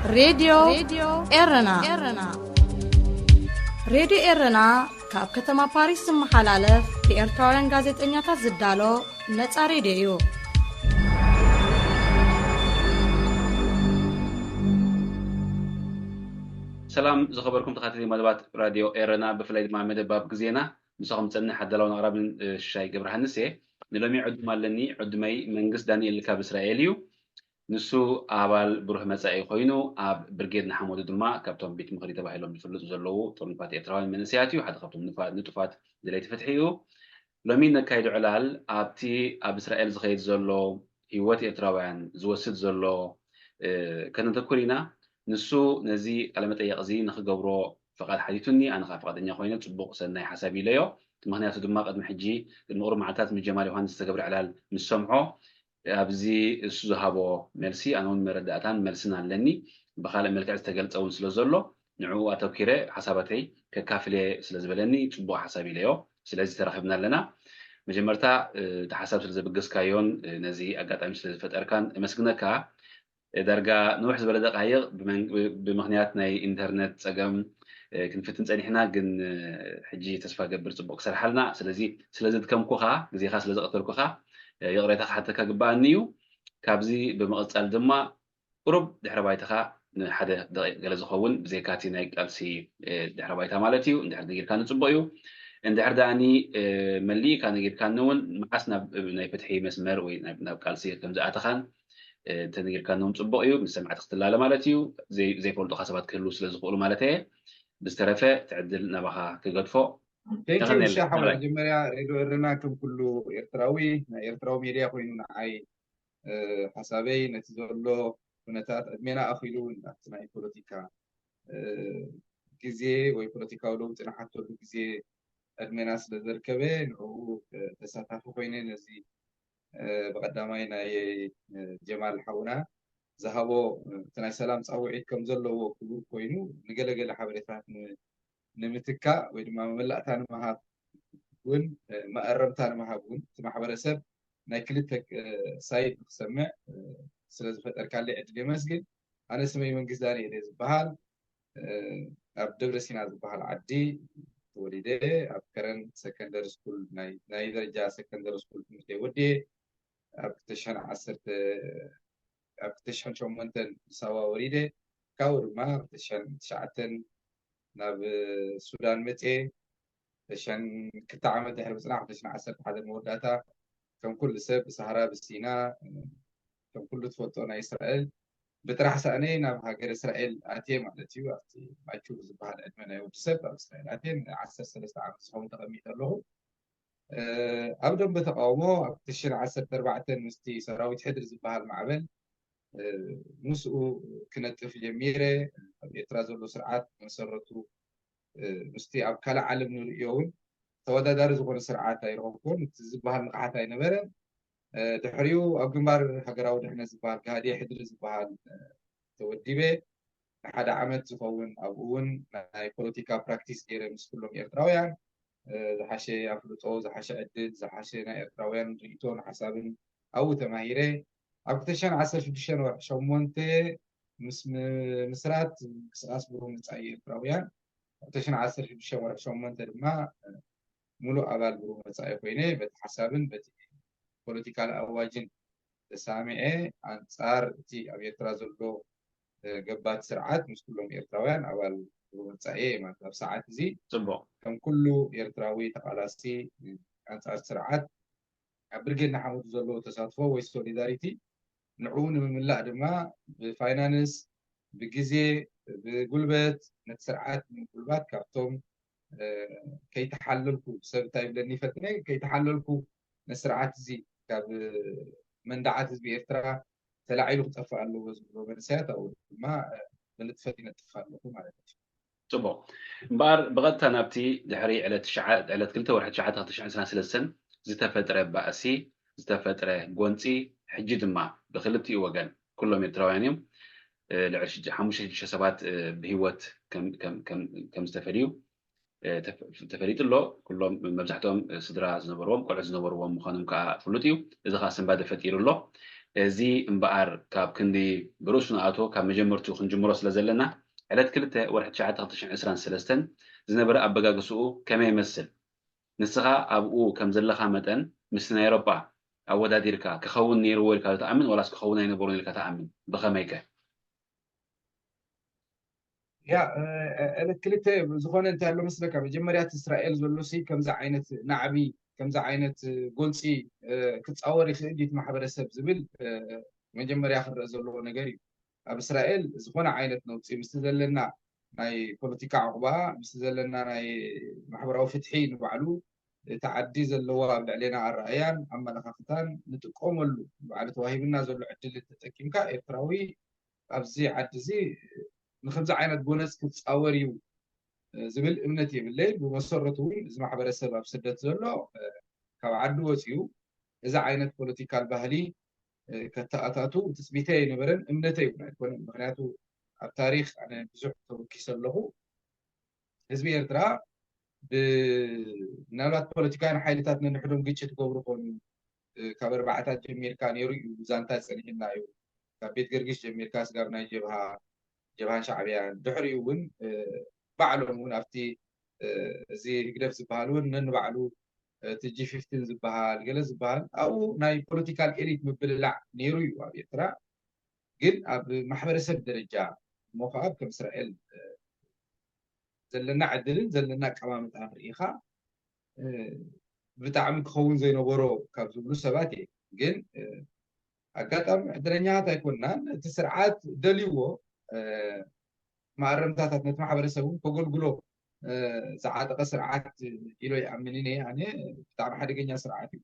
ሬድዮ ኤረና። ሬድዮ ኤረና ካብ ከተማ ፓሪስ ዝመሓላለፍ ብኤርትራውያን ጋዜጠኛታት ዝዳሎ ነጻ ሬድዮ እዩ። ሰላም ዝኸበርኩም ተኻተልቲ መደባት ራድዮ ኤረና፣ ብፍላይ ድማ መደብ ኣብ ግዜና ምሳኹም ዝጸንሕ ኣዳላውን ኣቕራብን፣ እ፣ ሽሻይ ገብረሃንስ እየ። ንሎሚ ዕዱም ኣለኒ። ዕዱመይ መንግስት ዳንኤል ካብ እስራኤል እዩ። ንሱ ኣባል ብሩህ መጻኢ ኮይኑ፣ ኣብ ብርጌድ ንሓመዱ ድማ ካብቶም ቤት ምኽሪ ተባሂሎም ዝፍለጡ ዘለዉ ጥርኑፋት ኤርትራውያን መንእሰያት እዩ። ሓደ ካብቶም ንፋ-፣ ንጡፋት ደለይቲ ፍትሒ እዩ። ሎሚ ነካይዶ ዕላል ኣብቲ ኣብ እስራኤል ዝኸይድ ዘሎ ህይወት ኤርትራውያን ዝወስድ ዘሎ፣ እ፣ ከነተኩር ኢና። ንሱ ነዚ ቃለመጠየቕ እዚ ንኽገብሮ ፍቓድ ሓቲቱኒ፣ ኣነ ኸዓ ፍቓደኛ ኮይነ ጽቡቕ ሰናይ ሓሳብ ኢለዮ። ምኽንያቱ ድማ ቅድሚ ሕጂ፣ ቅድሚ ቁሩብ መዓልታት ምስ ጀማል ዮሃንስ ዝተገብረ ዕላል ምስ ሰምዖ፣ ኣብዚ እሱ ዝሃቦ መልሲ፣ ኣነ እውን መረዳእታን መልስን ኣለኒ። ብኻልእ መልክዕ ዝተገልጸ እውን ስለ ዘሎ፣ ንዕኡ ኣተኪረ ሓሳባተይ ከካፍል እየ ስለ ዝበለኒ፣ ጽቡቕ ሓሳብ ኢለዮ። ስለዚ ተራኺብና ኣለና። መጀመርታ፣ እ፣ እቲ ሓሳብ ስለ ዘበገስካዮን፣ እ፣ ነዚ ኣጋጣሚ ስለ ዝፈጠርካን እመስግነካ። እ፣ ዳርጋ ንውሕ ዝበለ ደቃይቕ ብመን-፣ ብ-፣ ብምኽንያት ናይ ኢንተርነት ጸገም፣ እ፣ ክንፍትን ጸኒሕና፣ ግን፣ እ፣ ሕጂ ተስፋ ገብር ጽቡቕ ክሰርሓልና። ስለዚ ስለ ዘድከምኩኻ፣ ግዜኻ ስለ ዘቐተልኩኻ፣ እ፣ ይቕሬታ ክሓተካ ግባኣኒ እዩ። ካብዚ ብምቕጻል ድማ ቁሩብ ድሕረ ባይታኻ ንሓደ ደቂቕ ገለ ዝኸውን፣ ብዘይካ እቲ ናይ ቃልሲ፣ እ፣ ድሕረ ባይታ ማለት እዩ፣ እንድሕር ነጊርካኒ ጽቡቕ እዩ። እንድሕር ደኣኒ፣ እ፣ መሊእካ ነጊርካኒ እውን፣ መዓስ ናብ ናይ ፍትሒ መስመር ወይ ናብ፣ ናብ ቃልሲ ከም ዝኣተኻን፣ እ፣ እንተነጊርካኒ እውን ጽቡቕ እዩ። ምስ ሰማዕቲ ክትላለ ማለት እዩ። ዘይ-፣ ዘይፈልጡኻ ሰባት ክህልዉ ስለ ዝኽእሉ ማለት እየ። ብዝተረፈ እቲ ዕድል ናባኻ ክገድፎ። Thank you የቐንየልና። ሻሓ። ባይ። መጀመርያ ሬድዮ ኤረና ከም ኩሉ ኤርትራዊ ናይ ኤርትራዊ ሜድያ ኮይኑ ንዓይ፣ እ፣ ሓሳበይ ነቲ ዘሎ ኩነታት ዕድሜና ኣኺሉ ናብቲ ናይ ፖለቲካ፣ እ፣ ግዜ ወይ ፖለቲካዊ ለውጢ ንሓተሉ ግዜ ዕድሜና ስለ ዘርከበ ንዕኡ፣ እ፣ ተሳታፊ ኮይነ ነዚ፣ እ፣ ብቐዳማይ ናይ፣ እ፣ ጀማል ሓውና ዝሃቦ፣ እ፣ እቲ ናይ ሰላም ጻውዒት ከም ዘለዎ ክቡር ኮይኑ ንገለገለ ሓበሬታት ን-፣ ንምትካእ ወይ ድማ መመላእታ ንምሃብ እውን፣ እ፣ መኣረምታ ንምሃብ እውን እቲ ማሕበረሰብ ናይ ክልተ፣ እ፣ ሳይድ ንክሰምዕ፣ እ፣ ስለ ዝፈጠርካለይ ዕድል የመስግን። ኣነ ስመይ መንግስት ዳንኤል እየ ዝበሃል። እ፣ ኣብ ደብረ ሲና ዝበሃል ዓዲ ተወሊደ፣ ኣብ ከረን ሰከንደሪ ስኩል ናይ፣ ናይ ደረጃ ሰከንደሪ ስኩል ትምህርተይ ወዲየ፣ ኣብ ክልተ ሽሕን ዓሰርተ፣ ኣብ ክልተ ሽሕን ሸሞንተን ኣዲስ ኣበባ ወሪደ፣ ካብኡ ድማ ክልተ ሽሕን ትሽዓተን ናብ ሱዳን መፅየ። ክልተ ሽሕን ክልተ ዓመት ድሕሪ ምፅናሕ፣ ክልተ ሽሕን ዓሰርተ ሓደ መወዳእታ ከም ኩሉ ሰብ ብሳህራ ብሲና፣ ከም ኩሉ ትፈልጦ ናይ እስራኤል ብጥራሕ ሳእነይ ናብ ሃገር እስራኤል ኣትየ ማለት እዩ። ኣብቲ ማቹር ዝበሃል ዕድመ ናይ ወዲ ሰብ ኣብ እስራኤል ኣትየ ንዓሰርተ ሰለስተ ዓመት ዝኸውን ተቐሚጠ ኣለኹ። እ፣ ኣብ ደንበ ተቃውሞ ኣብ ክልተ ሽሕን ዓሰርተ ኣርባዕተን ምስቲ ሰራዊት ሕድሪ ዝበሃል ማዕበል፣ እ፣ ምስኡ ክነጥፍ ጀሚረ። ኣብ ኤርትራ ዘሎ ስርዓት መሰረቱ፣ እ፣ ምስቲ ኣብ ካልእ ዓለም ንርእዮ እውን ተወዳዳሪ ዝኾነ ስርዓት ኣይረኸብኩን። እቲ ዝበሃል ንቕሓት ኣይነበረን። እ፣ ድሕሪኡ ኣብ ግንባር ሃገራዊ ድሕነት ዝበሃል፣ ግሃድኤ ሕድሪ ዝበሃል፣ እ፣ ተወዲበ። ንሓደ ዓመት ዝኸውን ኣብኡ እውን ናይ ፖለቲካ ፕራክቲስ ገይረ ምስ ኩሎም ኤርትራውያን፣ እ፣ ዝሓሸ ኣፍልጦ፣ ዝሓሸ ዕድል፣ ዝሓሸ ናይ ኤርትራውያን ርእይቶን ሓሳብን ኣብኡ ተማሂረ። ኣብ ክልተ ሽሕን ዓሰርተ ሽዱሽተን ወርሒ ሸሞንተ ምስ ም-፣ ምስራት ምንቅስቃስ ብሩህ መጻኢ ኤርትራውያን፣ ኣብ ክልተ ሽሕን ዓሰርተ ሽዱሽተን ወርሒ ሸሞንተ ድማ፣ እ፣ ሙሉእ ኣባል ብሩህ መጻኢ ኮይነ በቲ ሓሳብን በቲ ፖለቲካል ኣዋጅን ተሳሚዐ ኣንጻር እቲ ኣብ ኤርትራ ዘሎ፣ እ፣ ገባቲ ስርዓት ምስ ኩሎም ኤርትራውያን ኣባል ብሩህ መጻኢ እየ ማለት። ኣብ ሰዓት እዚ ጽቡቕ። ከም ኩሉ ኤርትራዊ ተቓላሲ፣ እ፣ ኣንጻር ስርዓት ኣብ ብርጌድ ንሓመዱ ዘለዎ ተሳትፎ ወይ ሶሊዳሪቲ ንዕኡ ንምምላእ ድማ ብፋይናንስ፣ ብግዜ፣ ብጉልበት ነቲ ስርዓት ንምጉልባት ካብቶም፣ እ፣ ከይተሓለልኩ፣ ሰብ እንታይ ይብለኒ ይፈልጥኒ፣ ከይተሓለልኩ ነቲ ስርዓት እዚ ካብ መንደዓት ህዝቢ ኤርትራ ተላዒሉ ክጠፍእ ኣለዎ ዝብሎ መንእሰያት ኣብኡ ድማ፣ እ፣ ብንጥፈት ይነጥፍ ኣለኹ ማለት እዩ። ጽቡቕ። እምበኣር ብቐጥታ ናብቲ ድሕሪ ዕለት ትሽዓ፣ ዕለት ክልተ ወርሒ ትሽዓተ ክልተ ሽሕን ዕስራን ሰለስተን ዝተፈጥረ ባእሲ፣ ዝተፈጥረ ጎንጺ፣ ሕጂ ድማ ብክልቲኡ ወገን ኩሎም ኤርትራውያን እዮም። እ፣ ልዕሊ ሽዱ-፣ ሓሙሽተ ሽዱሽተ ሰባት፣ እ፣ ብህይወት ከም፣ ከም፣ ከም፣ ከም ዝተፈልዩ፣ እ፣ ተፈ-፣ ተፈሊጡ ኣሎ። ኩሎም መብዛሕትኦም፣ እ፣ ስድራ ዝነበርዎም፣ ቆልዑ ዝነበርዎም ምዃኖም ከኣ ፍሉጥ እዩ። እዚ ከኣ ስንባደ ፈጢሩ ኣሎ። እዚ እምበኣር ካብ ክንዲ ብርእሱ ንኣቶ ካብ መጀመርትኡ ክንጅምሮ ስለ ዘለና ዕለት ክልተ ወርሒ ትሽዓተ ክልተ ሽሕን ዕስራን ሰለስተን ዝነበረ ኣበጋግስኡ ከመይ ይመስል? ንስኻ ኣብኡ ከም ዘለኻ መጠን ምስቲ ናይ ኤውሮጳ ኣወዳዲርካ ክኸውን ነይርዎ ኢልካ ዶ ትኣምን ዋላስ ክኸውን ኣይነበሮን ኢልካ ትኣምን? ብኸመይከ? ያ ዕለት ክልተ ዝኾነ እንታይ ኣሎ መስለካ፣ መጀመርያ እቲ እስራኤል ዘሎ ሲ ከምዚ ዓይነት ናዕቢ ከምዚ ዓይነት ጎንፂ ክፃወር ይኽእል ድዩ ማሕበረሰብ ዝብል መጀመርያ ክረአ ዘለዎ ነገር እዩ። ኣብ እስራኤል ዝኾነ ዓይነት ነውፂ ምስቲ ዘለና ናይ ፖለቲካ ዕቑባ ምስቲ ዘለና ናይ ማሕበራዊ ፍትሒ ንባዕሉ እቲ ዓዲ ዘለዎ ኣብ ልዕሌና ኣረኣያን ኣመለኻኽታን ንጥቀመሉ ባዕሉ ተዋሂብና ዘሎ ዕድል ተጠቂምካ ኤርትራዊ ኣብዚ ዓዲ እዚ ንከምዚ ዓይነት ጎነፅ ክፃወር እዩ ዝብል እምነት የብለይ። ብመሰረቱ እውን እዚ ማሕበረሰብ ኣብ ስደት ዘሎ ካብ ዓዲ ወፂኡ እዚ ዓይነት ፖለቲካል ባህሊ ከተኣታቱ ትፅቢተይ ኣይነበረን፣ እምነተይ እውን ኣይኮነን። ምክንያቱ ኣብ ታሪክ ኣነ ብዙሕ ተወኪሰ ኣለኹ። ህዝቢ ኤርትራ ምናልባት ፖለቲካውያን ሓይልታት ነንሕዶም ግጭት ገብሩ ኮኑ ካብ ኣርባዕታት ጀሚርካ ነይሩ እዩ ዛንታ ፀኒሕና እዩ። ካብ ቤት ገርግሽ ጀሚርካ ስጋብ ናይ ጀብሃ ጀብሃን ሻዕብያን ድሕሪኡ እውን ባዕሎም እውን ኣብቲ እዚ ህግደፍ ዝበሃል እውን ነንባዕሉ እቲ ጂ ፊፍቲን ዝበሃል ገለ ዝበሃል ኣብኡ ናይ ፖለቲካል ኤሊት ምብልላዕ ነይሩ እዩ ኣብ ኤርትራ። ግን ኣብ ማሕበረሰብ ደረጃ እሞ ከዓ ከም እስራኤል ዘለና ዕድልን ዘለና ኣቀማምጣን ርኢኻ ብጣዕሚ ክኸውን ዘይነበሮ ካብ ዝብሉ ሰባት እየ። ግን ኣጋጣሚ ዕድለኛታት ኣይኮንናን። እቲ ስርዓት ደልይዎ ማእረምታታት ነቲ ማሕበረሰብ እውን ከገልግሎ ዝዓጠቐ ስርዓት ኢሎ ይኣምን እየ። ኣነ ብጣዕሚ ሓደገኛ ስርዓት እዩ።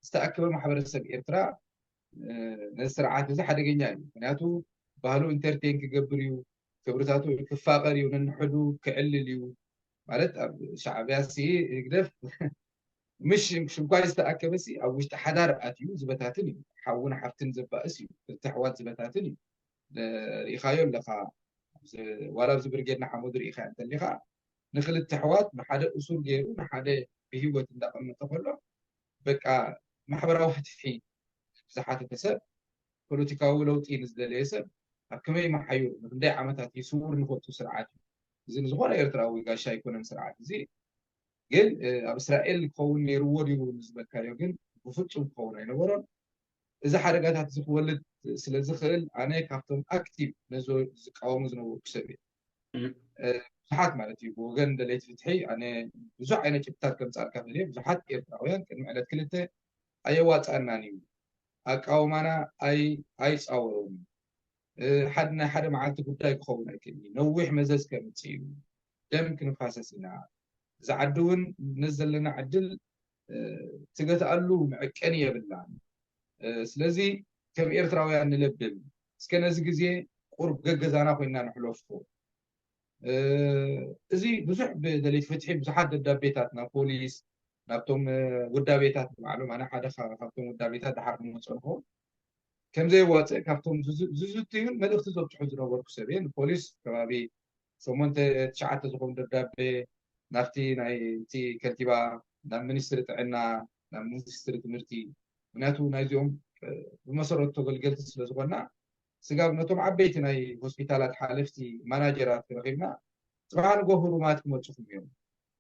ዝተኣከበ ማሕበረሰብ ኤርትራ ነዚ ስርዓት እዚ ሓደገኛ እዩ። ምክንያቱ ባህሉ ኢንተርቴን ክገብር እዩ፣ ክብርታቱ ክፋቐር እዩ፣ ነንሕዱ ክዕልል እዩ። ማለት ኣብ ሻዕብያ ሲ ህግደፍ ምሽ ሽንኳይ ዝተኣከበ ሲ ኣብ ውሽጢ ሓዳር ኣትዩ ዝበታትን እዩ። ሓውን ሓፍትን ዘባእስ እዩ። ክልተ ኣሕዋት ዝበታትን እዩ። ርኢኻዮ ኣለኻ። ዋላ ኣብዚ ብርጌድ ንሓመዱ ርኢኻ እንተሊኻ ንክልተ ኣሕዋት ንሓደ እሱር ገይሩ ንሓደ ብህይወት እንዳቐመጠ ከሎ በቃ ማሕበራዊ ፍትሒ ዝሓተተ ሰብ ፖለቲካዊ ለውጢ ንዝደለየ ሰብ ኣብ ከመይ መሓዩር ንክንደይ ዓመታት እዩ ስውር ንፈልጡ ስርዓት እዩ። እዚ ንዝኾነ ኤርትራዊ ጋሻ ኣይኮነን ስርዓት እዚ። ግን ኣብ እስራኤል ክኸውን ነይርዎ ድዩ ንዝበልካዮ ግን ብፍጹም ክኸውን ኣይነበሮን። እዚ ሓደጋታት እዚ ክወልድ ስለ ዝኽእል ኣነ ካብቶም ኣክቲቭ ነዞ ዝቃወሙ ዝነበርኩ ሰብ እየ። ብዙሓት ማለት እዩ ብወገን ደለይቲ ፍትሒ ኣነ ብዙሕ ዓይነት ጭብጥታት ከምፃልካ ክእል እየ። ብዙሓት ኤርትራውያን ቅድሚ ዕለት ክልተ ኣየዋፃእናን እዩ ኣቃውማና ኣይፃወሮም ሓደ ናይ ሓደ መዓልቲ ጉዳይ ክኸውን ኣይክእል እዩ። ነዊሕ መዘዝ ከምፅእ እዩ። ደም ክንፋሰስ ኢና። እዚ ዓዲ እውን ነዚ ዘለና ዕድል ትገትኣሉ መዐቀኒ የብላን። ስለዚ ከም ኤርትራውያን ንለብም እስከ ነዚ ግዜ ቁርብ ገገዛና ኮይና ንሕለፎ። እዚ ብዙሕ ብደለይቲ ፍትሒ ብዙሓት ደብዳቤታት ናብ ፖሊስ ናብቶም ውዳቤታት ንባዕሎም ኣነ ሓደ ካብቶም ውዳቤታት ድሓር ዝመፀንኮ ከምዘይዋፅእ ካብቶም ዝዝትዩን መልእክቲ ዘብፅሑ ዝነበርኩ ሰብ እየ። ንፖሊስ ከባቢ ሸሞንተ ትሽዓተ ዝኾኑ ደብዳቤ ናብቲ ናይ እቲ ከንቲባ ናብ ሚኒስትሪ ጥዕና ናብ ሚኒስትሪ ትምህርቲ ምክንያቱ ናይዚኦም ብመሰረቱ ተገልገልቲ ስለ ዝኾና ስጋብ ነቶም ዓበይቲ ናይ ሆስፒታላት ሓለፍቲ ማናጀራት ክረኺብና ፅባሕ ንጎ ህሩማት ክመፁኹም እዮም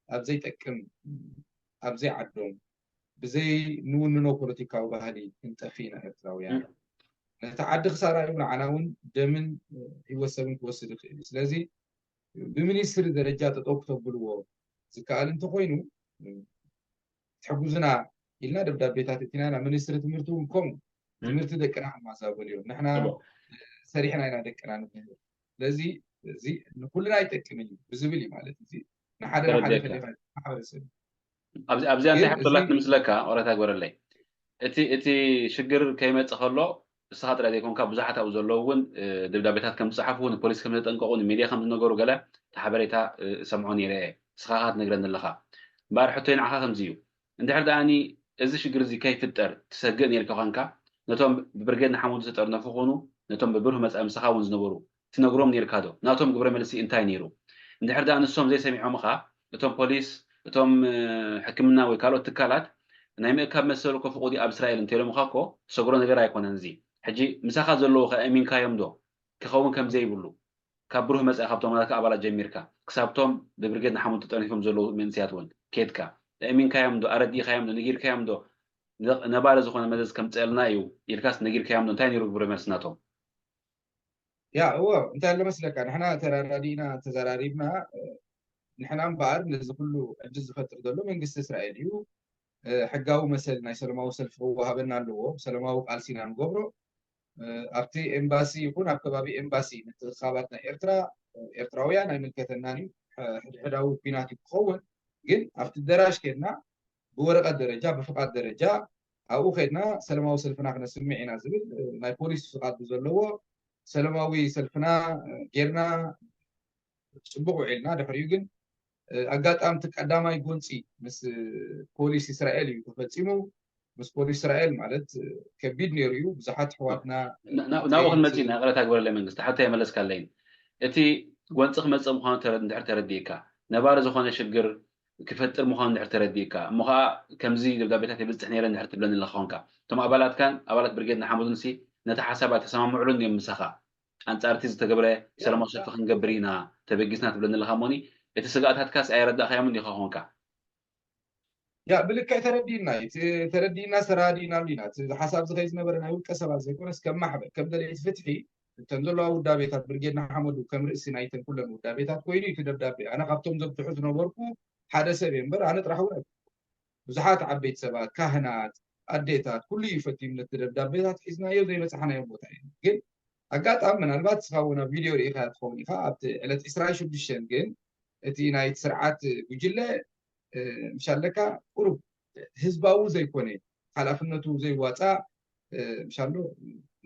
ኣብ ዘይጠቅም ኣብ ዘይዓዶም ብዘይ ንውንኖ ፖለቲካዊ ባህሊ ክንጠፊ ኢና ኤርትራውያን ነቲ ዓዲ ክሳራ እዩ ንዓና እውን ደምን ህይወት ሰብን ክወስድ ይኽእል እዩ። ስለዚ ብሚኒስትሪ ደረጃ ጠጠው ክተብልዎ ዝከኣል እንተኮይኑ ትሕጉዝና ኢልና ደብዳቤታት እቲና ናብ ሚኒስትሪ ትምህርቲ እውን ከምኡ ትምህርቲ ደቅና ክማዛበሉ እዮም ንሕና ሰሪሕና ኢና ደቅና ንምህር ስለዚ እዚ ንኩልና ኣይጠቅምን እዩ ብዝብል እዩ ማለት እዚ ንሓደ ንሓደ ፈሊኻ ማሕበረሰብ ኣብዚኣ እንታይ ሕቶላት ንምስለካ ኦረታ ግበረለይ እቲ እቲ ሽግር ከይመፅእ ከሎ እስኻ ጥራይ ዘይኮንካ ብዙሓት ኣብኡ ዘለዉ እውን ደብዳቤታት ከም ዝፀሓፉ ንፖሊስ ከም ዘጠንቀቑ ንሚድያ ከም ዝነገሩ ገለ እቲ ሓበሬታ እሰምዖ ነይረ እየ እስኻ ካ ትነግረኒ ኣለኻ እምበኣር ሕቶይ ንዓኻ ከምዚ እዩ እንድሕር ደኣኒ እዚ ሽግር እዚ ከይፍጠር ትሰግእ ነይርካ ኮንካ ነቶም ብብርጌድ ንሓመዱ ዝተጠርነፉ ኮኑ ነቶም ብብርህ መፃኢ ምሳኻ እውን ዝነበሩ ትነግሮም ነይርካ ዶ ናቶም ግብረ መልሲ እንታይ ነይሩ እንድሕር ደኣ ንሶም ዘይሰሚዖምኻ እቶም ፖሊስ እቶም ሕክምና ወይ ካልኦት ትካላት ናይ ምእካብ መሰል እኮ ፍቑድ ኣብ እስራኤል እንተኢሎምኻ እኮ ትሰግሮ ነገር ኣይኮነን እዚ ሕጂ ምሳኻ ዘለዉ ከ ኣእሚንካዮም ዶ? ክኸውን ከም ዘይብሉ ካብ ብሩህ መጻኢ፣ ካብቶም ናትካ ኣባላት ጀሚርካ ክሳብቶም ብብርጌድ ንሓመዱ ተጠርኒፎም ዘለዉ መንእሰያት እውን ኬድካ ኣእሚንካዮም ዶ? ኣረዲእካዮም ዶ? ነጊርካዮም ዶ? ነባሪ ዝኾነ መዘዝ ከምፀልና እዩ ኢልካስ ነጊርካዮም ዶ? እንታይ ነይሩ ግብረ መልሲ ናቶም? ያ እዎ፣ እንታይ ኣሎ መስለካ፣ ንሕና ተራዳዲእና ተዘራሪብና። ንሕና እምበኣር ነዚ ኩሉ ዕድል ዝፈጥር ዘሎ መንግስቲ እስራኤል እዩ። ሕጋዊ መሰል ናይ ሰላማዊ ሰልፊ ክወሃበና ኣለዎ። ሰላማዊ ቃልሲ ኢና ንገብሮ። ኣብቲ ኤምባሲ ይኹን ኣብ ከባቢ ኤምባሲ ምትእኻባት ናይ ኤርትራ፣ ኤርትራውያን ኣይምልከተናን እዩ። ሕድሕዳዊ ኲናት እዩ ክኸውን። ግን ኣብቲ ደራሽ ኬድና ብወረቐት ደረጃ ብፍቓድ ደረጃ ኣብኡ ከድና ሰላማዊ ሰልፍና ክነስምዕ ኢና ዝብል ናይ ፖሊስ ፍቓድ ብዘለዎ ሰላማዊ ሰልፍና ጌርና ጽቡቕ ውዒልና። ድሕሪኡ ግን ኣጋጣሚ እቲ ቀዳማይ ጎንፂ ምስ ፖሊስ እስራኤል እዩ ተፈፂሙ። ምስ ፖሊስ እስራኤል ማለት ከቢድ ነይሩ እዩ። ብዙሓት ኣሕዋትና ናብኡ ክንመፅእ ኢና። ይቕረታ ግበረለይ መንግስቲ፣ ሓተይ ኣይመለስካለይን። እቲ ጎንፂ ክመፅእ ምዃኑ እንድሕር ተረዲእካ፣ ነባሪ ዝኾነ ሽግር ክፈጥር ምዃኑ እንድሕር ተረዲእካ፣ እሞ ከዓ ከምዚ ደብዳቤታት የብፅሕ ነይረ እንድሕር ትብለኒ ኣለኻ ኾንካ፣ እቶም ኣባላትካን ኣባላት ብርጌድ ንሓመዱን ሲ ነቲ ሓሳብ ኣይተሰማምዑሉን እዮም ምሳኻ። ኣንጻር እቲ ዝተገብረ ሰላማዊ ሰልፊ ክንገብር ኢና፣ ተበጊስና ትብለኒ ኣለኻ እሞኒ፣ እቲ ስጋኣታትካስ ኣየረዳእካዮምን ዲኻ ኾንካ? ያ ብልክዕ ተረዲእና እዩ። እቲ ተረዲእና ዝተረዳዲእናሉ ኢና። እቲ ሓሳብ ዝኸይ ዝነበረ ናይ ውልቀ ሰባት ዘይኮነስ ከም ማሕበር ከም ደለይቲ ፍትሒ እተን ዘለዋ ውዳቤታት ብርጌድ ንሓመዱ ከም ርእሲ ናይተን ኩለን ውዳቤታት ኮይኑ እዩ እቲ ደብዳቤ። ኣነ ካብቶም ዘብዝሑ ዝነበርኩ ሓደ ሰብ እየ እምበር ኣነ ጥራሕ እውን ኣይኮንኩ። ብዙሓት ዓበይቲ ሰባት፣ ካህናት፣ ኣዴታት ኩሉ እዩ ፈቲኑ ነቲ ደብዳቤታት ሒዝናዮ ዘይበፃሕናዮ ቦታ እዩ። ግን ኣጋጣሚ ምናልባት እስኻ እውን ኣብ ቪድዮ ርኢኻ ትኸውን ኢኻ ኣብቲ ዕለት ዕስራን ሽዱሽተን ግን እቲ ናይቲ ስርዓት ጉጅለ ምሻለካ ቁሩብ ህዝባዊ ዘይኮነ ሓላፍነቱ ዘይዋፃእ ምሻሎ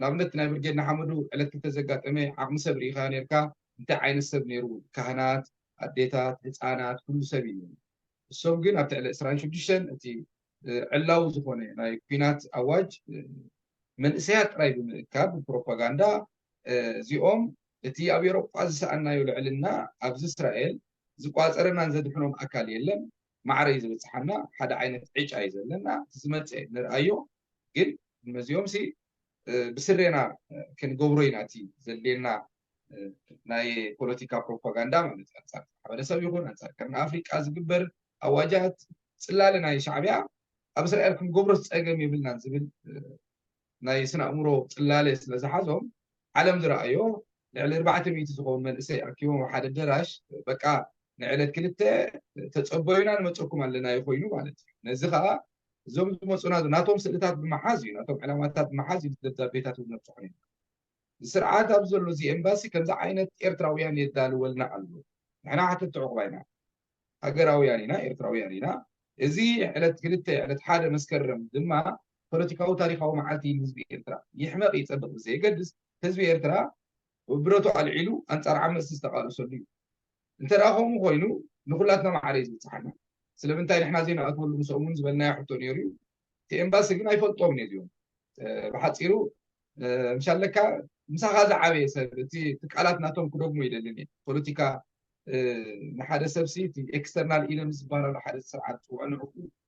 ንኣብነት ናይ ብርጌድ ንሓመዱ ዕለት ክልተ ዘጋጠመ ዓቕሚ ሰብ ርኢኻ ነርካ እንታይ ዓይነት ሰብ ነይሩ ካህናት ኣዴታት ህፃናት ኩሉ ሰብ እዩ እሶም ግን ኣብቲ ዕለት ዕስራን ሽዱሽተን እቲ ዕላዊ ዝኾነ ናይ ኲናት ኣዋጅ መንእሰያት ጥራይ ብምእካብ ብፕሮፓጋንዳ እዚኦም እቲ ኣብ ኤሮጳ ዝሰኣናዮ ልዕልና ኣብዚ እስራኤል ዝቋፀረናን ዘድሕኖም ኣካል የለን ማዕረ እዩ ዝበፅሓና ሓደ ዓይነት ዕጫ እዩ ዘለና እቲ ዝመፀ ንርኣዮ ግን እነዚኦም ሲ ብስሬና ክንገብሮ ኢና እቲ ዘድልየና ናይ ፖለቲካ ፕሮፓጋንዳ ማለት እዩ ኣንፃር ማሕበረሰብ ይኹን ኣንፃር ቀርኒ ኣፍሪቃ ዝግበር ኣዋጃት ፅላለ ናይ ሻዕብያ ኣብ እስራኤል ክንገብሮ ዝፀገም የብልናን ዝብል ናይ ስነ ኣእምሮ ፅላለ ስለ ዝሓዞም ዓለም ዝረኣዮ ልዕሊ ኣርባዕተ ሚእቲ ዝኸውን መንእሰይ ኣኪቦም ኣብ ሓደ ኣዳራሽ በቃ ንዕለት ክልተ ተፀበዩና ንመፀኩም ኣለና ይኮይኑ ማለት እዩ ነዚ ከዓ እዞም ዝመፁና ናቶም ስእልታት ብምሓዝ እዩ ናቶም ዕላማታት ብምሓዝ እዩ ደብዳቤታት ነብፅሖ ነይሩ ስርዓት ኣብ ዘሎ እዚ ኤምባሲ ከምዚ ዓይነት ኤርትራውያን የዳልወልና ኣሎ ንሕና ሓተቲ ዕቑባ ኢና ሃገራውያን ኢና ኤርትራውያን ኢና እዚ ዕለት ክልተ ዕለት ሓደ መስከረም ድማ ፖለቲካዊ ታሪካዊ መዓልቲ ህዝቢ ኤርትራ ይሕመቕ ይፀብቕ ብዘየገድስ ህዝቢ ኤርትራ ብረቱ ኣልዒሉ ኣንፃር ዓመፅቲ ዝተቃለሰሉ እዩ እንተ ከምኡ ኮይኑ ንኩላትና ማዕረ እዩ ዝበፅሓና ስለምንታይ ንሕና ዘይንኣትወሉ ምስኦም እውን ዝበልናዮ ሕቶ ነይሩ እዩ እቲ ኤምባሲ ግን ኣይፈልጦም ነዚኦም ብሓፂሩ ምሻለካ ምሳኻ ዝዓበየ ሰብ እቲ ቃላት ናቶም ክደግሞ ይደልን እየ ፖለቲካ ንሓደ ሰብ ሲ ኤክስተርናል ኢነምስ ዝበሃላሉ ሓደ ስርዓት ዝፅውዖ ንዕኡ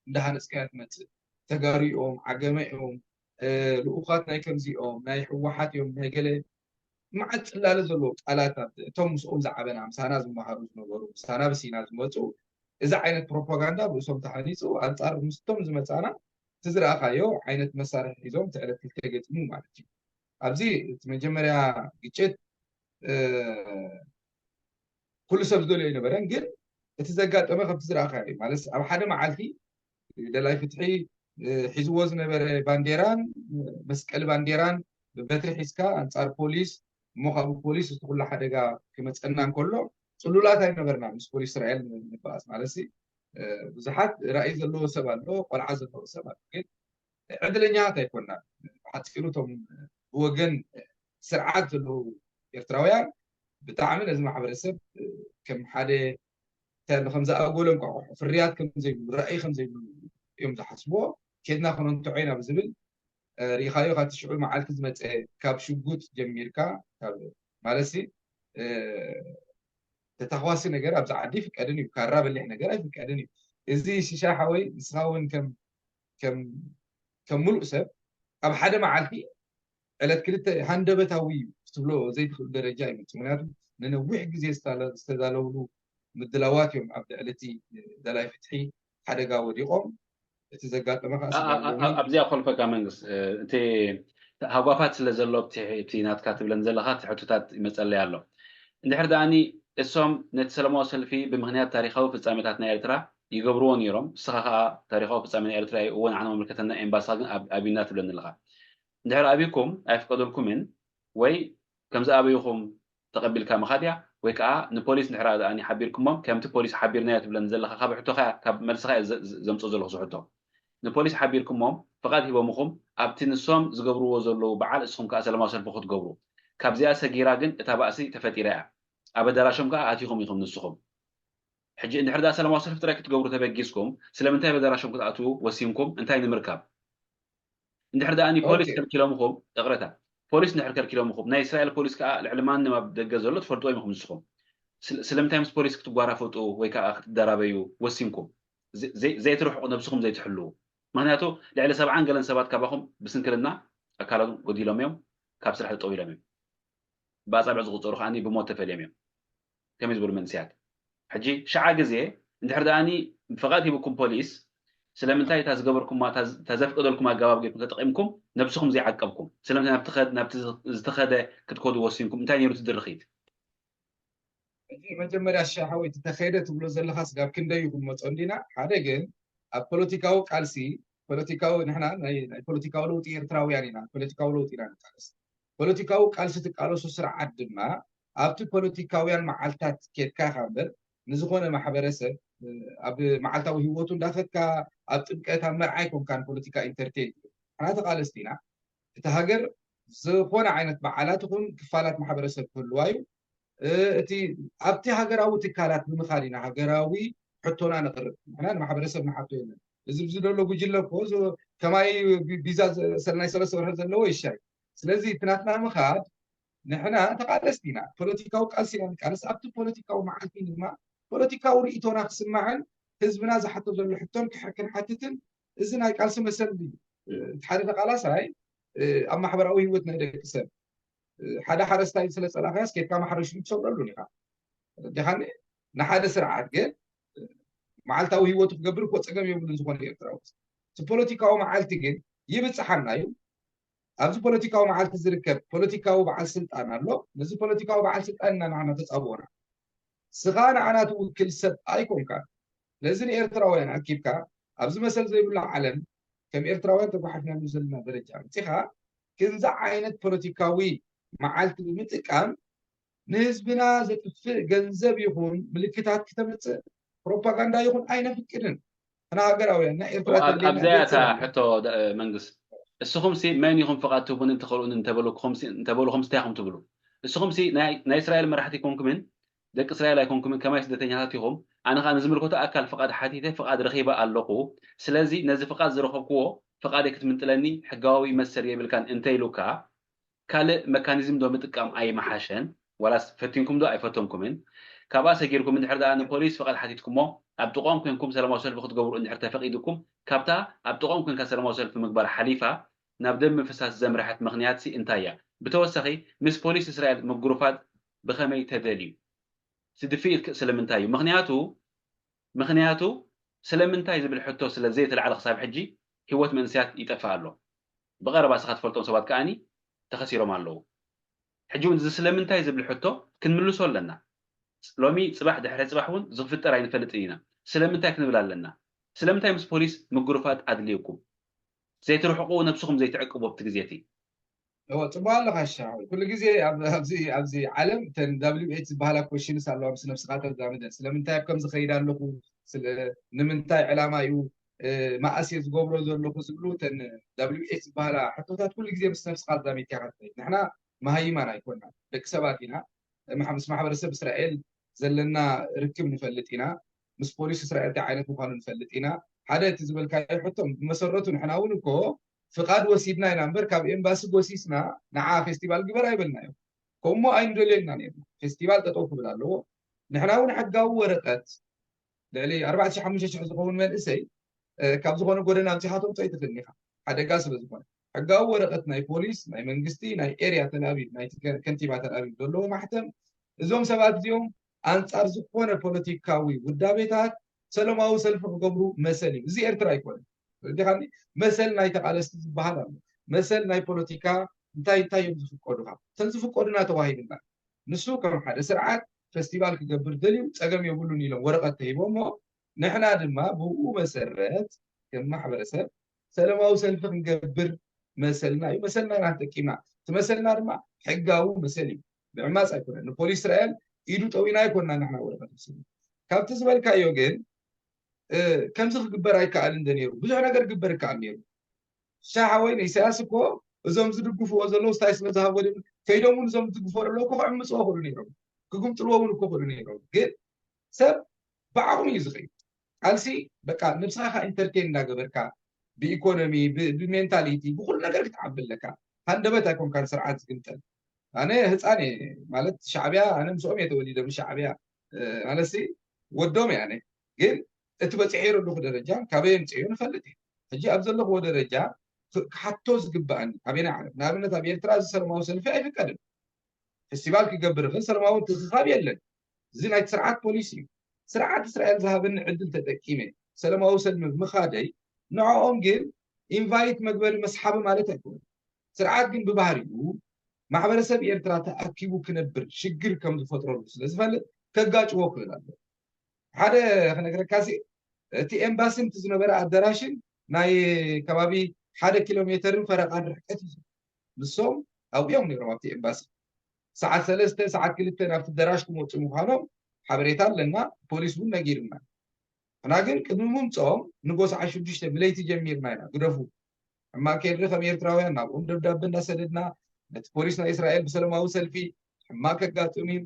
እንዳሃነፅካዮ ትመፅእ ተጋሩ እዮም ዓገመ እዮም ልኡኻት ናይ ከምዚ እዮም ናይ ህወሓት እዮም ናይ ገለ መዓት ፅላለ ዘለዎ ቃላት እቶም ምስኦም ዝዓበና ምሳና ዝመሃሩ ዝነበሩ ምሳና ብሲና ዝመፁ እዚ ዓይነት ፕሮፓጋንዳ ብእሶም ተሃኒፁ ኣንፃር ምስቶም ዝመፃና እቲ ዝረኣኻዮ ዓይነት መሳርሒ ሒዞም እቲ ዕለት ክልተ ገጢሙ ማለት እዩ ኣብዚ እቲ መጀመርያ ግጭት ኩሉ ሰብ ዝደልዮ ኣይነበረን ግን እቲ ዘጋጠመ ከምቲ ዝረኣኻዮ እዩ ማለት ኣብ ሓደ መዓልቲ ደላይ ፍትሒ ሒዝዎ ዝነበረ ባንዴራን መስቀሊ ባንዴራን ብበትሪ ሒዝካ ኣንፃር ፖሊስ እሞ ካብኡ ፖሊስ እቲ ኩሉ ሓደጋ ክመፀና እንከሎ ፅሉላት ኣይነበርና ምስ ፖሊስ እስራኤል ንበኣስ ማለት ብዙሓት ራእይ ዘለዎ ሰብ ኣሎ ቆልዓ ዘለዎ ሰብ ኣሎ ግን ዕድለኛታት ኣይኮና ብሓፂሩ እቶም ብወገን ስርዓት ዘለዉ ኤርትራውያን ብጣዕሚ ነዚ ማሕበረሰብ ከም ሓደ ከም ዝኣጎሎም ቋቑሑ ፍርያት ከም ዘይብሉ ራእይ ከም ዘይብሉ እዮም ዝሓስብዎ ኬድና ክነንትዖ ኢና ብዝብል ርኢኻዮ ካብ ትሽዑ መዓልቲ ዝመፀ ካብ ሽጉጥ ጀሚርካ ማለትሲ ተታኳሲ ነገር ኣብዚ ዓዲ ይፍቀድን እዩ ካራ በሊሕ ነገር ኣይፍቀድን እዩ እዚ ሽሻ ሓወይ ንስኻ እውን ከም ከም ሙሉእ ሰብ ኣብ ሓደ መዓልቲ ዕለት ክልተ ሃንደበታዊ እዩ ክትብሎ ዘይትኽእል ደረጃ ይመፅእ። ምክንያቱ ንነዊሕ ግዜ ዝተዛለውሉ ምድላዋት እዮም ኣብ ልዕሊ እቲ ደላይ ፍትሒ ሓደጋ ወዲቖም። እቲ ዘጋጠመ ከዓ ስጋብ ሎሚ ኣብዚኣ ኮልፈካ መንግስት እቲ ሃጓፋት ስለ ዘሎ እቲ ናትካ ትብለን ዘለካ እቲ ሕቶታት ይመፀለይ ኣሎ። እንድሕር ደኣኒ እሶም ነቲ ሰለማዊ ሰልፊ ብምክንያት ታሪካዊ ፍፃሜታት ናይ ኤርትራ ይገብርዎ ነይሮም። ንስኻ ከዓ ታሪካዊ ፍፃሜ ናይ ኤርትራ እዩ፣ እወ ንዓና መምልከተና፣ ኤምባስኻ ግን ኣቢና ትብለኒ ኣለኻ። እንድሕር ኣቢኩም ኣይፍቀደልኩምን ወይ ከም ዝኣበይኹም ተቐቢልካ ምኻድ እያ፣ ወይ ከዓ ንፖሊስ እንድሕር ደኣ ሓቢርኩሞም ከምቲ ፖሊስ ሓቢርናዮ ትብለኒ ዘለኻ ካብ ሕቶኻ ካብ መልስኻ ዘምፅኦ ዘለኹ ዝሕቶ። ንፖሊስ ሓቢርኩሞም ፍቓድ ሂቦምኹም ኣብቲ ንሶም ዝገብርዎ ዘለዉ በዓል እስኹም ከዓ ሰለማዊ ሰልፊ ክትገብሩ። ካብዚኣ ሰጊራ ግን እታ ባእሲ ተፈጢራ እያ። ኣብ ኣዳራሾም ከዓ ኣቲኹም ኢኹም ንስኹም። ሕጂ እንድሕር ደኣ ሰላማዊ ሰልፊ ጥራይ ክትገብሩ ተበጊስኩም ስለምንታይ ኣብ ኣዳራሾም ክትኣትዉ ወሲንኩም? እንታይ ንምርካብ? እንድሕር ደኣ ፖሊስ ከልኪሎምኹም፣ ይቕረታ፣ ፖሊስ እንድሕር ከልኪሎምኹም፣ ናይ እስራኤል ፖሊስ ከኣ ልዕሊ ማንም ኣብ ደገ ዘሎ ትፈልጥዎ ኢኹም ንስኹም። ስለምንታይ ምስ ፖሊስ ክትጓራፈጡ ወይ ከኣ ክትደራበዩ ወሲንኩም? ዘይትርሕቑ፣ ነብስኹም ዘይትሕልዉ። ምኽንያቱ ልዕሊ ሰብዓን ገለን ሰባት ካባኹም ብስንክልና ኣካሎም ጎዲሎም እዮም፣ ካብ ስራሕ ጠጠው ኢሎም እዮም። ብኣጻብዕ ዝቑጸሩ ከኣ ብሞት ተፈልዮም እዮም። ከመይ ዝበሉ መንእሰያት ሕጂ ሽዓ ግዜ እንድሕር ደኣኒ ፍቓድ ሂብኩም ፖሊስ ስለምንታይ እታ ዝገበርኩማ እታ ዘፍቀደልኩም ኣገባብ ጌርኩም ተጠቒምኩም ነብስኹም ዘይዓቀብኩም ስለምንታይ ናብቲ ዝተኸደ ክትከዱ ወሲንኩም እንታይ ነይሩ እቲ ድርኺት? ሕጂ መጀመርያ ሻ ሓወይ እቲ ተኸይደ ትብሎ ዘለኻ ስጋብ ክንደይ ይኹን መጾ እንዲና ሓደ ግን ኣብ ፖለቲካዊ ቃልሲ ፖለቲካዊ ንሕና ናይ ፖለቲካዊ ለውጢ ኤርትራውያን ኢና ፖለቲካዊ ለውጢ ኢና ንቃለስ ፖለቲካዊ ቃልሲ ትቃለሶ ስርዓት ድማ ኣብቲ ፖለቲካውያን መዓልታት ኬድካ ኢኻ እምበር ንዝኾነ ማሕበረሰብ ኣብ መዓልታዊ ህይወቱ እንዳኸድካ ኣብ ጥምቀት ኣብ መርዓ ኣይኮንካን ፖለቲካ ኢንተርቴን ትብል። ንሕና ተቓለስቲ ኢና። እታ ሃገር ዝኾነ ዓይነት በዓላት ይኹን ክፋላት ማሕበረሰብ ክህልዋ እዩ። እቲ ኣብቲ ሃገራዊ ትካላት ብምኻድ ኢና ሃገራዊ ሕቶና ነቕርብ። ንሕና ንማሕበረሰብ ንሓቶ የለን። እዚ ብዚ ዘሎ ጉጅለ እኮ ከማይ ቢዛ ናይ ሰለስተ ወርሒ ዘለዎ ይሻይ ስለዚ እቲ ናትና ምኻድ ንሕና ተቃለስቲ ኢና ፖለቲካዊ ቃልሲ ኢና ንቃለስ ኣብቲ ፖለቲካዊ መዓልቲ ድማ ፖለቲካዊ ርእቶና ክስማዕን ህዝብና ዝሓቶ ዘሎ ሕቶን ክንሓትትን እዚ ናይ ቃልሲ መሰል እዩ እቲ ሓደ ተቃላሳይ ኣብ ማሕበራዊ ህይወት ናይ ደቂ ሰብ ሓደ ሓረስታይ ስለ ፀላእካያስ ኬድካ ማሕረሽ ትሰብረሉ ኢኻ ረዲኻኒ ንሓደ ስርዓት ግን መዓልታዊ ህይወቱ ክገብር እኮ ፀገም የብሉን ዝኾነ ኤርትራዊ እቲ ፖለቲካዊ መዓልቲ ግን ይብፅሓና እዩ ኣብዚ ፖለቲካዊ መዓልቲ ዝርከብ ፖለቲካዊ በዓል ስልጣን ኣሎ። ነዚ ፖለቲካዊ በዓል ስልጣን ኢና ንዓና ተፃብኦና። ስኻ ንዓና ትውክል ሰብ ኣይኮንካን። ስለዚ ንኤርትራውያን ኣኪብካ ኣብዚ መሰል ዘይብሉ ዓለም ከም ኤርትራውያን ተጓሓፍናሉ ዘለና ደረጃ ኣምፂኻ ክንዚ ዓይነት ፖለቲካዊ መዓልቲ ብምጥቃም ንህዝብና ዘጥፍእ ገንዘብ ይኹን ምልክታት ክተምፅእ ፕሮፓጋንዳ ይኹን ኣይነፍቅድን። ንሕና ሃገራውያን ኢና ኤርትራ ተድልየና ኣብዚኣ እያ እታ ኤርትራ እያ። ሕቶ መንግስት እስኹምሲ መን ኢኹም ፍቓድ ትህቡኒ ትኸልኡኒ እንተበልኩምሲ እንታይ ኢኹም ትብሉ? እስኹምሲ ናይ እስራኤል መራሕቲ ኣይኮንኩምን ደቂ እስራኤል ኣይኮንኩምን ከማይ ስደተኛታት ኢኹም። ኣነ ኸኣ ንዝምልከቶ ኣካል ፍቓድ ሓቲተ ፍቓድ ረኺበ ኣለኹ። ስለዚ ነዚ ፍቓድ ዝረኸብክዎ ፍቓደይ ክትምንጥለኒ ሕጋዊ መሰል የብልካን እንተኢሉካ ካልእ መካኒዝም ዶ ምጥቃም ኣይምሓሸን? ዋላስ ፈቲንኩም ዶ ኣይፈተንኩምን? ካብኣ ሰጊርኩም እንድሕር ደኣ ንፖሊስ ፍቓድ ሓቲትኩሞ ኣብ ጥቕኦም ኮንኩም ሰላማዊ ሰልፊ ክትገብሩ እንድሕር ተፈቒዱኩም ካብታ ኣብ ጥቕኦም ኮንካ ሰላማዊ ሰልፊ ምግባር ሓሊፋ ናብ ደም ምፍሳስ ዘምረሐት ምኽንያትሲ እንታይ እያ? ብተወሳኺ ምስ ፖሊስ እስራኤል ምጉርፋጥ ብኸመይ ተደልዩ? እቲ ድፍኢት ስለምንታይ እዩ? ምኽንያቱ ምኽንያቱ ስለምንታይ ዝብል ሕቶ ስለ ዘይተላዕለ ክሳብ ሕጂ ህይወት መንእሰያት ይጠፍእ ኣሎ። ብቐረባ እስኻ ትፈልጦም ሰባት ከኣ ተኸሲሮም ኣለዉ። ሕጂ እውን እዚ ስለምንታይ ዝብል ሕቶ ክንምልሶ ኣለና። ሎሚ ፅባሕ ድሕሪ ፅባሕ እውን ዝፍጠር ኣይንፈልጥን ኢና። ስለምንታይ ክንብል ኣለና። ስለምንታይ ምስ ፖሊስ ምጉርፋጥ ኣድልየኩም? ዘይትርሕቑ ነብስኹም ዘይትዕቅቡ ኣብቲ ግዜ እቲ። እወ ፅቡቅ ኣለካ ሻ ኩሉ ግዜ ኣብዚ ኣብዚ ዓለም እተን ዳብሊው ኤች ዝበሃላ ኮሽንስ ኣለዋ ምስ ነብስካ ተዛምደን ስለምንታይ ኣብ ከምዚ ከይድ ኣለኩ ንምንታይ ዕላማ እዩ መኣስ እየ ዝገብሮ ዘለኩ ዝብሉ እተን ዳብሊው ኤች ዝበሃላ ሕቶታት ኩሉ ግዜ ምስ ነብስካ ኣዛሚድካ ኢካ ትኸይድ ንሕና መሃይማን ኣይኮና ደቂ ሰባት ኢና ምስ ማሕበረሰብ እስራኤል ዘለና ርክብ ንፈልጥ ኢና ምስ ፖሊስ እስራኤል እንታይ ዓይነት ምኳኑ ንፈልጥ ኢና ሓደ እቲ ዝበልካዮ ሕቶ ብመሰረቱ ንሕና እውን እኮ ፍቓድ ወሲድና ኢና እምበር ካብ ኤምባሲ ጎሲስና ንዓ ፌስቲቫል ግበር ኣይበልናዮ። ከምኡ ኣይንደልዮ ኢና ነርና። ፌስቲቫል ጠጠው ክብል ኣለዎ። ንሕና እውን ሕጋዊ ወረቀት ልዕሊ ኣርባዕተ ሽሕ ሓሙሽተ ሽሕ ዝኸውን መንእሰይ ካብ ዝኾነ ጎደና ኣምፂኻ ተውፅኦ ኣይትኽእልን ኢኻ ሓደጋ ስለ ዝኾነ። ሕጋዊ ወረቐት ናይ ፖሊስ፣ ናይ መንግስቲ፣ ናይ ኤርያ ተልኣቪቭ፣ ናይ ከንቲባ ተልኣቪቭ ዘለዎ ማሕተም፣ እዞም ሰባት እዚኦም ኣንጻር ዝኾነ ፖለቲካዊ ውዳቤታት ሰላማዊ ሰልፊ ክገብሩ መሰል እዩ። እዚ ኤርትራ ኣይኮነን። ርዲኻኒ? መሰል ናይ ተቓለስቲ ዝበሃል ኣሎ። መሰል ናይ ፖለቲካ እንታይ እንታይ እዮም ዝፍቀዱኻ? እተን ዝፍቀዱና ተዋሂብና። ንሱ ከም ሓደ ስርዓት ፈስቲቫል ክገብር ደልዩ ጸገም የብሉን ኢሎም ወረቐት ተሂቦሞ፣ ንሕና ድማ ብኡ መሰረት ከም ማሕበረሰብ ሰላማዊ ሰልፊ ክንገብር መሰልና እዩ። መሰልና ኢና ተጠቂምና። እቲ መሰልና ድማ ሕጋዊ መሰል እዩ። ምዕማፅ ኣይኮነን። ንፖሊስ እስራኤል ኢዱ ጠዊና ኣይኮንና ንሕና ወረቐት ወሲድና። ካብቲ ዝበልካዮ ግን ከምዚ ክግበር ኣይከኣልን ዶ ነይሩ? ብዙሕ ነገር ክግበር ይከኣል ነይሩ። ሻሓወይ ንኢሳያስ እኮ እዞም ዝድግፍዎ ዘለዉ ስታይ ስለ ዝሃቦ ድም ከይዶም እውን እዞም ዝድግፍዎ ዘለዉ እኮ ክዕምፅዎ ክእሉ ነይሮም፣ ክግምጥልዎ እውን እኮ ክእሉ ነይሮም። ግን ሰብ ብዓቕሙ እዩ ዝኸይድ። ቃልሲ በቃ ነብስኻ ኢንተርቴን እንዳገበርካ ብኢኮኖሚ፣ ብሜንታሊቲ፣ ብኩሉ ነገር ክትዓቢ ኣለካ። ሃንደበት ኣይኮንካን ስርዓት ዝግምጠል። ኣነ ህፃን እየ ማለት ሻዕብያ፣ ኣነ ምስኦም እየ ተወሊደ፣ ምስ ሻዕብያ ማለትሲ ወዶም እየ ኣነ። ግን እቲ በፂሐ ዘለኹ ደረጃ ካበይ የምፅዮ ንፈልጥ እየ። ሕጂ ኣብ ዘለኽዎ ደረጃ ክሓቶ ዝግባኣኒ ኣበየናይ ዓለም? ንኣብነት ኣብ ኤርትራ እዚ ሰላማዊ ሰልፊ ኣይፍቀድን። ፌስቲቫል ክገብር ይኽእል፣ ሰላማዊ ምትእኽኻብ የለን። እዚ ናይቲ ስርዓት ፖሊሲ እዩ። ስርዓት እስራኤል ዝሃበኒ ዕድል ተጠቂመ ሰላማዊ ሰልፊ ምኻደይ ንዕኦም ግን ኢንቫይት መግበሪ መስሓቢ ማለት ኣይኮነን። ስርዓት ግን ብባህሪኡ ማሕበረሰብ ኤርትራ ተኣኪቡ ክነብር ሽግር ከም ዝፈጥረሉ ስለ ዝፈልጥ ከጋጭዎ ክእል ኣሎ። ሓደ ክነግረካ ሲ እቲ ኤምባስን እቲ ዝነበረ ኣዳራሽን ናይ ከባቢ ሓደ ኪሎ ሜተርን ፈረቓን ርሕቀት እዩ። ንሶም ኣብኡ እዮም ነይሮም ኣብቲ ኤምባሲ። ሰዓት ሰለስተ ሰዓት ክልተ ናብቲ ኣዳራሽ ክመፁ ምዃኖም ሓበሬታ ኣለና። ፖሊስ እውን ነጊርና። ንሕና ግን ቅድሚ ምምፅኦም ንጎ ሰዓት ሽዱሽተ ብለይቲ ጀሚርና ኢና ግደፉ ሕማቅ ኬድሪ ከም ኤርትራውያን ናብኦም ደብዳበ እንዳሰደድና ነቲ ፖሊስ ናይ እስራኤል ብሰላማዊ ሰልፊ ሕማቅ ከጋጥም እዩ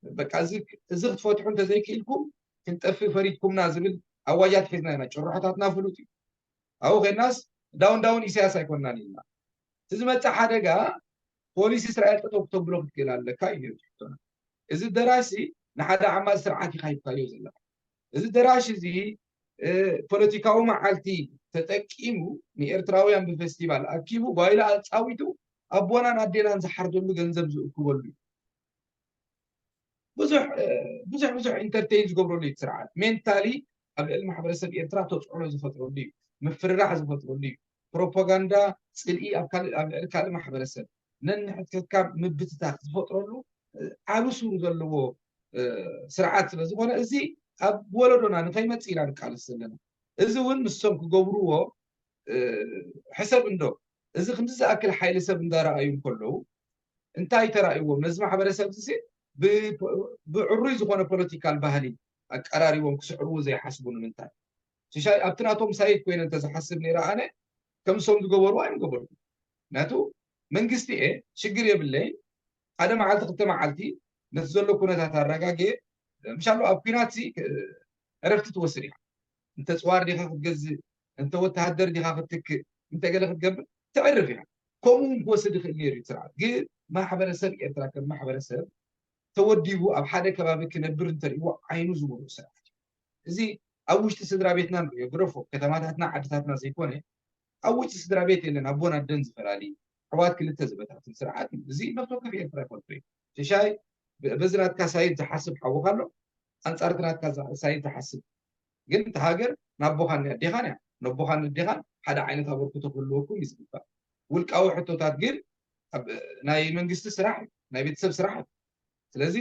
በቃ እዚ ክትፈትሑ እንተዘይክኢልኩም ክንጠፍእ ፈሪድኩምና ዝብል ኣዋጃት ሒዝና ኢና። ጭርሖታትና ፍሉጥ እዩ። ኣብኡ ኮይናስ ዳውን ዳውን ኢሳያስ ኣይኮንናን ኢልና እቲ ዝመፅእ ሓደጋ ፖሊስ እስራኤል ጠጠው ክተብሎ ክትክእል ኣለካ እዩ ነይሩ ትሕቶና። እዚ ኣዳራሽ ንሓደ ዓማዚ ስርዓት ኢኻ ሂብካዮ ዘለኻ። እዚ ኣዳራሽ እዚ ፖለቲካዊ መዓልቲ ተጠቂሙ ንኤርትራውያን ብፌስቲቫል ኣኪቡ ጓይላ ኣጻዊቱ ኣቦናን ኣዴናን ዝሓርደሉ ገንዘብ ዝእክበሉ እዩ። ብዙሕ ብዙሕ ብዙሕ ኢንተርቴይን ዝገብረሉ እዩ ስርዓት። ሜንታሊ ኣብ ልዕሊ ማሕበረሰብ ኤርትራ ተፅዕኖ ዝፈጥረሉ እዩ። ምፍርራሕ ዝፈጥረሉ እዩ። ፕሮፓጋንዳ ፅልኢ ኣብ ካልእ ኣብ ልዕሊ ካልእ ማሕበረሰብ ነንሕድሕድካ ምብትታክ ዝፈጥረሉ ዓቢ ሱር ዘለዎ ስርዓት ስለ ዝኾነ እዚ ኣብ ወለዶና ንኸይመፅእ ኢና ንቃለስ ዘለና። እዚ እውን ንሶም ክገብርዎ ሕሰብ እንዶ እዚ ክንዲ ዝኣክል ሓይሊ ሰብ እንዳረኣዩ እንከለዉ እንታይ ተራእይዎም ነዚ ማሕበረሰብ እዚ ብዕሩይ ዝኾነ ፖለቲካል ባህሊ ኣቀራሪቦም ክስዕርዎ ዘይሓስቡ ንምንታይ? ሽሻይ ኣብቲ ናቶም ሳይድ ኮይነ እንተዝሓስብ ነይረ ኣነ ከምሶም ዝገበሩ ኣይምገበርኩ። ምክንያቱ መንግስቲ እየ ሽግር የብለይ ሓደ መዓልቲ ክልተ መዓልቲ ነቲ ዘሎ ኩነታት ኣረጋግየ ምሻሎ ኣብ ኩናት ዕረፍቲ ትወስድ ኢኻ። እንተ ፅዋር ዲኻ ክትገዝእ እንተ ወተሃደር ዲኻ ክትትክእ እንተ ገለ ክትገብር ትዕርፍ ኢኻ። ከምኡ እውን ክወስድ ይኽእል ነይሩ እዩ ስርዓት። ግን ማሕበረሰብ ኤርትራ ከም ማሕበረሰብ ተወዲቡ ኣብ ሓደ ከባቢ ክነብር እንተርእይዎ ዓይኑ ዝመልኡ ስርዓት እዩ። እዚ ኣብ ውሽጢ ስድራ ቤትና ንሪኦ ግደፎ ከተማታትና ዓድታትና ዘይኮነ ኣብ ውሽጢ ስድራ ቤት የለን ኣቦን ኣደን ዝፈላሊ ኣሕዋት ክልተ ዝበታትን ስርዓት እዩ። እዚ ነፍሲ ወከፍ ኤርትራ ይፈልጦ እዩ። ሽሻይ በዚ ናትካ ሳይድ ዝሓስብ ሓውኻ ኣሎ ኣንጻር እቲ ናትካ ሳይድ ዝሓስብ ግን እታ ሃገር ናቦኻን ኣዴኻን እያ። ነቦኻን ኣዴኻን ሓደ ዓይነት ኣበርክቶ ክህልወኩም እዩ ዝግባእ። ውልቃዊ ሕቶታት ግን ናይ መንግስቲ ስራሕ ናይ ቤተሰብ ስራሕ እዩ። ስለዚ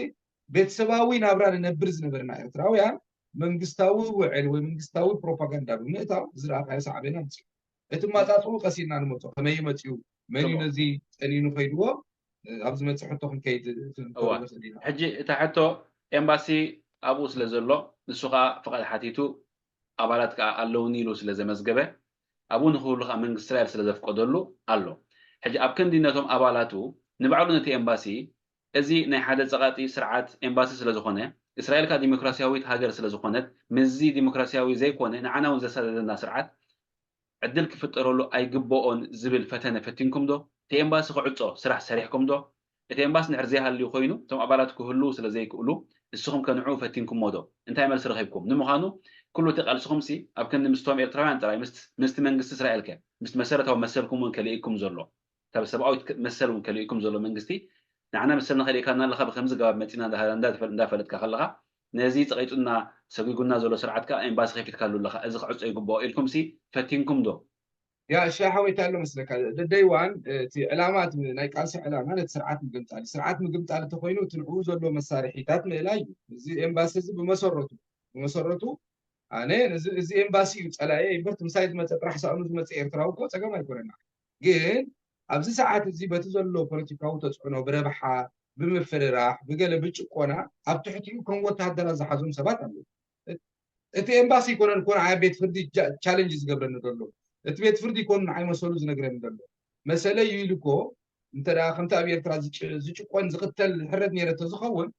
ቤተሰባዊ ናብራ ንነብር ዝነበርና ኤርትራውያን መንግስታዊ ውዕል ወይ መንግስታዊ ፕሮፓጋንዳ ብምእታው ዝረኣኻዮ ሳዕቤና ምፅኡ። እቲ ማፃፅኡ ቀሲና ንመፆ ከመይ መፅኡ መን እዩ ነዚ ጠኒኑ ከይድዎ ኣብ ዝመፅእ ሕቶ ክንከይድ ክንከውን ንኽእል ኢና። ሕጂ እታ ሕቶ ኤምባሲ ኣብኡ ስለ ዘሎ ንሱ ከዓ ፍቓድ ሓቲቱ ኣባላት ከዓ ኣለውኒ ኢሉ ስለ ዘመዝገበ ኣብኡ ንክህሉ ከዓ መንግስቲ እስራኤል ስለ ዘፍቀደሉ ኣሎ። ሕጂ ኣብ ክንዲ ነቶም ኣባላቱ ንባዕሉ ነቲ ኤምባሲ እዚ ናይ ሓደ ፀቓጢ ስርዓት ኤምባሲ ስለ ዝኾነ እስራኤል ከዓ ዲሞክራሲያዊት ሃገር ስለ ዝኾነት ምስዚ ዲሞክራሲያዊ ዘይኮነ ንዓና እውን ዘሳደደና ስርዓት ዕድል ክፍጠረሉ ኣይግበኦን ዝብል ፈተነ ፈቲንኩም ዶ? እቲ ኤምባሲ ክዕጾ ስራሕ ሰሪሕኩም ዶ? እቲ ኤምባሲ እንድሕር ዘይሃልዩ ኮይኑ እቶም ኣባላት ክህልዉ ስለ ዘይክእሉ ንስኹም ከ ንዕኡ ፈቲንኩሞ ዶ? እንታይ መልሲ ረኺብኩም? ንምዃኑ ኩሉ እቲ ቃልስኹም ሲ ኣብ ክንዲ ምስቶም ኤርትራውያን ጥራይ፣ ምስቲ መንግስቲ እስራኤል ከ፣ ምስቲ መሰረታዊ መሰልኩም እውን ከልኢኩም ዘሎ፣ ካብ ሰብኣዊት መሰል እውን ከልኢኩም ዘሎ መንግስቲ፣ ንዓና መሰልና ከልኢካና ኣለኻ፣ ብከምዚ ገባብ መፂና እንዳፈለጥካ ከለኻ፣ ነዚ ፀቂጡና ሰጒጉና ዘሎ ስርዓት ከዓ ኤምባሲ ከፊትካሉ ኣለኻ፣ እዚ ክዕፆ ይግብኦ ኢልኩም ሲ ፈቲንኩም ዶ? ያ እሺ ሓወይታ ኣሎ መስለካ ደደይዋን እቲ ዕላማ ናይ ቃልሲ ዕላማ ነቲ ስርዓት ምግምጣል ስርዓት ምግምጣል እንተኮይኑ እቲ ንዕኡ ዘሎ መሳርሒታት ምእላይ እዩ። እዚ ኤምባሲ እዚ ብመሰረቱ ብመሰረቱ ኣነ እዚ ኤምባሲ እዩ ፀላኤ ይበርት ምሳይ ዝመፀ ጥራሕ ሳእኑ ዝመፀ ኤርትራዊ እኮ ፀገም ኣይኮነና። ግን ኣብዚ ሰዓት እዚ በቲ ዘሎ ፖለቲካዊ ተፅዕኖ ብረብሓ ብምፍርራሕ ብገለ ብጭቆና ኣብ ትሕቲኡ ከም ወታሃደራት ዝሓዞም ሰባት ኣለዉ። እቲ ኤምባሲ ይኮነን እኮ ንዓይ ቤት ፍርዲ ቻለንጅ ዝገብረኒ ዘሎ እቲ ቤት ፍርዲ ይኮኑ ንዓይ መሰሉ ዝነግረኒ ዘሎ መሰለይ እዩ ኢሉ እኮ እንተ ከምቲ ኣብ ኤርትራ ዝጭቆን ዝቅተል ዝሕረድ ነይረ ተዝኸውን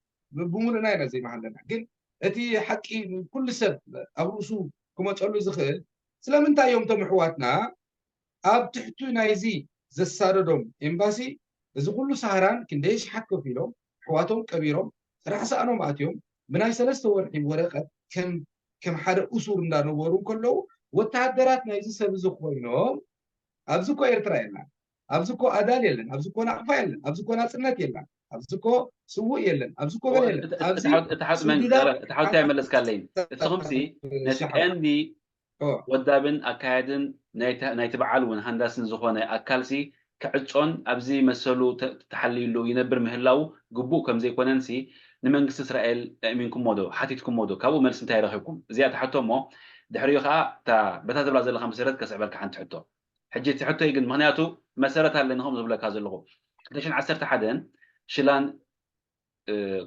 ብምሉእና ኢና ዘይመሃለና ግን እቲ ሓቂ ኩሉ ሰብ ኣብ ርእሱ ክመፀሉ ዝኽእል ስለምንታይ እዮም እቶም ኣሕዋትና ኣብ ትሕቲ ናይዚ ዘሳደዶም ኤምባሲ እዚ ኩሉ ሳህራን ክንደይ ሽሓት ከፊሎም ኣሕዋቶም ቀቢሮም ጥራሕ ሰኣኖም ኣትዮም ብናይ ሰለስተ ወርሒ ወረቀት ከም ከም ሓደ እሱር እንዳነበሩ ከለዉ ወተሃደራት ናይዚ ሰብ እዚ ኮይኖም ኣብዚ እኮ ኤርትራ የላን ኣብዚ እኮ ኣዳል የለን ኣብዚ እኮ ናቅፋ የለን ኣብዚ እኮ ናጽነት የለን ኣብዚ እኮ ስውእ የለን ኣብዚ እኮ ገለ የለን ኣብዚ እቲ ሓውቲ ኣይመለስካለይን እስኹምሲ ነቲ ቀንዲ ወዳብን ኣካያድን ናይቲ በዓል እውን ሃንዳስን ዝኾነ ኣካልሲ ክዕጾን ኣብዚ መሰሉ ተሓልዩሉ ይነብር ምህላው ግቡእ ከም ዘይኮነንሲ ንመንግስቲ እስራኤል ኣእሚንኩሞ ዶ ሓቲትኩሞ ዶ ካብኡ መልሲ እንታይ ረኺብኩም እዚኣ ትሓቶ እሞ ድሕሪኡ ከዓ እታ በታ ትብላ ዘለካ መሰረት ከስዕበልካ ሓንቲ ሕቶ ሕጂ እቲ ሕቶይ ግን ምክንያቱ መሰረት ኣለኒ ከም ዝብለካ ዘለኹ ክልተ ሽሕን ዓሰርተ ሓደን ሽላን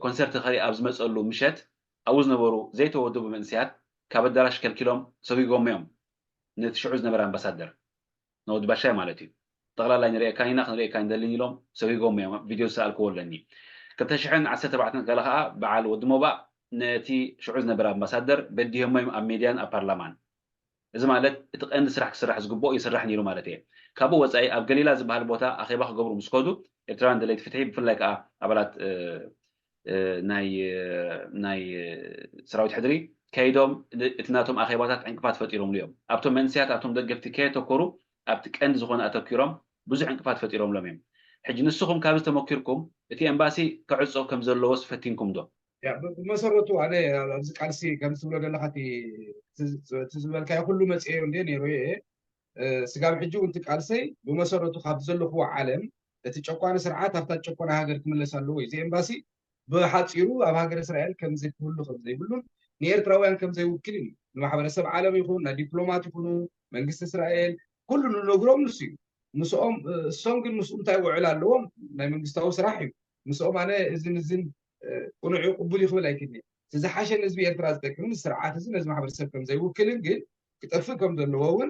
ኮንሰርት ከርኢ ኣብ ዝመፀሉ ምሸት ኣብኡ ዝነበሩ ዘይተወደቡ መንእሰያት ካብ ኣዳራሽ ከልኪሎም ሰጒጎሞ እዮም ነቲ ሽዑ ዝነበረ ኣምባሳደር ነወዲ ባሻይ ማለት እዩ ጠቕላላይ ንርእየካን ኢና ክንርእየካ እንደልን ኢሎም ሰጒጎሞ እዮም ቪድዮ ዝሰኣልክዎ ኣለኒ ክልተ ሽሕን ዓሰርተ ኣርባዕተን ገለ ከዓ በዓል ወዲ ሞባእ ነቲ ሽዑ ዝነበረ ኣምባሳደር በዲሆሞ እዮም ኣብ ሜድያን ኣብ ፓርላማን እዚ ማለት እቲ ቀንዲ ስራሕ ክስራሕ ዝግብኦ ይስራሕ ነይሩ ማለት እየ። ካብኡ ወፃኢ ኣብ ገሊላ ዝበሃል ቦታ ኣኼባ ክገብሩ ምስ ከዱ ኤርትራውያን ደለይቲ ፍትሒ ብፍላይ ከዓ ኣባላት ናይ ናይ ሰራዊት ሕድሪ ከይዶም እቲ ናቶም ኣኼባታት ዕንቅፋት ፈጢሮምሉ እዮም። ኣብቶም መንስያት ኣብቶም ደገፍቲ ከየተኮሩ ኣብቲ ቀንዲ ዝኾነ ኣተኪሮም ብዙሕ ዕንቅፋት ፈጢሮምሎም እዮም። ሕጂ ንስኹም ካብዚ ተመኪርኩም እቲ ኤምባሲ ክዕጾ ከም ዘለዎስ ፈቲንኩም ዶ? ብመሰረቱ ኣነ ኣብዚ ቃልሲ ከም ትብሎ ዘለካ እቲ ዝበልካዮ ኩሉ መፅኤዮ እንደ ነይሩ እየ ስጋብ ሕጂ እውን ቃልሰይ ብመሰረቱ ካብ ዘለክዎ ዓለም እቲ ጨቋኒ ስርዓት ኣብታ ጨቆና ሃገር ክምለስ ኣለዎ እዚ ኤምባሲ ብሓፂሩ ኣብ ሃገር እስራኤል ከምዚ ክህሉ ከም ዘይብሉን ንኤርትራውያን ከም ዘይውክልን እዩ ንማሕበረሰብ ዓለም ይኹን ናይ ዲፕሎማት ይኹኑ መንግስቲ እስራኤል ኩሉ ንነግሮም ንሱ እዩ ምስኦም እሶም ግን ምስኡ እንታይ ውዕል ኣለዎም ናይ መንግስታዊ ስራሕ እዩ ምስኦም ኣነ እዝን እዝን ቁኑዕ ቅቡል ይኽብል ኣይክእል እቲ ዝሓሸ ንህዝቢ ኤርትራ ዝጠቅምን ስርዓት እዚ ነዚ ማሕበረሰብ ከም ዘይውክልን ግን ክጠፍእ ከም ዘለዎ እውን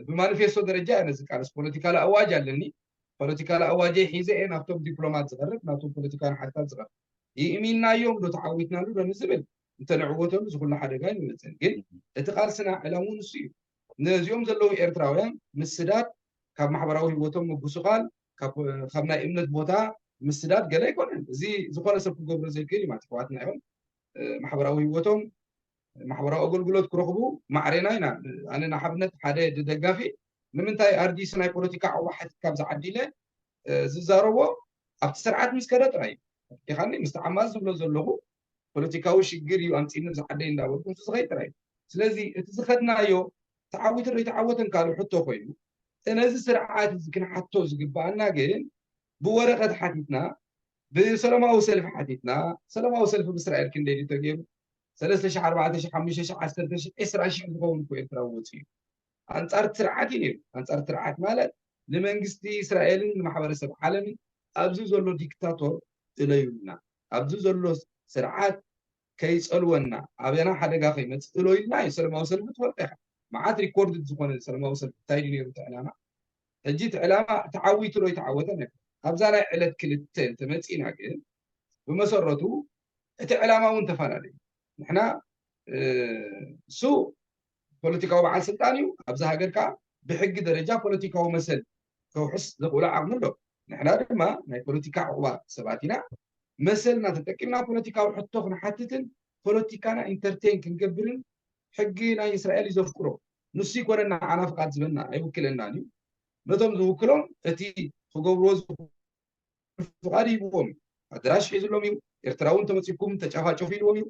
ብማኒፌስቶ ደረጃ እየ ነዚ ቃልስ ፖለቲካል ኣዋጅ ኣለኒ ፖለቲካል ኣዋጀይ ሒዘ እየ ናብቶም ዲፕሎማት ዝቐርብ ናብቶም ፖለቲካዊ ሓይልታት ዝቐርብ ይእሚናዮም ዶ ተዓዊትናሉ ዶ ንዝብል እንተንዕወተሉ ዝኩሉ ሓደጋ ይመፅን ግን እቲ ቃልስና ዕላሙ ንሱ እዩ ነዚኦም ዘለዉ ኤርትራውያን ምስዳድ ካብ ማሕበራዊ ህይወቶም ምጉስቓል ካብ ናይ እምነት ቦታ ምስዳድ ገለ ኣይኮነን እዚ ዝኾነ ሰብ ክገብሮ ዘይክእል እዩ ማለት ኣሕዋትና እዮም ማሕበራዊ ህይወቶም ማሕበራዊ ኣገልግሎት ክረኽቡ ማዕሬና ኢና ኣነ ንሓብነት ሓደ ደጋፊ ንምንታይ ኣርዲስ ናይ ፖለቲካ ዕዋ ሓቲት ካብ ዝዓዲ ኢለ ዝዛረቦ ኣብቲ ስርዓት ምስ ከደ ጥራይ ኢኻኒ ምስ ተዓማዝ ዝብሎ ዘለኹ ፖለቲካዊ ሽግር እዩ ኣምፂኒ ዝዓደይ እንዳበልኩ ምስ ዝኸይ ጥራይ ስለዚ እቲ ዝኸድናዮ ተዓዊትን ዘይተዓወተን ካልእ ሕቶ ኮይኑ ነዚ ስርዓት እዚ ክንሓቶ ዝግባኣና ግን ብወረቐት ሓቲትና ብሰላማዊ ሰልፊ ሓቲትና ሰላማዊ ሰልፊ ብእስራኤል ክንደይ ድዩ ተገይሩ ሰለስተ ሺሕ ኣርባዕተ ሺሕ ሓሙሽተ ሺሕ ዓሰርተ ሺሕ ዕስራ ሺሕ ዝኸውን እኮ ኤርትራዊ ወፂኡ ኣንፃር ስርዓት እዩ ነይሩ ኣንፃር ስርዓት ማለት ንመንግስቲ እስራኤልን ንማሕበረሰብ ዓለምን ኣብዚ ዘሎ ዲክታቶር እለዩልና ኣብዚ ዘሎ ስርዓት ከይፀልወና ኣበና ሓደጋ ከይመፅእ እለዩልና እዩ ሰለማዊ ሰልፊ ትፈልጦ ኢኻ መዓት ሪኮርድ ዝኾነ ሰለማዊ ሰልፊ እንታይ ድዩ ነይሩ እቲ ዕላማ ሕጂ እቲ ዕላማ ተዓዊቱ ዶ ይተዓወተ ነበር ኣብዛ ናይ ዕለት ክልተ እንተመፂእና ግን ብመሰረቱ እቲ ዕላማ እውን ተፈላለዩ ንሕና እሱ ፖለቲካዊ በዓል ስልጣን እዩ ኣብዚ ሃገር ከዓ ብሕጊ ደረጃ ፖለቲካዊ መሰል ከውሕስ ዘኽእሎ ዓቕሚ ኣሎ ንሕና ድማ ናይ ፖለቲካ ዕቑባ ሰባት ኢና መሰልና ተጠቂምና ፖለቲካዊ ሕቶ ክንሓትትን ፖለቲካና ኢንተርቴን ክንገብርን ሕጊ ናይ እስራኤል እዩ ዘፍቅሮ። ንሱ ይኮነና ዓና ፍቃድ ዝበና ኣይውክለናን እዩ። ነቶም ዝውክሎም እቲ ክገብርዎ ዝኽእሉ ፍቃድ ይህብዎም እዩ። ኣደራሽ ሒዝሎም እዩ። ኤርትራዊ እንተመፂኩም ተጫፋጨፉ ኢልዎም እዩ።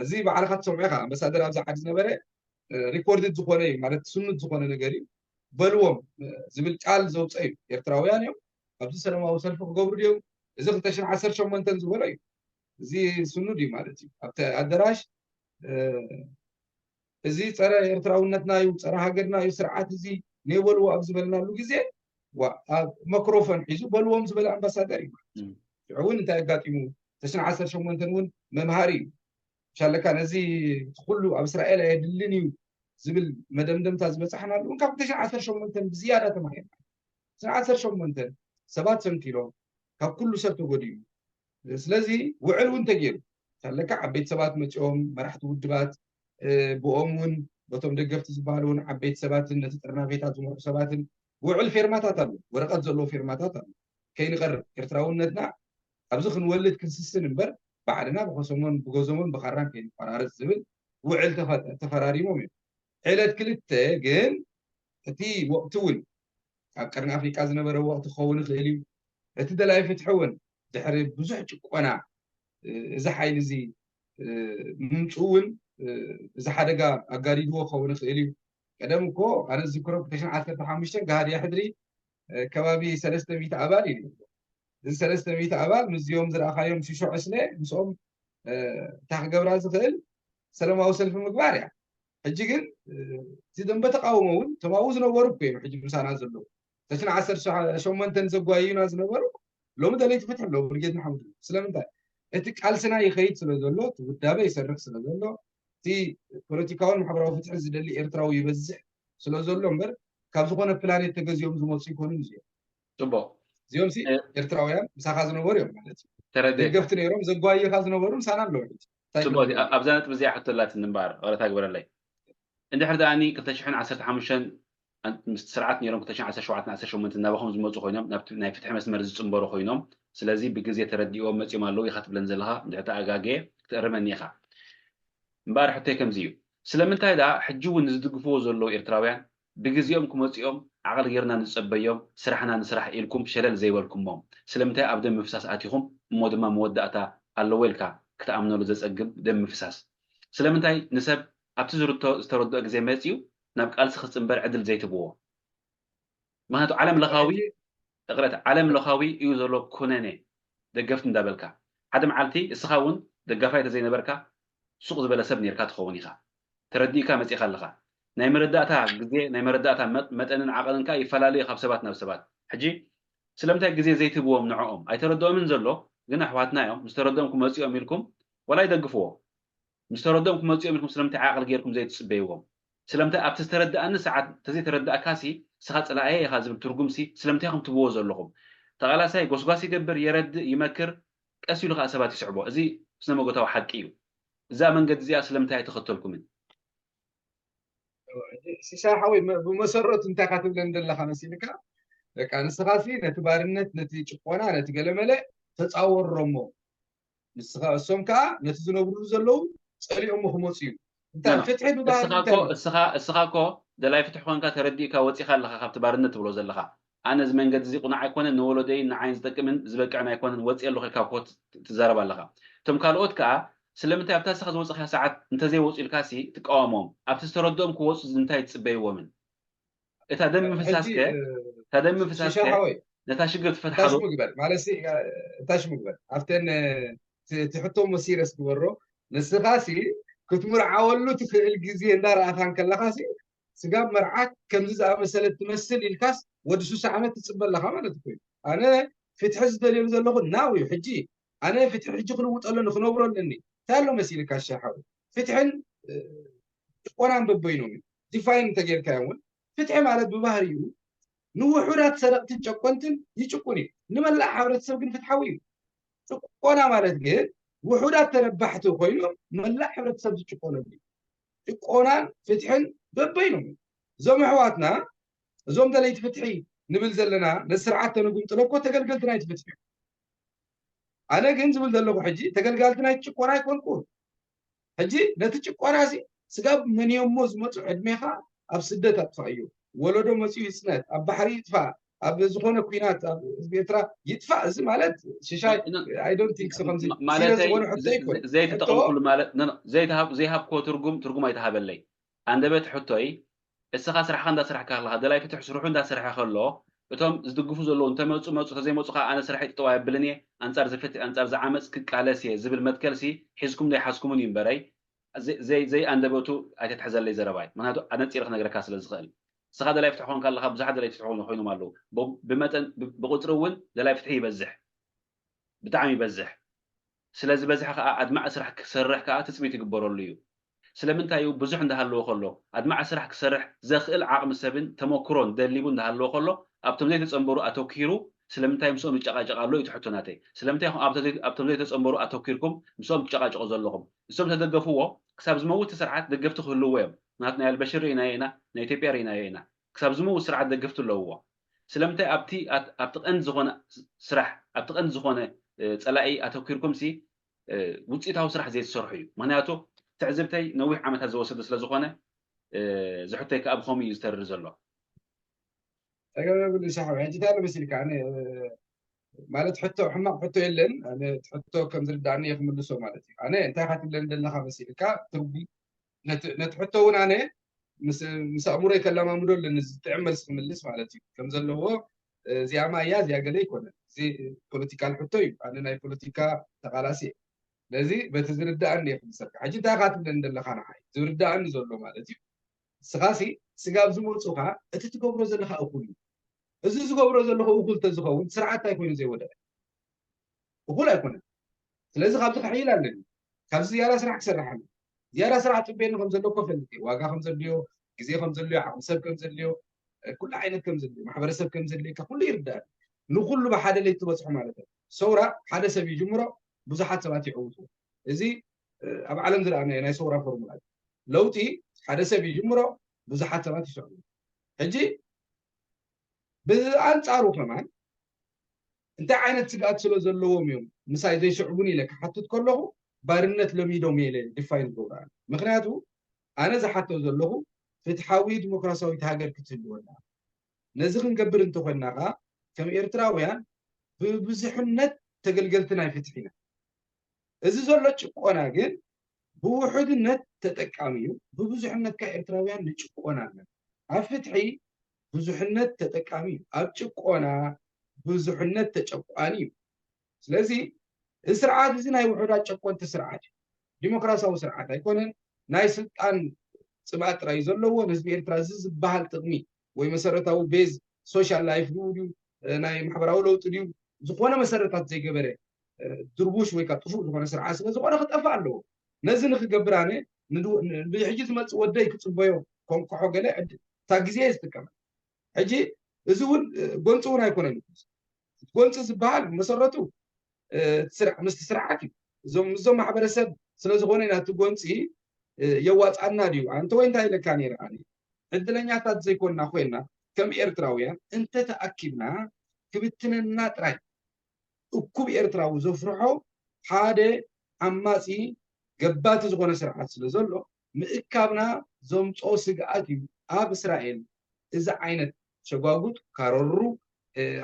እዚ ባዕልካ ትሰምዖ ኢካ። ኣምባሳደር ኣብዚ ዓዲ ዝነበረ ሪኮርድድ ዝኾነ እዩ ማለት ስኑድ ዝኾነ ነገር እዩ። በልዎም ዝብል ቃል ዘውፀ እዩ። ኤርትራውያን እዮም። ኣብዚ ሰላማዊ ሰልፊ ክገብሩ ድዮም? እዚ ክልተ ሽሕን ዓሰርተ ሸሞንተን ዝበሎ እዩ። እዚ ስኑድ እዩ ማለት እዩ። ኣብቲ ኣደራሽ እዚ ፀረ ኤርትራውነትና እዩ፣ ፀረ ሃገርና እዩ ስርዓት እዚ ነይበልዎ ኣብ ዝበልናሉ ግዜ ኣብ መክሮፎን ሒዙ በልዎም ዝበለ ኣምባሳደር እዩ ማለት እዩ። ሽዑ እውን እንታይ ኣጋጢሙ? ተሽን ዓሰርተ ሸሞንተን እውን መምሃሪ እዩ። ሻለካ ነዚ ኩሉ ኣብ እስራኤል ኣየድልን እዩ ዝብል መደምደምታ ዝበፃሕናሉ እውን ካብ ተሽን ዓሰርተ ሸሞንተን ብዝያዳ ተማሂርና። ተሽን ዓሰርተ ሸሞንተን ሰባት ሰንኪሎም ካብ ኩሉ ሰብ ተጎዲኡ። ስለዚ ውዕል እውን ተገይሩ ኣለካ። ዓበይቲ ሰባት መፂኦም፣ መራሕቲ ውድባት ብኦም እውን በቶም ደገፍቲ ዝበሃሉ እውን ዓበይቲ ሰባትን ነቲ ጥርናፌታት ዝመርሑ ሰባትን ውዕል ፌርማታት ኣሎ፣ ወረቐት ዘለዎ ፌርማታት ኣሎ። ከይንቐርብ ኤርትራውነትና ኣብዚ ክንወልድ ክንስስን እምበር ባዕልና ብኸሰሞን ብገዘሞን ብኻራን ከይንፈራረስ ዝብል ውዕል ተፈራሪሞም እዮም። ዕለት ክልተ ግን እቲ ወቅቲ እውን ኣብ ቀርኒ ኣፍሪቃ ዝነበረ ወቅቲ ክኸውን ይኽእል እዩ። እቲ ደላይ ፍትሒ እውን ድሕሪ ብዙሕ ጭቆና እዚ ሓይሊ እዚ ምምፅኡ እውን እዚ ሓደጋ ኣጋዲድዎ ክኸውን ይኽእል እዩ። ቀደም እኮ ኣነ ዝዝክሮ ክልተ ሽሕን ዓሰርተ ሓሙሽተን ገሃድያ ሕድሪ ከባቢ ሰለስተ ሚእቲ ኣባል እዩ። እዚ ሰለስተ ሚእቲ ኣባል ምስዚኦም ዝረኣኻዮም ሽሾ ዕስለ ምስኦም እታ ክገብራ ዝኽእል ሰላማዊ ሰልፊ ምግባር እያ። ሕጂ ግን እቲ ደንበ ተቃውሞ እውን እቶም ኣብኡ ዝነበሩ እኮ እዮም ሕጂ ምሳና ዘለዉ። ተሽን ዓሰርተ ሸሞንተን ዘጓይዩና ዝነበሩ ሎሚ ደለይቲ ፍትሒ ኣለዉ። ብርጌድ ንሓመዱ ስለምንታይ እቲ ቃልስና ይኸይድ ስለ ዘሎ እቲ ውዳበ ይሰርሕ ስለ ዘሎ እቲ ፖለቲካውን ማሕበራዊ ፍትሒ ዝደሊ ኤርትራዊ ይበዝሕ ስለ ዘሎ እምበር ካብ ዝኾነ ፕላኔት ተገዚኦም ዝመፁ ይኮኑን እዚኦም። ፅቡቅ እዚኦም ሲ ኤርትራውያን ምሳኻ ዝነበሩ እዮም ማለት እዩ። ተረዲኤካ። ደገፍቲ ነይሮም ዘጓይኻ ዝነበሩ ምሳና ኣለዉ። ሕጂ እንታይ ጽቡቅ። ክነግርካ? ኣብዛ ነጥቢ እዚኣ ሕቶ ኣላትኒ እምበኣር፣ ይቕረታ ግበረለይ። እንድሕር ደኣኒ ክልተ ሽሕን ዓሰርተ ሓሙሽተን ምስ ስርዓት ነይሮም ክልተ ሽሕን ዓሰርተ ሸውዓተን ዓሰርተ ሸሞንተን ናባኹም ዝመጹ ኮይኖም፣ ናብቲ ናይ ፍትሒ መስመር ዝጽንበሩ ኮይኖም፣ ስለዚ ብግዜ ተረዲእዎም መጺኦም ኣለዉ ኢኻ ትብለን ዘለኻ፣ እንድሕር ተኣጋግየ ክትእርመኒ ኢኻ። እምበኣር ሕቶይ ከምዚ እዩ፣ ስለምንታይ ደኣ ሕጂ እውን ንዝድግፍዎ ዘለዉ ኤርትራውያን ብግዜኦም ክመጹ እዮም፣ ዓቐል ጌርና ንጸበዮም፣ ስራሕና ንስራሕ ኢልኩም ሸለል ዘይበልኩሞም? ስለምንታይ ኣብ ደም ምፍሳስ ኣቲኹም እሞ ድማ መወዳእታ ኣለዎ ኢልካ ክትኣምነሉ ዘጸግም ደም ምፍሳስ? ስለምንታይ ንሰብ ኣብቲ ዝርቶ ዝተረድኦ ግዜ መጺኡ ናብ ቃልሲ ክጽንበር ዕድል ዘይትብዎ? ምክንያቱ ዓለም ለኻዊ እቕረት ዓለም ለኻዊ እዩ ዘሎ ኩነኔ ደገፍቲ እንዳበልካ ሓደ መዓልቲ እስኻ እውን ደጋፋይ ተዘይነበርካ ሱቕ ዝበለ ሰብ ኔርካ ትኸውን ኢኻ። ተረዲእካ መጺኻ ኣለኻ። ናይ መረዳእታ ግዜ ናይ መረዳእታ መጠንን ዓቐንን ከኣ ይፈላለዩ ካብ ሰባት ናብ ሰባት። ሕጂ ስለምንታይ ግዜ ዘይትህብዎም ንዕኦም ኣይተረድኦምን ዘሎ ግን ኣሕዋትና እዮም ምስ ተረድኦም ክመጹ እዮም ኢልኩም ዋላ ይደግፍዎ ምስ ተረድኦም ክመጹ እዮም ኢልኩም ስለምንታይ ዓቐል ጌርኩም ዘይትጽበይዎም? ስለምንታይ ኣብቲ ዝተረድኣኒ ሰዓት እንተዘይተረዳእካሲ ንስኻ ጸላእየ ኢኻ ዝብል ትርጉምሲ ስለምንታይ ኢኹም ትብዎ ዘለኹም? ተቓላሳይ ጎስጓስ ይገብር፣ የረድእ፣ ይመክር፣ ቀስ ኢሉ ከኣ ሰባት ይስዕቦ። እዚ ስነ መጎታዊ ሓቂ እዩ። እዛ መንገዲ እዚኣ ስለምንታይ ኣይተኸተልኩምን? ሲሳይ ሓወይ ብመሰረቱ እንታይ ኢኻ ትብለኒ ዘለኻ መሲልካ? በቃ ንስኻሲ ነቲ ባርነት ነቲ ጭቆና ነቲ ገለመለ ተፃወሮ እሞ ንስኻ እሶም ከዓ ነቲ ዝነብርሉ ዘለዉ ፀሊኦሞ ክመፁ እዩ እንታይ ፍትሒ ብባህሪ እንታይ እስኻ እኮ ደላይ ፍትሒ ኮንካ ተረዲእካ ወፂኻ ኣለኻ ካብቲ ባርነት ትብሎ ዘለኻ ኣነ እዚ መንገዲ እዚ ቁኑዕ ኣይኮነን ንወለደይን ንዓይን ዝጠቅምን ዝበቅዕን ኣይኮነን ወፂ ኣለኹ ኢልካ ኮ ትዛረብ ኣለኻ እቶም ካልኦት ከዓ ስለምንታይ ኣብታ ንስኻ ዝወፅኻ ሰዓት እንተዘይወፁ ኢልካሲ ትቃወሞም ኣብቲ ዝተረድኦም ክወፁ እንታይ ትፅበይዎምን እታ ደም ምፍሳስከ እታ ደም ምፍሳስከ ነታ ሽግር ትፈትሓ ዶ? ምግበር ማለት እታሽ ምግበር ኣብተን እቲ ሕቶ እሞ ሲረስ ግበሮ ንስኻሲ ክትምርዓወሉ ትኽእል ግዜ እንዳረኣኻ እንከለኻሲ ስጋብ መርዓ ከምዚ ዝኣመሰለት ትመስል ኢልካስ ወዲ ሱሳ ዓመት ትፅበ ኣለኻ ማለት እኮ እዩ ኣነ ፍትሒ ዝደልየሉ ዘለኹ ናው እዩ ሕጂ ኣነ ፍትሒ ሕጂ ክልውጠሉ ንክነብሮ ኣለኒ እንታይ ኣሎ መሲልካ ሻሓዊ ፍትሕን ጭቆናን በበይኖም እዩ ዲፋይን እንተጌርካዮ እውን ፍትሒ ማለት ብባህሪኡ ንውሑዳት ሰረቕትን ጨቆንትን ይጭቁን እዩ ንመላእ ሕብረተሰብ ግን ፍትሓዊ እዩ ጭቆና ማለት ግን ውሑዳት ተረባሕቲ ኮይኖም መላእ ሕብረተሰብ ዝጭቆነሉ እዩ ጭቆናን ፍትሕን በበይኖም እዩ እዞም ኣሕዋትና እዞም ደለይቲ ፍትሒ ንብል ዘለና ነቲ ስርዓት ተንጉምጥሎ እኮ ተገልገልቲ ናይቲ ፍትሒ ኣነ ግን ዝብል ዘለኹ ሕጂ ተገልጋልቲ ናይቲ ጭቆና ኣይኮንኩን ሕጂ ነቲ ጭቆና እዚ ስጋብ መን እዮም እሞ ዝመፁ? ዕድሜኻ ኣብ ስደት ኣጥፋእዮ። ወለዶ መፂኡ ይፅነት፣ ኣብ ባሕሪ ይጥፋእ፣ ኣብ ዝኾነ ኩናት ኣብ ህዝቢ ኤርትራ ይጥፋእ። እዚ ማለት ሽሻይ I don't think so። ከምዚ ማለተይ ዝኾነ ሕቶ ይኮን ዘይተጠቐምኩሉ ማለት ዘይሃብኮ ትርጉም ትርጉም ኣይተሃበለይ። ኣንደበት ሕቶይ እስኻ ስራሕካ እንዳስራሕካ ኣለኻ፣ ደላይ ፍትሕ ስርሑ እንዳሰርሐ ከሎ እቶም ዝድግፉ ዘለዉ እንተመፁ መፁ፣ ተዘይመፁ ከዓ ኣነ ስራሕ ይጥጠው ኣይብልን እየ፣ ኣንፃር ዝፍትሕ ኣንፃር ዝዓመፅ ክቃለስ እየ ዝብል መትከልሲ ሒዝኩም ዘይሓዝኩምን እዩ እምበረይ ዘይ ኣንደበቱ ኣይተትሕዘለይ ዘረባይ። ምክንያቱ ኣነፂረ ክነግረካ ስለ ዝኽእል። እስኻ ደላይ ፍትሒ ኮንካ ኣለኻ፣ ብዙሓት ደላይ ፍትሒ ኮይኖም ኣለዉ። ብመጠን ብቁፅሪ እውን ደላይ ፍትሒ ይበዝሕ፣ ብጣዕሚ ይበዝሕ። ስለ ዝበዝሐ ከዓ ኣድማዒ ስራሕ ክሰርሕ ከዓ ትፅቢት ይግበረሉ እዩ። ስለምንታይ እዩ? ብዙሕ እንዳሃለወ ከሎ ኣድማዒ ስራሕ ክሰርሕ ዘኽእል ዓቕሚ ሰብን ተመክሮን ደሊቡ እንዳሃለወ ከሎ ኣብቶም ዘይተፀንበሩ ኣተኪሩ ስለምንታይ ምስኦም ይጨቃጨቅ ኣሎ እዩ እቲ ሕቶ ናተይ። ስለምንታይ ኢኹም ኣብቶም ዘይተፀንበሩ ኣተኪርኩም ምስኦም ትጨቃጨቁ ዘለኹም? እሶም ተደገፍዎ ክሳብ ዝመውት ስርዓት ደገፍቲ ክህልዎ እዮም። ምክንያቱ ናይ ኣልበሽር ርኢናዮ ኢና፣ ናይ ኢትዮጵያ ርኢናዮ ኢና። ክሳብ ዝመውት ስርዓት ደገፍቲ ኣለውዎ። ስለምንታይ ኣብቲ ኣብቲ ቀንዲ ዝኾነ ስራሕ ኣብቲ ቀንዲ ዝኾነ ፀላኢ ኣተኪርኩም ሲ ውፅኢታዊ ስራሕ ዘይትሰርሑ እዩ። ምክንያቱ ትዕዝብተይ ነዊሕ ዓመታት ዝወሰደ ስለ ዝኾነ ዝሕቶይ ከዓ ብኸምኡ እዩ ዝተርር ዘሎ። ጸገም የብሉ ሳሕብ። ሕጂ እንታይ መሲልካ ኣነ ማለት ሕቶ ሕማቕ ሕቶ የለን። ኣነ ሕቶ ከም ዝርዳእኒ እየ ክምልሶ ማለት እዩ። ኣነ እንታይ ኢኻ ትብለኒ ዘለኻ መሲልካ ትርጉም ነቲ ሕቶ እውን ኣነ ምስ ኣእምሮይ ከለማምዶ ኣለኒ ዝጥዕም መልሲ ክምልስ ማለት እዩ። ከም ዘለዎ እዚኣ ማያ እዚኣ ገለ ይኮነ እዚ ፖለቲካል ሕቶ እዩ። ኣነ ናይ ፖለቲካ ተቃላሲ እየ። ስለዚ በቲ ዝርዳእኒ እየ ክምልሰልካ። ሕጂ እንታይ ኢኻ ትብለኒ ዘለኻ ንዓይ ዝርዳእኒ ዘሎ ማለት እዩ። ንስኻሲ ስጋብ ዝመፁኻ እቲ ትገብሮ ዘለኻ እኹል እዩ። እዚ ዝገብሮ ዘለኹ እኹል ተዝኸውን ስርዓት እንታይ ኮይኑ ዘይወደቀ? እኹል ኣይኮነን። ስለዚ ካብዚ ክሕይል ኣለኒ። ካብዚ ዝያዳ ስራሕ ክሰርሕ ኣለኒ። ዝያዳ ስራሕ ፅበየኒ ከም ዘሎ እኮ ፈልጥ እየ። ዋጋ ከም ዘድልዮ፣ ግዜ ከም ዘድልዮ፣ ዓቕሚ ሰብ ከም ዘድልዮ፣ ኩሉ ዓይነት ከም ዘድልዮ፣ ማሕበረሰብ ከም ዘድልየካ ኩሉ ይርዳእ። ንኩሉ ብሓደ ለይቲ ትበፅሑ ማለት እዩ። ሰውራ ሓደ ሰብ ይጅምሮ፣ ብዙሓት ሰባት ይዕውቱ። እዚ ኣብ ዓለም ዝረኣናዮ ናይ ሰውራ ፎርሙላ እዩ። ለውጢ ሓደ ሰብ ይጅምሮ፣ ብዙሓት ሰባት ይስዕቡ። ሕጂ ብኣንፃሩ ከማን እንታይ ዓይነት ስግኣት ስለ ዘለዎም እዮም ምሳይ ዘይስዕቡን ኢለ ክሓትት ከለኹ ባርነት ለሚዶም እየ ኢለ ዲፋይን ዝገብሩ። ምክንያቱ ኣነ ዝሓቶ ዘለኹ ፍትሓዊ ዲሞክራሲያዊት ሃገር ክትህልወና። ነዚ ክንገብር እንተኮይንና ከዓ ከም ኤርትራውያን ብብዙሕነት ተገልገልቲ ናይ ፍትሒ ኢና። እዚ ዘሎ ጭቆና ግን ብውሑድነት ተጠቃሚ እዩ። ብብዙሕነት ከ ኤርትራውያን ንጭቆን ኣለና። ኣብ ፍትሒ ብዙሕነት ተጠቃሚ እዩ። ኣብ ጭቆና ብዙሕነት ተጨቋኒ እዩ። ስለዚ እዚ ስርዓት እዚ ናይ ውሑዳት ጨቆንቲ ስርዓት እዩ። ዲሞክራሲያዊ ስርዓት ኣይኮነን። ናይ ስልጣን ፅብኣት ጥራይ እዩ ዘለዎ። ንህዝቢ ኤርትራ እዚ ዝበሃል ጥቕሚ ወይ መሰረታዊ ቤዝ ሶሻል ላይፍ ድዩ ናይ ማሕበራዊ ለውጢ ድዩ ዝኾነ መሰረታት ዘይገበረ ድርቡሽ ወይ ከዓ ጥፉእ ዝኾነ ስርዓት ስለ ዝኾነ ክጠፍእ ኣለዎ። ነዚ ንክገብር ኣነ ሕጂ ዝመፅእ ወደይ ክፅበዮ ኮንክሖ ገለ እታ ግዜ እየ ዝጥቀመ። ሕጂ እዚ እውን ጎንፂ እውን ኣይኮነን። ጎንፂ ዝበሃል መሰረቱ ምስቲ ስርዓት እዩ። እዞም ምስዞም ማሕበረሰብ ስለዝኾነ ኢና እቲ ጎንፂ የዋፃና ድዩ ኣንተ ወይ እንታይ ኢለካ ነይረ ኣነ ዕድለኛታት ዘይኮንና ኮይንና ከም ኤርትራውያን እንተተኣኪብና ክብትነና ጥራይ እኩብ ኤርትራዊ ዘፍርሖ ሓደ ዓማፂ ገባቲ ዝኾነ ስርዓት ስለ ዘሎ ምእካብና ዘምፅኦ ስግኣት እዩ። ኣብ እስራኤል እዚ ዓይነት ሸጓጉጥ ካረሩ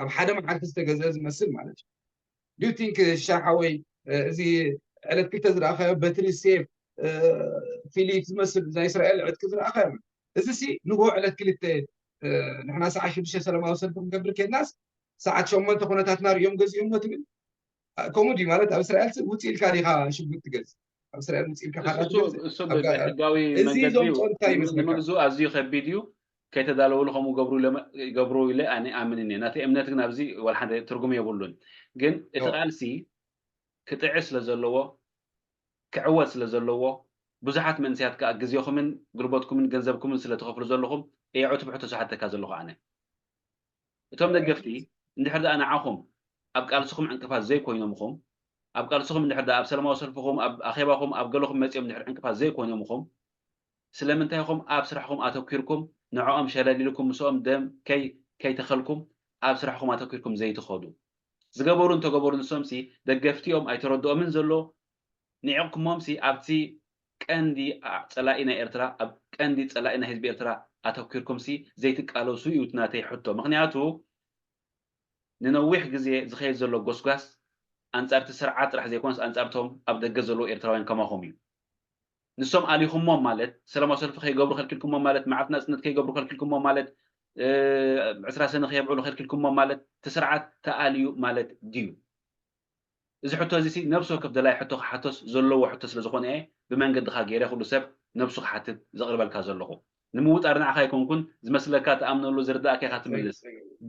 ኣብ ሓደ መዓልቲ ዝተገዘ ዝመስል ማለት እዩ። ዲዩ ቲንክ ሻሓወይ እዚ ዕለት ክልተ ዝረኣኻዮ በትሪ ሴፍ ፊሊት ዝመስል ናይ እስራኤል ዕጥቂ ዝረኣኻዮ እዚ ሲ ንጎ ዕለት ክልተ ንሕና ሰዓት ሽዱሽተ ሰለማዊ ሰልፊ ክንገብር ከድናስ ሰዓት ሸሞንተ ኩነታትና ሪኦም ገዚኦሞ ትብል ከምኡ ድዩ ማለት ኣብ እስራኤል ውፅእ ኢልካ ዲካ ሽጉጥ ትገዝእ ኣብ እስራኤል ውፅእ ኢልካ ካልኣት ትገዝእ እሱ ብሕጋዊ እዚ መንገዲ ዘምፅኦ እንታይ ይመስለካ ንምግዝኡ ኣዝዩ ከቢድ እዩ። ከይተዳለውሉ ከምኡ ገብሩ ኢለ- ገብሩ ኢለ ኣነ ኣምን እየ። ናተይ እምነት ግን ኣብዚ ዋላ ሓደ ትርጉም የብሉን። ግን እቲ ዮ። ቃልሲ ክጥዕስ ስለ ዘለዎ ክዕወት ስለ ዘለዎ ብዙሓት መንእሰያት ከዓ ግዜኹምን ጉልበትኩምን ገንዘብኩምን ስለ ትኸፍሉ ዘለኹም እየ ዕቱብ ሕቶ ዝሓተካ ዘለኹ ኣነ። እቶም ደገፍቲ እንድሕር ደኣ ንዓኹም ኣብ ቃልስኹም ዕንቅፋት ዘይኮይኖምኹም ኣብ ቃልስኹም እንድሕር ደኣ ኣብ ሰላማዊ ሰልፍኹም ኣብ ኣኼባኹም ኣብ ገለኹም መጺኦም እንድሕር ዕንቅፋት ዘይኮይኖምኹም ስለምንታይ ኢኹም ኣብ ስራሕኹም ኣተኲርኩም ንዕኦም ሸለል ኢልኩም ምስኦም ደም ከይ ከይተኸልኩም ኣብ ስራሕኹም ኣተኲርኩም ዘይትኸዱ? ዝገበሩ እንተገበሩ ንሶምሲ ደገፍቲ እዮም ኣይተረድኦምን ዘሎ ንዒቕኩሞምሲ ኣብቲ ቀንዲ ጸላኢ ናይ ኤርትራ፣ ኣብ ቀንዲ ጸላኢ ናይ ህዝቢ ኤርትራ ኣተኪርኩም ሲ ዘይትቃለሱ እዩ ናተይ ሕቶ። ምኽንያቱ ንነዊሕ ግዜ ዝኸይድ ዘሎ ጎስጓስ ኣንጻር እቲ ስርዓት ጥራሕ ዘይኮነስ ኣንጻር እቶም ኣብ ደገ ዘለዉ ኤርትራውያን ከማኹም እዩ። ንሶም ኣሊኹሞም ማለት፣ ሰላማዊ ሰልፊ ከይገብሩ ከልኪልኩሞም ማለት፣ መዓልቲ ናጽነት ከይገብሩ ከልኪልኩሞም ማለት፣ ዕስራ ሰነ ከየብዕሉ ከልኪልኩሞም ማለት እቲ ስርዓት ተኣልዩ ማለት ድዩ? እዚ ሕቶ እዚ ነብሲ ወከፍ ደላይ ሕቶ ክሓቶስ ዘለዎ ሕቶ ስለ ዝኾነ እየ ብመንገድኻ ገይረ ኩሉ ሰብ ነብሱ ክሓትት ዘቕርበልካ ዘለኹ። ንምውጣር ንዓኻ ኣይኮንኩን፣ ዝመስለካ፣ ትኣምነሉ፣ ዝርዳእካ ኢኻ ትምልስ።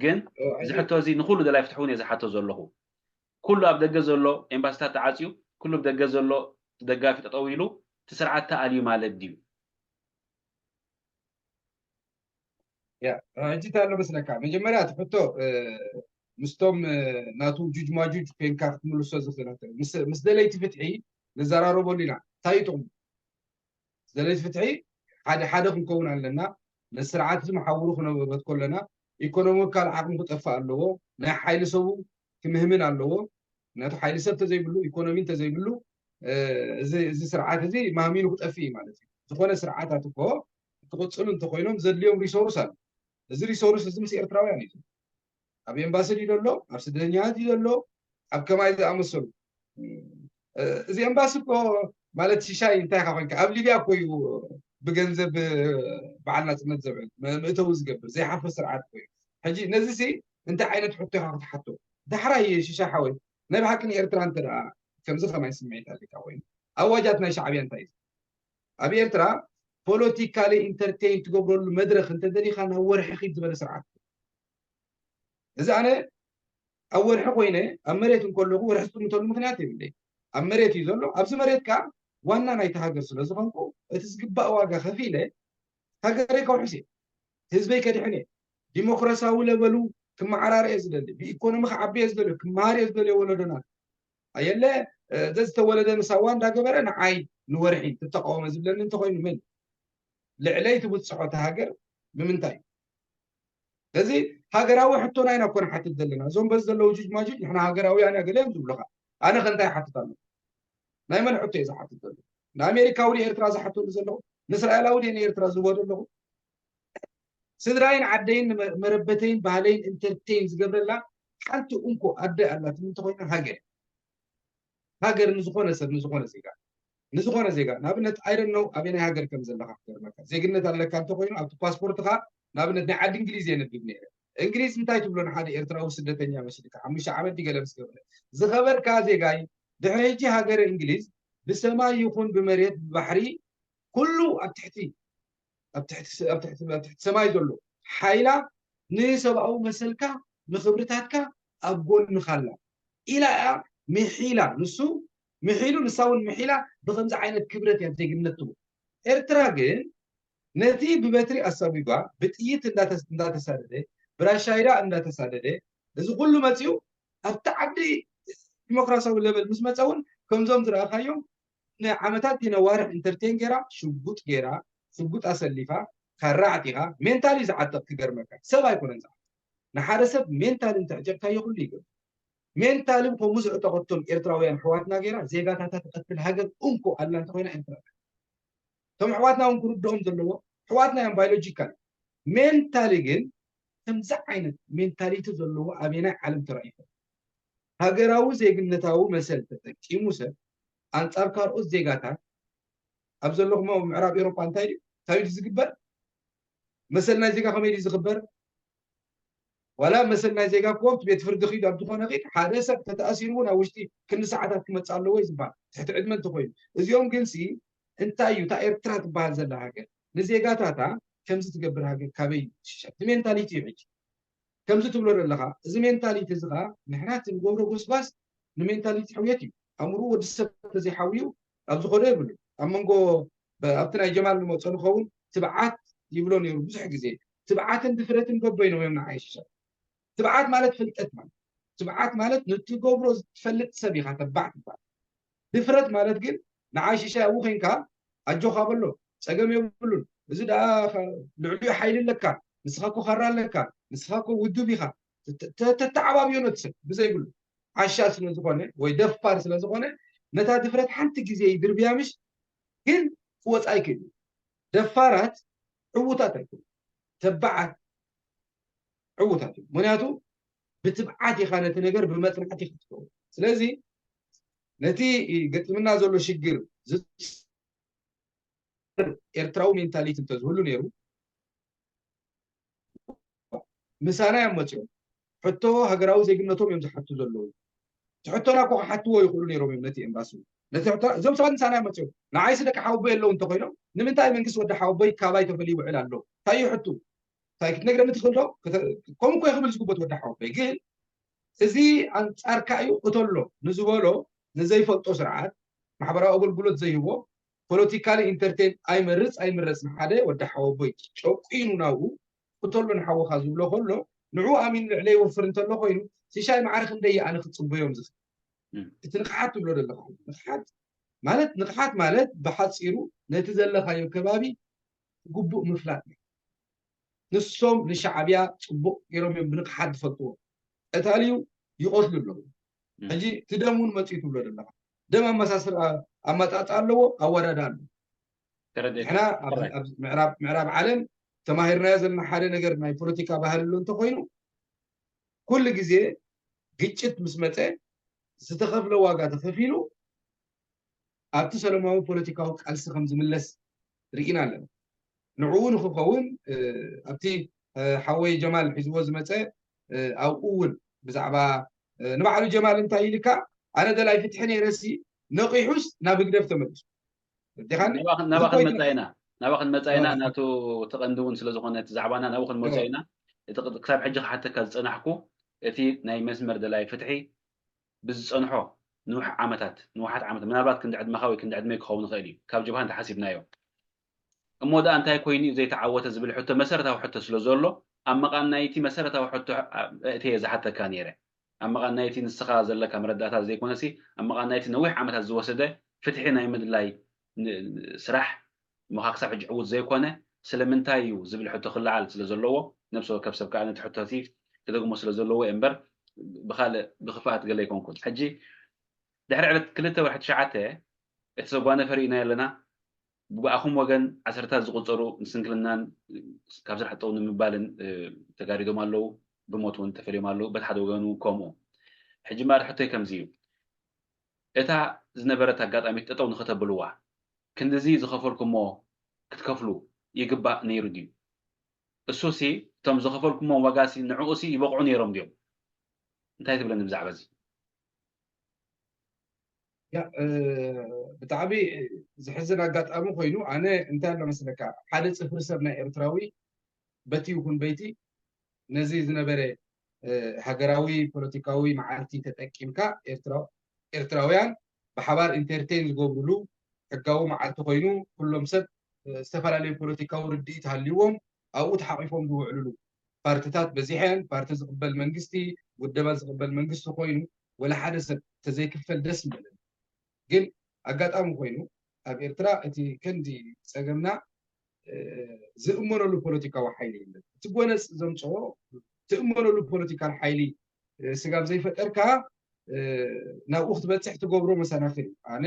ግን እዚ ሕቶ እዚ ንኹሉ ደላይ ፍትሒ እውን እየ ዝሓቶ ዘለኹ። ኩሉ ኣብ ደገ ዘሎ ኤምባሲታት ተዓፅዩ፣ ኩሉ ኣብ ደገ ዘሎ ደጋፊ ጠጠው ኢሉ እቲ ስርዓት ተኣልዩ ማለት ድዩ? ሕጂ እንታይ ኣሎ መስለካ፣ መጀመርያ እቲ ሕቶ ምስቶም ናቱ ጁጅ ማጁጅ ኮይንካ ክትምልሶ ዝኽእል፣ ምስ ደለይቲ ፍትሒ ንዘራረበሉ ኢና። እንታይ እዩ ጥቕሙ? ደለይቲ ፍትሒ ሓደ ሓደ ክንከውን ኣለና። ነቲ ስርዓት እዚ መሓውሩ ክነበት ከለና ኢኮኖሚካል ዓቕሚ ክጠፍእ ኣለዎ። ናይ ሓይሊ ሰቡ ክምህምን ኣለዎ። ምክንያቱ ሓይሊ ሰብ ተዘይብሉ፣ ኢኮኖሚ እንተዘይብሉ፣ እዚ ስርዓት እዚ ማህሚኑ ክጠፍእ እዩ ማለት እዩ። ዝኾነ ስርዓታት እኮ ክቕፅሉ እንተኮይኖም ዘድልዮም ሪሶርስ ኣሎ። እዚ ሪሶርስ እዚ ምስ ኤርትራውያን እዩ። ኣብ ኤምባሲ ድዩ ዘሎ፣ ኣብ ስደተኛታት ድዩ ዘሎ፣ ኣብ ከማይ ዝኣመሰሉ። እዚ ኤምባሲ እኮ ማለት ሽሻይ እንታይ ኢኻ ኮንካ፣ ኣብ ሊብያ እኮ እዩ ብገንዘብ በዓል ናፅነት ዘብዕል፣ መእተዊ ዝገብር ዘይሓፍር ስርዓት እኮ እዩ። ሕጂ ነዚ ሲ እንታይ ዓይነት ሕቶ ኢኻ ክትሓቶ? ዳሕራይ ሽሻይ ሓወይ፣ ናይ ብሓቂ ንኤርትራ እንተ ደኣ ከምዚ ከማይ ስምዒት ኣለካ ኮይኑ፣ ኣዋጃት ናይ ሻዕብያ እንታይ እዩ? ኣብ ኤርትራ ፖለቲካሊ ኢንተርቴይን ትገብረሉ መድረኽ እንተደሊኻ ናብ ወርሒ ኪድ ዝበለ ስርዓት። እዚ ኣነ ኣብ ወርሒ ኮይነ ኣብ መሬት እንከለኹ ወርሒ ዝጥምተሉ ምክንያት የብለይ። ኣብ መሬት እዩ ዘሎ። ኣብዚ መሬት ከዓ ዋና ናይቲ ሃገር ስለ ዝኾንኩ እቲ ዝግባእ ዋጋ ከፊለ ሃገረይ ከውሕስ እየ። ህዝበይ ከድሕን እየ። ዲሞክራሲያዊ ለበሉ ክመዓራረ እየ ዝደሊ። ብኢኮኖሚ ክዓቢ እየ ዝደሊ። ክመሃር እየ ዝደሊ ወለዶና። ኣየለ ዘዝተወለደ ምሳዋ እንዳገበረ ንዓይ ንወርሒ ትተቃወመ ዝብለኒ እንተኮይኑ መን ልዕለይ ትብፅሖ እቲ ሃገር ብምንታይ? ስለዚ ሃገራዊ ሕቶና ኢና እኮ ንሓትት ዘለና። እዞም በዚ ዘለዉ ጁጅ ማጁጅ ንሕና ሃገራውያን እያ ገለ እዮም ዝብሉኻ። ኣነ ከ እንታይ ይሓትት ኣለኹ? ናይ መን ሕቶ እየ ዝሓትት ዘለኹ? ንኣሜሪካዊ ድየ ኤርትራ ዝሓተሉ ዘለኹ? ንእስራኤላዊ ድየ ንኤርትራ ዝህቦ ዘለኹ? ስድራይን ዓደይን ንመ- መረበተይን ባህለይን ኢንተርቴይን ዝገብረላ ሓንቲ እንኮ ኣደ ኣላትኒ እንተኮይና ሃገር። ሃገር ንዝኾነ ሰብ ንዝኾነ ዜጋ ንዝኾነ ዜጋ ንኣብነት I don't know ኣበየናይ ሃገር ከም ዘለኻ ክገርመካ ዜግነት ኣለካ እንተኮይኑ ኣብቲ ፓስፖርትኻ ንኣብነት ናይ ዓዲ እንግሊዝ የንብብ ነይረ እንግሊዝ እንታይ ትብሎ ንሓደ ኤርትራዊ ስደተኛ መሲልካ ሓሙሽተ ዓመት ድገለ ምስ ገበረ ዝኸበርካ ዜጋይ ድሕሪ ሕጂ ሃገረ እንግሊዝ ብሰማይ ይኹን ብመሬት ብባሕሪ ኩሉ ኣብ ትሕቲ ኣብ ትሕቲ ሰማይ ዘሎ ሓይላ ንሰብኣዊ መሰልካ ንክብርታትካ ኣብ ጎንኻ ኣላ ኢላ እያ ምሒላ ንሱ ምሒሉ ንሳ እውን ምሒላ ብከምዚ ዓይነት ክብረት እያ ዜግነት ትቡ ኤርትራ ግን ነቲ ብበትሪ ኣሳጒጓ ብጥይት እንዳተሳደደ ብራሻይዳ እንዳተሳደደ እዚ ኩሉ መፅኡ ኣብቲ ዓዲ ዲሞክራሲያዊ ለበል ምስ መፀ እውን ከምዞም ዝረኣኻዮም ንዓመታት ነዋርሕ ኢንተርቴን ጌራ ሽጉጥ ጌራ ሽጉጥ ኣሰሊፋ ካራ ዓጢኻ ሜንታሊ ዝዓጠቕ ክገርመካ ሰብ ኣይኮነን ዝዓጥቕ ንሓደ ሰብ ሜንታሊ እንተዕጨቅካዮ ኩሉ ይገብር ሜንታሊ ከምኡ ዝዕጠቐቶም ኤርትራውያን ኣሕዋትና ጌራ ዜጋታታ ትቐትል ሃገር እንኮ ኣላ እንተኮይና ኤርትራ እቶም ኣሕዋትና እውን ክርድኦም ዘለዎ ኣሕዋትና እዮም ባዮሎጂካል ሜንታሊ ግን ከምዚ ዓይነት ሜንታሊቲ ዘለዎ ኣበየናይ ዓለም ተራእዩ ሃገራዊ ዜግነታዊ መሰል ተጠቂሙ ሰብ ኣንጻር ካልኦት ዜጋታት ኣብ ዘለኹሞ ምዕራብ ኤሮጳ እንታይ ድዩ እንታይ ድዩ ዝግበር መሰል ናይ ዜጋ ከመይ ድዩ ዝኽበር ዋላ መሰል ናይ ዜጋ እኮ ኣብቲ ቤት ፍርዲ ኺድ ኣብ ዝኾነ ኺድ ሓደ ሰብ ተተኣሲሩ እውን ኣብ ውሽጢ ክንዲ ሰዓታት ክመፅእ ኣለዎ እዩ ዝበሃል ትሕቲ ዕድመ እንተኮይኑ እዚኦም ግንሲ እንታይ እዩ እታ ኤርትራ ትበሃል ዘላ ሃገር ንዜጋታታ ከምዚ ትገብር ሃገር ካበይ ሽሻ እቲ ሜንታሊቲ እዩ ሕጂ ከምዚ ትብሎ ዘለኻ እዚ ሜንታሊቲ እዚ ከዓ ንሕና እቲ ንገብሮ ጎስጓስ ንሜንታሊቲ ሕውየት እዩ ኣእምሮ ወዲ ሰብ ተዘይሓውዩ ኣብ ዝኾዶ የብሉ ኣብ መንጎ ኣብቲ ናይ ጀማል ንመፆ ንኸውን ትብዓት ይብሎ ነይሩ ብዙሕ ግዜ ትብዓትን ድፍረትን በበይኖም እዮም ንዓይ ሽሻ ትብዓት ማለት ፍልጠት ማለት ትብዓት ማለት ንትገብሮ ዝትፈልጥ ሰብ ኢኻ ተባዕ ትባል ድፍረት ማለት ግን ንዓይ ሽሻ ኣብኡ ኮንካ ኣጆኻ በሎ ጸገም የብሉን እዚ ደኣ ልዕሊኡ ሓይሊ ኣለካ ንስኻ እኮ ካራ ኣለካ ንስኻ እኮ ውዱብ ኢኻ ተተዓባብዮ ነቲ ሰብ ብዘይብሉ ዓሻ ስለ ዝኾነ ወይ ደፋር ስለ ዝኾነ ነታ ድፍረት ሓንቲ ግዜ ይድርብያ ምሽ ግን ክወፃ ኣይክእል እዩ። ደፋራት ዕዉታት ኣይኮኑ፣ ተባዓት ዕዉታት እዩ። ምክንያቱ ብትብዓት ኢኻ ነቲ ነገር ብመፅናዕቲ ኢኻ ትፈው። ስለዚ ነቲ ገጢምና ዘሎ ሽግር ኤርትራዊ ሜንታሊቲ እንተዝህሉ ነይሩ ምሳና እዮም መፅኦም። ሕቶ ሃገራዊ ዜግነቶም እዮም ዝሓቱ ዘለዉ። እቲ ሕቶና እኮ ክሓትዎ ይኽእሉ ነይሮም እዮም ነቲ ኤምባሲ። ነቲ ሕቶ እዞም ሰባት ምሳና እዮም መፅኦም። ንዓይሲ ደቂ ሓወቦይ ኣለዉ እንተኮይኖም ንምንታይ መንግስቲ ወዲ ሓወቦይ ካባይ ተፈልዩ ይውዕል ኣሎ? እንታይ እዩ ሕቱ? እንታይ ክትነግረኒ ትኽእል ዶ? ከምኡ እኮ ይኽብል ዝግቦት ወዲ ሓወቦይ ግን እዚ ኣንጻርካ እዩ እተሎ ንዝበሎ ንዘይፈልጦ ስርዓት ማሕበራዊ ኣገልግሎት ዘይህቦ ፖለቲካሊ ኢንተርቴን ኣይመርጽ ኣይምረጽ ንሓደ ወዲ ሓወቦይ ጨቂኑ ናብኡ እተሎ ንሓወኻ ዝብሎ ከሎ ንዑ ኣሚን ልዕለ ይወፍር እንተሎ ኮይኑ ሽሻይ ማዕረ ክንደይ ኣነ ክጽበዮም ዝኽእል እቲ ንቕሓት ትብሎ ዘለኻ ንቕሓት ማለት ንቕሓት ማለት ብሓጺሩ ነቲ ዘለኻዮ ከባቢ ግቡእ ምፍላጥ እዩ። ንሶም ንሻዕብያ ጽቡቕ ገይሮም እዮም ብንቕሓት ዝፈልጥዎ። ቀታሊ እዩ ይቐትሉ ኣለዉ። ሕጂ እቲ ደም እውን መፅኡ ትብሎ ዘለኻ። ደም ኣመሳስል ኣመጣጣ ኣለዎ፣ ኣወዳዳ ኣለዎ። ንሕና ምዕራብ ዓለም ተማሂርናዮ ዘለና ሓደ ነገር ናይ ፖለቲካ ባህል ኣሎ እንተኮይኑ ኩሉ ግዜ ግጭት ምስ መፀ ዝተኸፍለ ዋጋ ተኸፊሉ ኣብቲ ሰለማዊ ፖለቲካዊ ቃልሲ ከም ዝምለስ ርኢና ኣለና። ንዕኡ ንክኸውን ኣብቲ ሓወይ ጀማል ሒዝዎ ዝመፀ ኣብኡ እውን ብዛዕባ ንባዕሉ ጀማል እንታይ ኢልካ ኣነ ደላይ ፍትሒ ነይረሲ ነቂሑስ ናብ ህግደፍ ተመሊሱ ናባ ክንመፃ ኢና ናባ ክንመፃ ኢና ናቱ ተቐንዲ እውን ስለዝኮነ እቲ ዛዕባና ናብኡ ክንመፆ ኢና ክሳብ ሕጂ ክሓተካ ዝፀናሕኩ እቲ ናይ መስመር ደላይ ፍትሒ ብዝፀንሖ ንውሕ ዓመታት ንውሓት ዓመታት ምናልባት ክንዲ ዕድመኻ ወይ ክንዲ ዕድመይ ክኸውን ይኽእል እዩ ካብ ጀብሃ እንተሓሲብናዮ እሞ ደኣ እንታይ ኮይኑ እዩ ዘይተዓወተ ዝብል ሕቶ መሰረታዊ ሕቶ ስለ ዘሎ ኣብ መቓን ናይቲ መሰረታዊ ሕቶ እትየ ዝሓተካ ነይረ ኣብ መቓን ናይቲ ንስኻ ዘለካ መረዳእታ ዘይኮነሲ ኣብ መቓን ናይቲ ነዊሕ ዓመታት ዝወሰደ ፍትሒ ናይ ምድላይ ስራሕ እሞ ክሳብ ሕጂ ዕዉት ዘይኮነ ስለምንታይ እዩ ዝብል ሕቶ ክለዓል ስለ ዘለዎ ነብሲ ወከፍ ሰብ ከዓ ነቲ ሕቶቲ ክደግሞ ስለ ዘለዎ እየ እምበር ብካልእ ብክፍኣት ገለ ኣይኮንኩን ሕጂ ድሕሪ ዕለት ክልተ ወርሒ ትሽዓተ እቲ ዘጓነፈ ርኢናዮ ኣለና ብኣኹም ወገን ዓሰርታት ዝቁፀሩ ንስንክልናን ካብ ስራሕ ጠው ንምባልን ተጋዲዶም ኣለዉ ብሞት እውን ተፈልዮም ኣለዉ በቲ ሓደ ወገን እውን ከምኡ ሕጂ ማር ሕቶይ ከምዚ እዩ እታ ዝነበረት ኣጋጣሚት ጠጠው ንኸተብልዋ ክንድዚ ዝኸፈልኩሞ ክትከፍሉ ይግባእ ነይሩ ድዩ? እሱሲ እቶም ዝኸፈልኩሞ ዋጋሲ ንዕኡሲ ይበቕዑ ነይሮም ድዮም? እንታይ ትብለኒ ብዛዕባ እዚ? ብጣዕሚ ዝሕዝን ኣጋጣሚ ኮይኑ ኣነ እንታይ ኣሎ መስለካ ሓደ ፅፍሪ ሰብ ናይ ኤርትራዊ በቲ ይኹን በይቲ ነዚ ዝነበረ ሃገራዊ ፖለቲካዊ መዓልቲ ተጠቂምካ ኤርትራውያን ብሓባር ኢንተርቴን ዝገብርሉ ሕጋዊ መዓልቲ ኮይኑ ኩሎም ሰብ ዝተፈላለዩ ፖለቲካዊ ርድኢት ሃልይዎም ኣብኡ ተሓቂፎም ዝውዕልሉ ፓርትታት በዚሐን ፓርቲ ዝቕበል መንግስቲ ውደባ ዝቕበል መንግስቲ ኮይኑ ወላ ሓደ ሰብ ተዘይክፈል ደስ ምበለኒ ግን ኣጋጣሚ ኮይኑ ኣብ ኤርትራ እቲ ከንዲ ፀገምና ዝእመነሉ ፖለቲካዊ ሓይሊ የለን። እቲ ጎነፅ ዘምፅኦ ትእመነሉ ፖለቲካል ሓይሊ ስጋብ ዘይፈጠርካ ናብኡ ክትበፅሕ ትገብሮ መሰናክል እዩ። ኣነ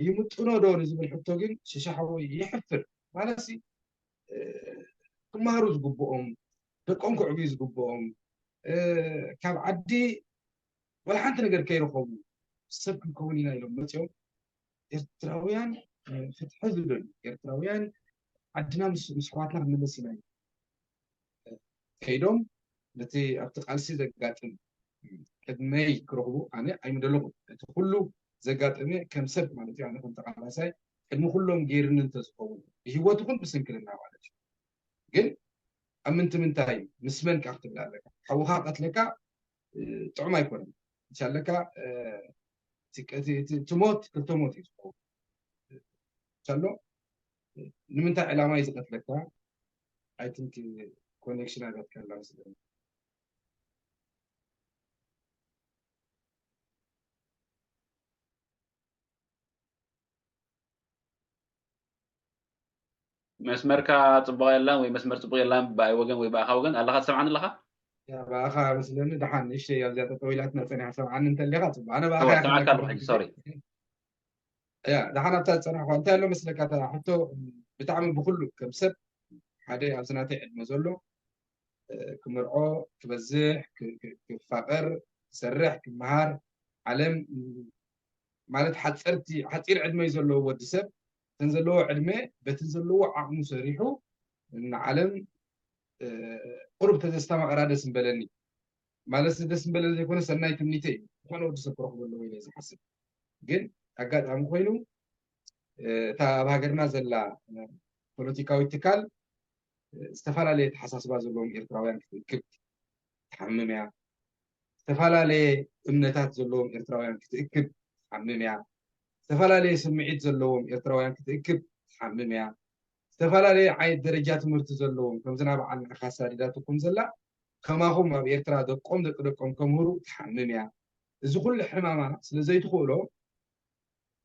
ይምጥኖ ዶ ንዝብል ሕቶ ግን ሽሻ ሓወይ ይሕፍር ማለት ክመሃሩ ዝግብኦም ደቆም ክዕብዩ ዝግብኦም ካብ ዓዲ ወላ ሓንቲ ነገር ከይረኸቡ ሰብ ክንከውን ኢና ኢሎም መፅኦም ኤርትራውያን ፍትሒ ዝደልዩ ኤርትራውያን ዓድና ምስ ኣሕዋትና ክንምለስ ኢና ከይዶም ነቲ ኣብቲ ቃልሲ ዘጋጥም ቅድመይ ክረኽቡ ኣነ ኣይምደለኹን እቲ ኩሉ ዘጋጠመ ከም ሰብ ማለት እዩ ኣነ ከም ተቃላሳይ ቅድሚ ኩሎም ገይርኒ እንተዝኸውን ብሂወት ይኹን ብስንክልና ማለት እዩ ግን ኣብ ምንቲ ምንታይ ምስ መን ከዓ ክትብል ኣለካ ሓውካ ቀትለካ ጥዑም ኣይኮነን እንሻለካ እቲ ሞት ክልተ ሞት እዩ ዝኸውን እንሻሎ ንምንታይ ዕላማ እዩ ዝቀትለካ I think connection ኣጋጥካ ኣላ መስለኒ መስመርካ ፅቡቕ የላን ወይ መስመር ፅቡቕ የላን ብኣይ ወገን ወይ ብኣኻ ወገን ኣለኻ ትሰምዓኒ ኣለኻ ብኣኻ መስለኒ ደሓን ንእሽተይ ኣብዚኣ ጠጠው ኢላትና ፀኒሓ ሰምዓኒ እንተሊኻ ፅቡቕ ኣነ ብኣኻ ሰምዓካ ኣለኹ ሕጂ ሶሪ ያ ደሓን ኣብታ ዝፀናሕኳ እንታይ ኣሎ መስለካ? እታ ሕቶ ብጣዕሚ ብኩሉ ከም ሰብ ሓደ ኣብዚ ናተይ ዕድመ ዘሎ ክምርዖ፣ ክበዝሕ፣ ክፋቐር፣ ክሰርሕ፣ ክመሃር፣ ዓለም ማለት ሓፀርቲ ሓፂር ዕድመ እዩ ዘለዎ ወዲ ሰብ። እተን ዘለዎ ዕድመ በቲ ዘለዎ ዓቕሙ ሰሪሑ ንዓለም ቁሩብ ተዘስተማቐራ ደስ ምበለኒ። ማለት ደስ ምበለኒ ዘይኮነ ሰናይ ትምኒተይ እዩ። ዝኾነ ወዲ ሰብ ክረኽቦ ኣለዎ ኢለ ዝሓስብ። ግን ኣጋጣሚ ኮይኑ እታ ኣብ ሃገርና ዘላ ፖለቲካዊት ትካል ዝተፈላለየ ኣተሓሳስባ ዘለዎም ኤርትራውያን ክትእክብ ትሓምም እያ። ዝተፈላለየ እምነታት ዘለዎም ኤርትራውያን ክትእክብ ትሓምም እያ። ዝተፈላለየ ስምዒት ዘለዎም ኤርትራውያን ክትእክብ ትሓምም እያ። ዝተፈላለየ ዓይነት ደረጃ ትምህርቲ ዘለዎም ከምዚ ናብ ዓለም ዓኻ ኣሳዲዳትኩም ዘላ ከማኹም ኣብ ኤርትራ ደቆም ደቂ ደቆም ከምህሩ ትሓምም እያ። እዚ ኩሉ ሕማማ ስለ ዘይትኽእሎ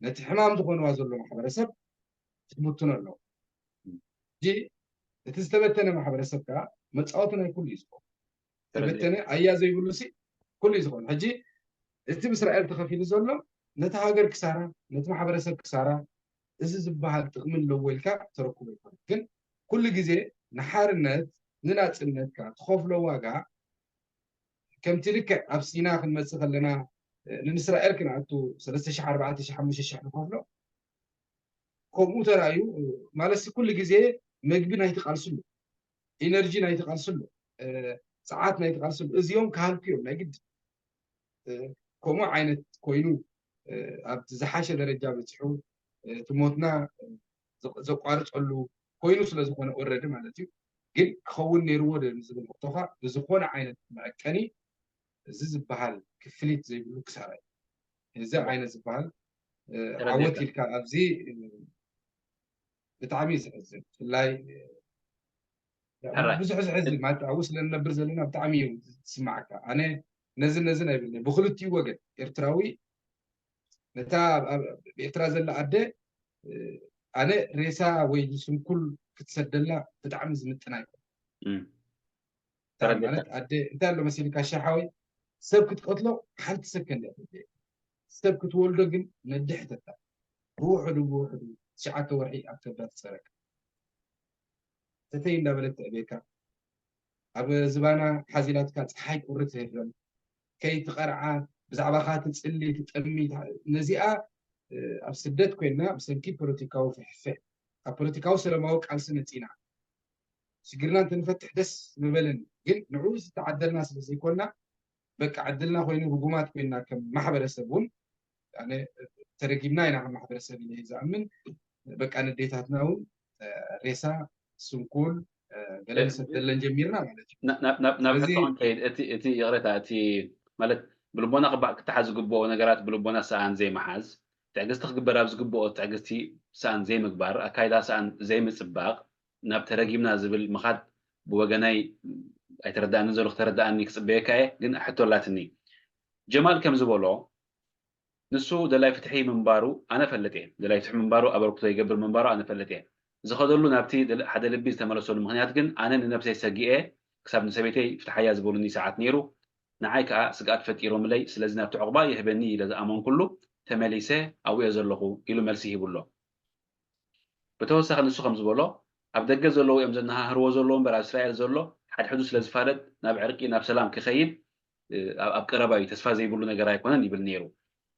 ነቲ ሕማም ዝኾንዋ ዘሎ ማሕበረሰብ ክትብትኖ ኣለዎ። ሕጂ እቲ ዝተበተነ ማሕበረሰብ ከዓ መፃወቲ ናይ ኩሉ እዩ ዝኸውን። ተበተነ ኣያ ዘይብሉ ሲ ኩሉ እዩ ዝኸውን። ሕጂ እቲ ብእስራኤል ተኸፊሉ ዘሎ ነቲ ሃገር ክሳራ ነቲ ማሕበረሰብ ክሳራ እዚ ዝበሃል ጥቕሚ ኣለዎ ኢልካ ተረክቦ ይኮነ። ግን ኩሉ ግዜ ንሓርነት ንናፅነትካ ትኸፍሎ ዋጋ ከምቲ ልክዕ ኣብ ሲና ክንመፅእ ከለና ንእስራኤል ክንኣቱ ሰለስተ ሽሕ ኣርባዕተ ሽሕ ሓሙሽተ ሽሕ ንኸፍሎ ከምኡ ተራእዩ ማለት ኩሉ ግዜ መግቢ ናይቲ ቃልሲ ኣሎ፣ ኢነርጂ ናይቲ ቃልሲ ኣሎ፣ ፀዓት ናይቲ ቃልሲ ኣሎ። እዚኦም ክሃልኩ እዮም ናይ ግድ። ከምኡ ዓይነት ኮይኑ ኣብቲ ዝሓሸ ደረጃ በፂሑ እቲ ሞትና ዘቋርፀሉ ኮይኑ ስለዝኾነ ኦረዲ ማለት እዩ። ግን ክኸውን ነይርዎ ዝብል ሕቶኻ ብዝኾነ ዓይነት መዐቀኒ እዚ ዝበሃል ክፍሊት ዘይብሉ ክሳራ እዩ። እዚ ዓይነት ዝበሃል ዓወት ኢልካ ኣብዚ ብጣዕሚ እዩ ዘሕዝን። ብፍላይ ብዙሕ ዘሕዝን ማለት ኣብኡ ስለ ንነብር ዘለና ብጣዕሚ እዩ ዝስማዓካ። ኣነ ነዚ ነዚ ኣይብልን ብክልቲኡ ወገን ኤርትራዊ ነታ ኤርትራ ዘላ ኣደ ኣነ ሬሳ ወይ ስንኩል ክትሰደላ ብጣዕሚ ዝምጥና ኣይኮን። ማለት ኣደ እንታይ ኣሎ መሲልካ ሻሓወይ ሰብ ክትቀትሎ ሓንቲ ሰከንድ እያ። ሰብ ክትወልዶ ግን ነድሕተታ ብውሕዱ ብውሕዱ ትሽዓተ ወርሒ ኣብ ከብዳ ትፀረካ ተተይ እንዳበለት ተዕቤካ ኣብ ዝባና ሓዚላትካ ፀሓይ ቁሪ ትህረም ከይትቐርዓ ብዛዕባኻ ትፅሊ ትጠሚ። ነዚኣ ኣብ ስደት ኮይና ብሰንኪ ፖለቲካዊ ፍሕፍሕ ኣብ ፖለቲካዊ ሰለማዊ ቃልሲ መፂና ሽግርና እንተንፈትሕ ደስ ምበለኒ። ግን ንዕኡ ዝተዓደልና ስለ ዘይኮና በቃ ዕድልና ኮይኑ ርጉማት ኮይና ከም ማሕበረሰብ እውን ተረጊምና ኢና ከም ማሕበረሰብ ኢለ ዝኣምን። በቃ ንዴታትና እውን ሬሳ ስንኩል ገለ ንሰደለን ጀሚርና ማለት እዩ። ናብ ሕቶ ክንከይድ እቲ ይቕሬታ እቲ ማለት ብልቦና ክተሓዝ ዝግብኦ ነገራት ብልቦና ሰኣን ዘይመሓዝ ትዕግስቲ ክግበር ኣብ ዝግብኦ ትዕግስቲ ሰኣን ዘይምግባር ኣካይዳ ሰኣን ዘይምፅባቕ ናብ ተረጊምና ዝብል ምኻድ ብወገነይ ኣይተረዳእንን ዘሎ ክተረዳእኒ ክፅበየካ እየ። ግን ሕቶ ኣላትኒ ጀማል ከም ዝበሎ ንሱ ደላይ ፍትሒ ምንባሩ ኣነ ፈልጥ እየ። ደላይ ፍትሒ ምንባሩ ኣበርክቶ ይገብር ምንባሩ ኣነ ፈልጥ እየ። ዝኸደሉ ናብቲ ሓደ ልቢ ዝተመለሰሉ ምኽንያት ግን ኣነ ንነብሰይ ሰጊኤ ክሳብ ንሰበይተይ ፍትሓያ ዝበሉኒ ሰዓት ነይሩ። ንዓይ ከዓ ስግኣት ፈጢሮምለይ ስለዚ ናብቲ ዕቑባ ይህበኒ ኢለ ዝኣመንኩሉ ተመሊሰ ኣብኡ እየ ዘለኹ ኢሉ መልሲ ሂቡ ኣሎ። ብተወሳኺ ንሱ ከም ዝበሎ ኣብ ደገ ዘለዉ እዮም ዘነሃህርዎ ዘለዉ እምበር ኣብ እስራኤል ዘሎ ሓድሕዱ ስለ ዝፋለጥ ናብ ዕርቂ ናብ ሰላም ክኸይድ ኣብ ቀረባ እዩ ተስፋ ዘይብሉ ነገር ኣይኮነን ይብል ነይሩ።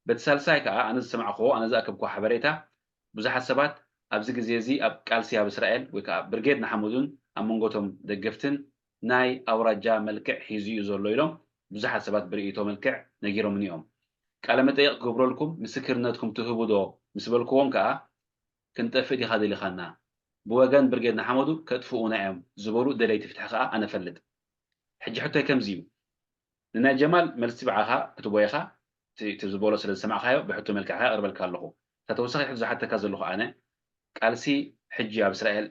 በቲ ሳልሳይ ከዓ ኣነ ዝሰማዕክዎ ኣነ ዝኣከብክዎ ሓበሬታ ብዙሓት ሰባት ኣብዚ ግዜ እዚ ኣብ ቃልሲ ኣብ እስራኤል ወይ ከዓ ብርጌድ ንሓመዱን ኣብ መንጎቶም ደገፍትን ናይ ኣውራጃ መልክዕ ሒዙ እዩ ዘሎ ኢሎም ብዙሓት ሰባት ብርእይቶ መልክዕ ነጊሮምኒ እዮም። ቃለ መጠይቕ ክገብረልኩም ምስክርነትኩም ትህቡ ዶ ምስ በልክዎም ከዓ ክንጠፍእ ዲኻ ደሊኻና? ብወገን ብርጌድ ንሓመዱ ከጥፍኡና እዮም ዝበሉ ደለይቲ ፍትሒ ከዓ ኣነ እፈልጥ። ሕጂ ሕቶይ ከምዚ እዩ። ንናይ ጀማል መልሲ ብዓኻ ክትቦ ኢኻ እቲ ዝበሎ ስለ ዝሰማዕካዮ ብሕቶ መልክዕ ከኣ ኣቕርበልካ ኣለኹ። እታ ተወሳኺት ሕቶ ዝሓተካ ዘለኹ ኣነ ቃልሲ ሕጂ ኣብ እስራኤል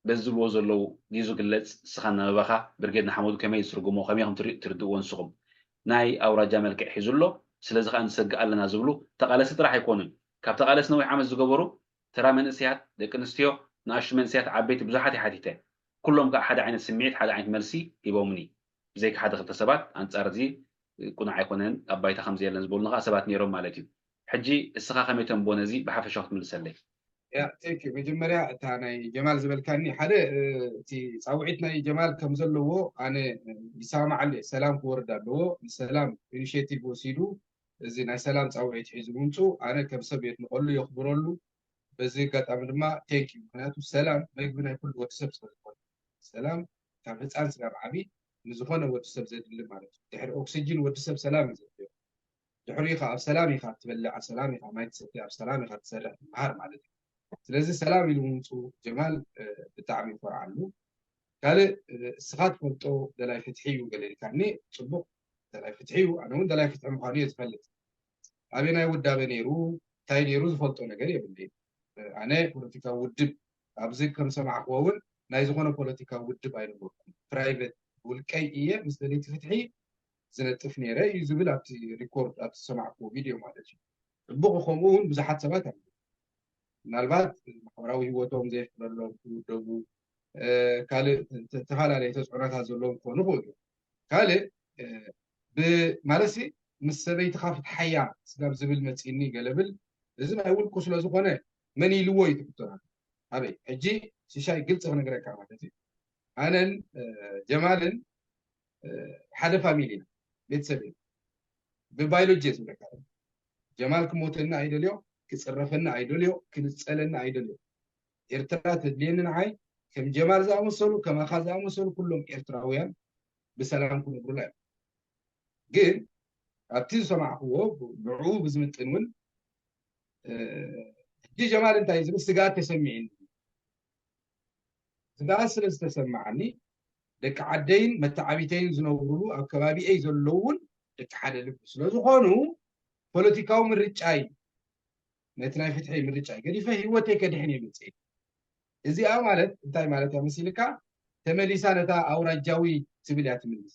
በዚ ዝብልዎ ዘለዉ ድዩ ዝግለጽ ንስኻ ኣናብባኻ ብርጌድ ንሓመዱ ከመይ ትርጉሞ ከመይ ኢኹም ትርድእዎ ንስኹም ናይ ኣውራጃ መልክዕ ሒዙ ኣሎ ስለዚ ከኣ ንሰግእ ኣለና ዝብሉ ተቓለስቲ ጥራሕ ኣይኮኑን ካብ ተቓለስቲ ነዊሕ ዓመት ዝገበሩ ተራ መንእሰያት ደቂ ኣንስትዮ ንኣሽቱ መንእሰያት ዓበይቲ ብዙሓት እየ ሓቲተ ኩሎም ከኣ ሓደ ዓይነት ስምዒት ሓደ ዓይነት መልሲ ሂቦምኒ ብዘይካ ሓደ ክልተ ሰባት ኣንጻር እዚ ቁኑዕ ኣይኮነን ኣብ ባይታ ከምዚ የለን ዝበሉኒ ከኣ ሰባት ነይሮም ማለት እዩ ሕጂ እስኻ ከመይ ተንቦ ነዚ ብሓፈሻ ክትምልሰለይ? ያ ቴንክ ዩ። መጀመርያ እታ ናይ ጀማል ዝበልካኒ ሓደ እቲ ፃውዒት ናይ ጀማል ከም ዘለዎ ኣነ ይሰማማዓሉ እየ። ሰላም ክወርድ ኣለዎ። ሰላም ኢኒሽቲቭ ወሲዱ እዚ ናይ ሰላም ፃውዒት ሒዙ ምምፁ ኣነ ከም ሰብ የድንቀሉ፣ የኽብረሉ። በዚ ኣጋጣሚ ድማ ቴንክ ዩ። ምክንያቱ ሰላም መግቢ ናይ ኩሉ ወዲ ሰብ ስለዝኮነ፣ ሰላም ካብ ህፃን ስጋብ ዓቢ ንዝኮነ ወዲ ሰብ ዘድሊ ማለት እዩ። ድሕሪ ኦክሲጅን ወዲ ሰብ ሰላም እዩ ዘድልዮ። ድሕሪኡ ከዓ ኣብ ሰላም ኢካ ትበልዕ፣ ኣብ ሰላም ኢካ ማይ ትሰቲ፣ ኣብ ሰላም ኢካ ትሰርሕ ትምሃር ማለት እዩ። ስለዚ ሰላም ኢሉ ምምፁ ጀማል ብጣዕሚ ይኮርዓሉ። ካልእ እስኻ ትፈልጦ ደላይ ፍትሒ እዩ ገለ ኢልካኒ፣ ፅቡቅ ደላይ ፍትሒ እዩ። ኣነ እውን ደላይ ፍትሒ ምኳኑ እየ ዝፈልጥ። ኣበናይ ውዳበ ነይሩ እንታይ ነይሩ ዝፈልጦ ነገር የብለይ። ኣነ ፖለቲካዊ ውድብ ኣብዚ ከም ሰማዕክዎ እውን ናይ ዝኾነ ፖለቲካዊ ውድብ ኣይነበርኩም፣ ፕራይቨት ውልቀይ እየ ምስ ደለይቲ ፍትሒ ዝነጥፍ ነይረ እዩ ዝብል ኣብቲ ሪኮርድ ኣብቲ ዝሰማዕክዎ ቪድዮ ማለት እዩ። ፅቡቅ ከምኡ እውን ብዙሓት ሰባት ኣለዉ ምናልባት ማሕበራዊ ህይወቶም ዘይፍቅደሎም ክውደቡ ካልእ ዝተፈላለየ ተፅዕኖታት ዘለዎም ክኾኑ ይኽእሉ እዮም። ካልእ ማለት ሲ ምስ ሰበይትኻ ፍትሓያ ስጋብ ዝብል መፂኒ ገለብል እዚ ናይ ውልቁ ስለዝኾነ መን ኢልዎ እዩ ትሕቶና ኣበይ ሕጂ ሽሻይ ግልፂ ክነግረካ ማለት እዩ ኣነን ጀማልን ሓደ ፋሚሊ ኢና ቤተሰብ ኢና ብባዮሎጂ እየ ዝብለካ ጀማል ክሞተኒ ኣይደልዮ ክፅረፈኒ ኣይደልዮ ክንፀለኒ ኣይደልዮ ኤርትራ ተድልየኒ ንዓይ ከም ጀማል ዝኣመሰሉ ከማኻ ዝኣመሰሉ ኩሎም ኤርትራውያን ብሰላም ክነብሩላ እዮም ግን ኣብቲ ዝሰማዕክዎ ንዕኡ ብዝምጥን እውን ሕጂ ጀማል እንታይ ዝብል ስግኣት ተሰሚዕኒ ስግኣት ስለ ዝተሰማዓኒ ደቂ ዓደይን መተዓቢተይን ዝነብሩሉ ኣብ ከባቢአይ ዘለውን ደቂ ሓደ ልቢ ስለዝኾኑ ፖለቲካዊ ምርጫይ ነቲ ናይ ፍትሒ ምርጫይ ገዲፈ ህይወተይ ከድሕን እየ መፅእ እዚኣ ማለት እንታይ ማለት እያ መሲልካ ተመሊሳ ነታ ኣውራጃዊ ትብል እያ ትምልስ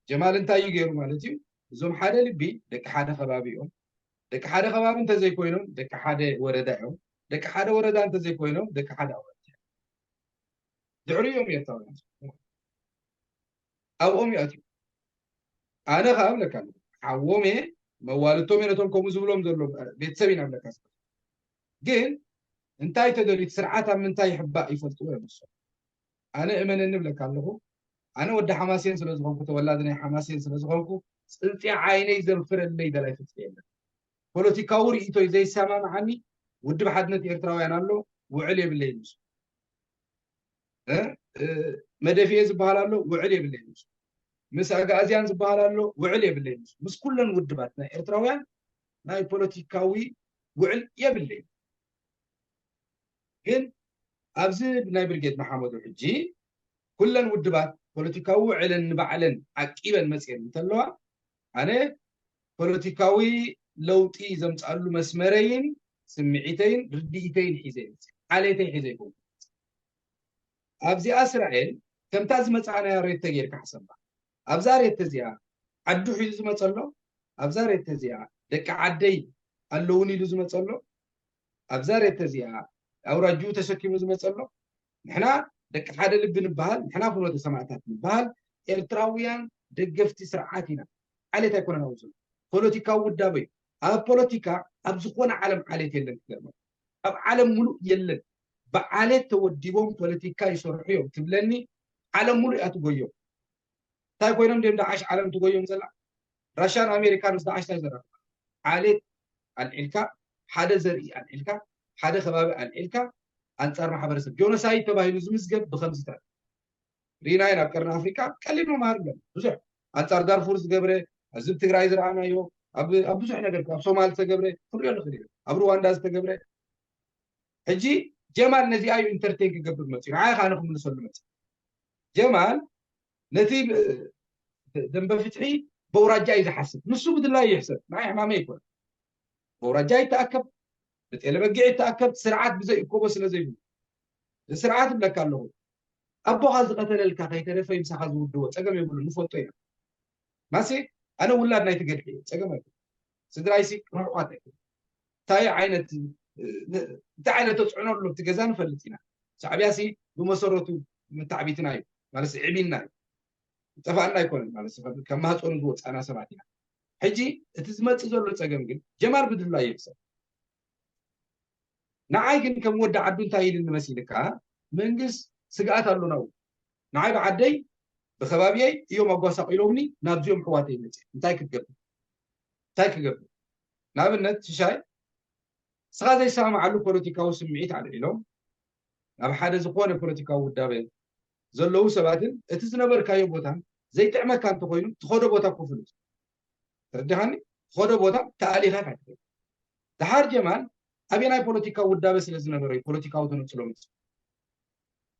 ጀማል እንታይ እዩ ገይሩ ማለት እዩ እዞም ሓደ ልቢ ደቂ ሓደ ከባቢ እዮም ደቂ ሓደ ከባቢ እንተዘይኮይኖም ደቂ ሓደ ወረዳ እዮም ደቂ ሓደ ወረዳ እንተዘይኮይኖም ደቂ ሓደ ኣውራጃ እዮም ድሕሪኦም ኤርትራውያን ኣብኦም ይኣትዩ ኣነ ከዓ ብለካ ሓዎም እየ መዋልቶም እየ ነቶም ከምኡ ዝብሎም ዘሎ ቤተሰብ ኢና ብለካ ግን እንታይ ተደልዩ ስርዓት ኣብ ምንታይ ይሕባእ ይፈልጥዎ እዮም ንሶም ኣነ እመነኒ ብለካ ኣለኹ ኣነ ወዲ ሓማሴን ስለዝኾንኩ ተወላዲ ናይ ሓማሴን ስለዝኾንኩ ፅንፂ ዓይነይ ዘንፍረለይ ደላይ ፍትሒ የለን ፖለቲካዊ ርእይቶይ ዘይሰማምዓኒ ውድብ ሓድነት ኤርትራውያን ኣሎ ውዕል የብለይ ምስ መደፍኤ ዝበሃል ኣሎ ውዕል የብለይ ምስ ምስ ኣጋእዝያን ዝበሃል ኣሎ ውዕል የብለይ ምስ ምስ ኩለን ውድባት ናይ ኤርትራውያን ናይ ፖለቲካዊ ውዕል የብለይ ግን ኣብዚ ናይ ብርጌድ መሓመዱ ሕጂ ኩለን ውድባት ፖለቲካዊ ውዕለን ንባዕለን ዓቂበን መፅየን እንተለዋ ኣነ ፖለቲካዊ ለውጢ ዘምፃሉ መስመረይን ስምዒተይን ርድኢተይን ሒዘ ዓሌተይ ሒዘ ይኮን ኣብዚኣ እስራኤል ከምታ ዝመፃእናያ ሬተ ጌርካ ሓሰባ ኣብዛ ሬተ እዚኣ ዓዱ ሒዙ ዝመፀሎ ኣብዛ ሬተ እዚኣ ደቂ ዓደይ ኣለውን ኢሉ ዝመፀሎ ኣብዛ ሬተ እዚኣ ኣውራጅኡ ተሰኪሙ ዝመፀሎ ንሕና ደቂ ሓደ ልቢ ንበሃል ንሕና ፍኖተ ሰማእታት ንበሃል ኤርትራውያን ደገፍቲ ስርዓት ኢና ዓሌት ኣይኮነን ኣብዚ ፖለቲካዊ ውዳበ እዩ ኣብ ፖለቲካ ኣብ ዝኾነ ዓለም ዓሌት የለን ክገርመ ኣብ ዓለም ሙሉእ የለን ብዓሌት ተወዲቦም ፖለቲካ ይሰርሑ እዮም ትብለኒ ዓለም ሙሉእ እያ ትጎዮም እንታይ ኮይኖም ድም ዳዓሽ ዓለም ትጎዮም ዘላ ራሻን ኣሜሪካን ምስ ዳዓሽ እንታይ ዘራኽባ ዓሌት ኣልዒልካ ሓደ ዘርኢ ኣልዒልካ ሓደ ከባቢ ኣልዒልካ ኣንፃር ማሕበረሰብ ጆኖሳይድ ተባሂሉ ዝምዝገብ ብከምዚታት ርኢናዮ ናብ ቀርኒ ኣፍሪካ ቀሊል መምሃር ኣሎ ብዙሕ ኣንፃር ዳርፉር ዝገብረ ኣብዚ ትግራይ ዝረኣናዮ ኣብ ብዙሕ ነገር ኣብ ሶማል ዝተገብረ ክንሪኦ ንኽእል ኢና ኣብ ሩዋንዳ ዝተገብረ ሕጂ ጀማል ነዚኣ እዩ ኢንተርቴን ክገብር መፅኡ ንዓይ ከዓ ንክምልሰሉ መፅእ ጀማል ነቲ ደንበ ፍትሒ በውራጃ እዩ ዝሓስብ ንሱ ብድላይ ይሕሰብ ንዓይ ሕማመ ይኮን በውራጃ ይተኣከብ ብጤለ በጊዕ ይተኣከብ ስርዓት ብዘይ እኮቦ ስለ ዘይብሉ ስርዓት እብለካ ኣለኹ ኣቦኻ ዝቐተለልካ ከይተረፈ ይምሳኻ ዝውድቦ ፀገም የብሉ ንፈልጦ ኢና ማሲ ኣነ ውላድ ናይ ትገድሒ እየ ፀገም ኣይብሉ ስድራይሲ ርሑቓት ኣይብሉ እንታይ ዓይነት እንታይ ዓይነት ተፅዕኖ ኣሎ እቲ ገዛ ንፈልጥ ኢና ሻዕብያሲ ብመሰረቱ መታዕቢትና እዩ ማለት ዕቢና እዩ ጠፋእና ኣይኮነን ማለት ከም ማህፀኑ ዝወፃና ሰባት ኢና ሕጂ እቲ ዝመፅእ ዘሎ ፀገም ግን ጀማል ብድላ ይብሰል። ንዓይ ግን ከም ወዲ ዓዱ እንታይ ኢልኒ መሲልካ፣ መንግስት ስግኣት ኣሎ ናብኡ። ንዓይ ብዓደይ ብከባቢየይ እዮም ኣጓሳቂሎምኒ ናብዚኦም ሕዋተይ መፅእ እንታይ ክትገብር እንታይ ክገብር? ንኣብነት ሽሻይ ንስኻ ዘይሰማማዓሉ ፖለቲካዊ ስምዒት ኣልዒሎም ናብ ሓደ ዝኾነ ፖለቲካዊ ውዳበ ዘለዉ ሰባትን እቲ ዝነበርካዮ ቦታን ዘይጥዕመካ እንተኾይኑ ትኸዶ ቦታ እኮ ፍሉጥ ተረዲኻኒ ትኸዶ ቦታ ተኣሊኻ ኢኻ ትኸይድ። ደሓር ጀማል ኣበየናይ ፖለቲካዊ ውዳበ ስለ ዝነበረ እዩ ፖለቲካዊ ተነፅሎ መፅኡ።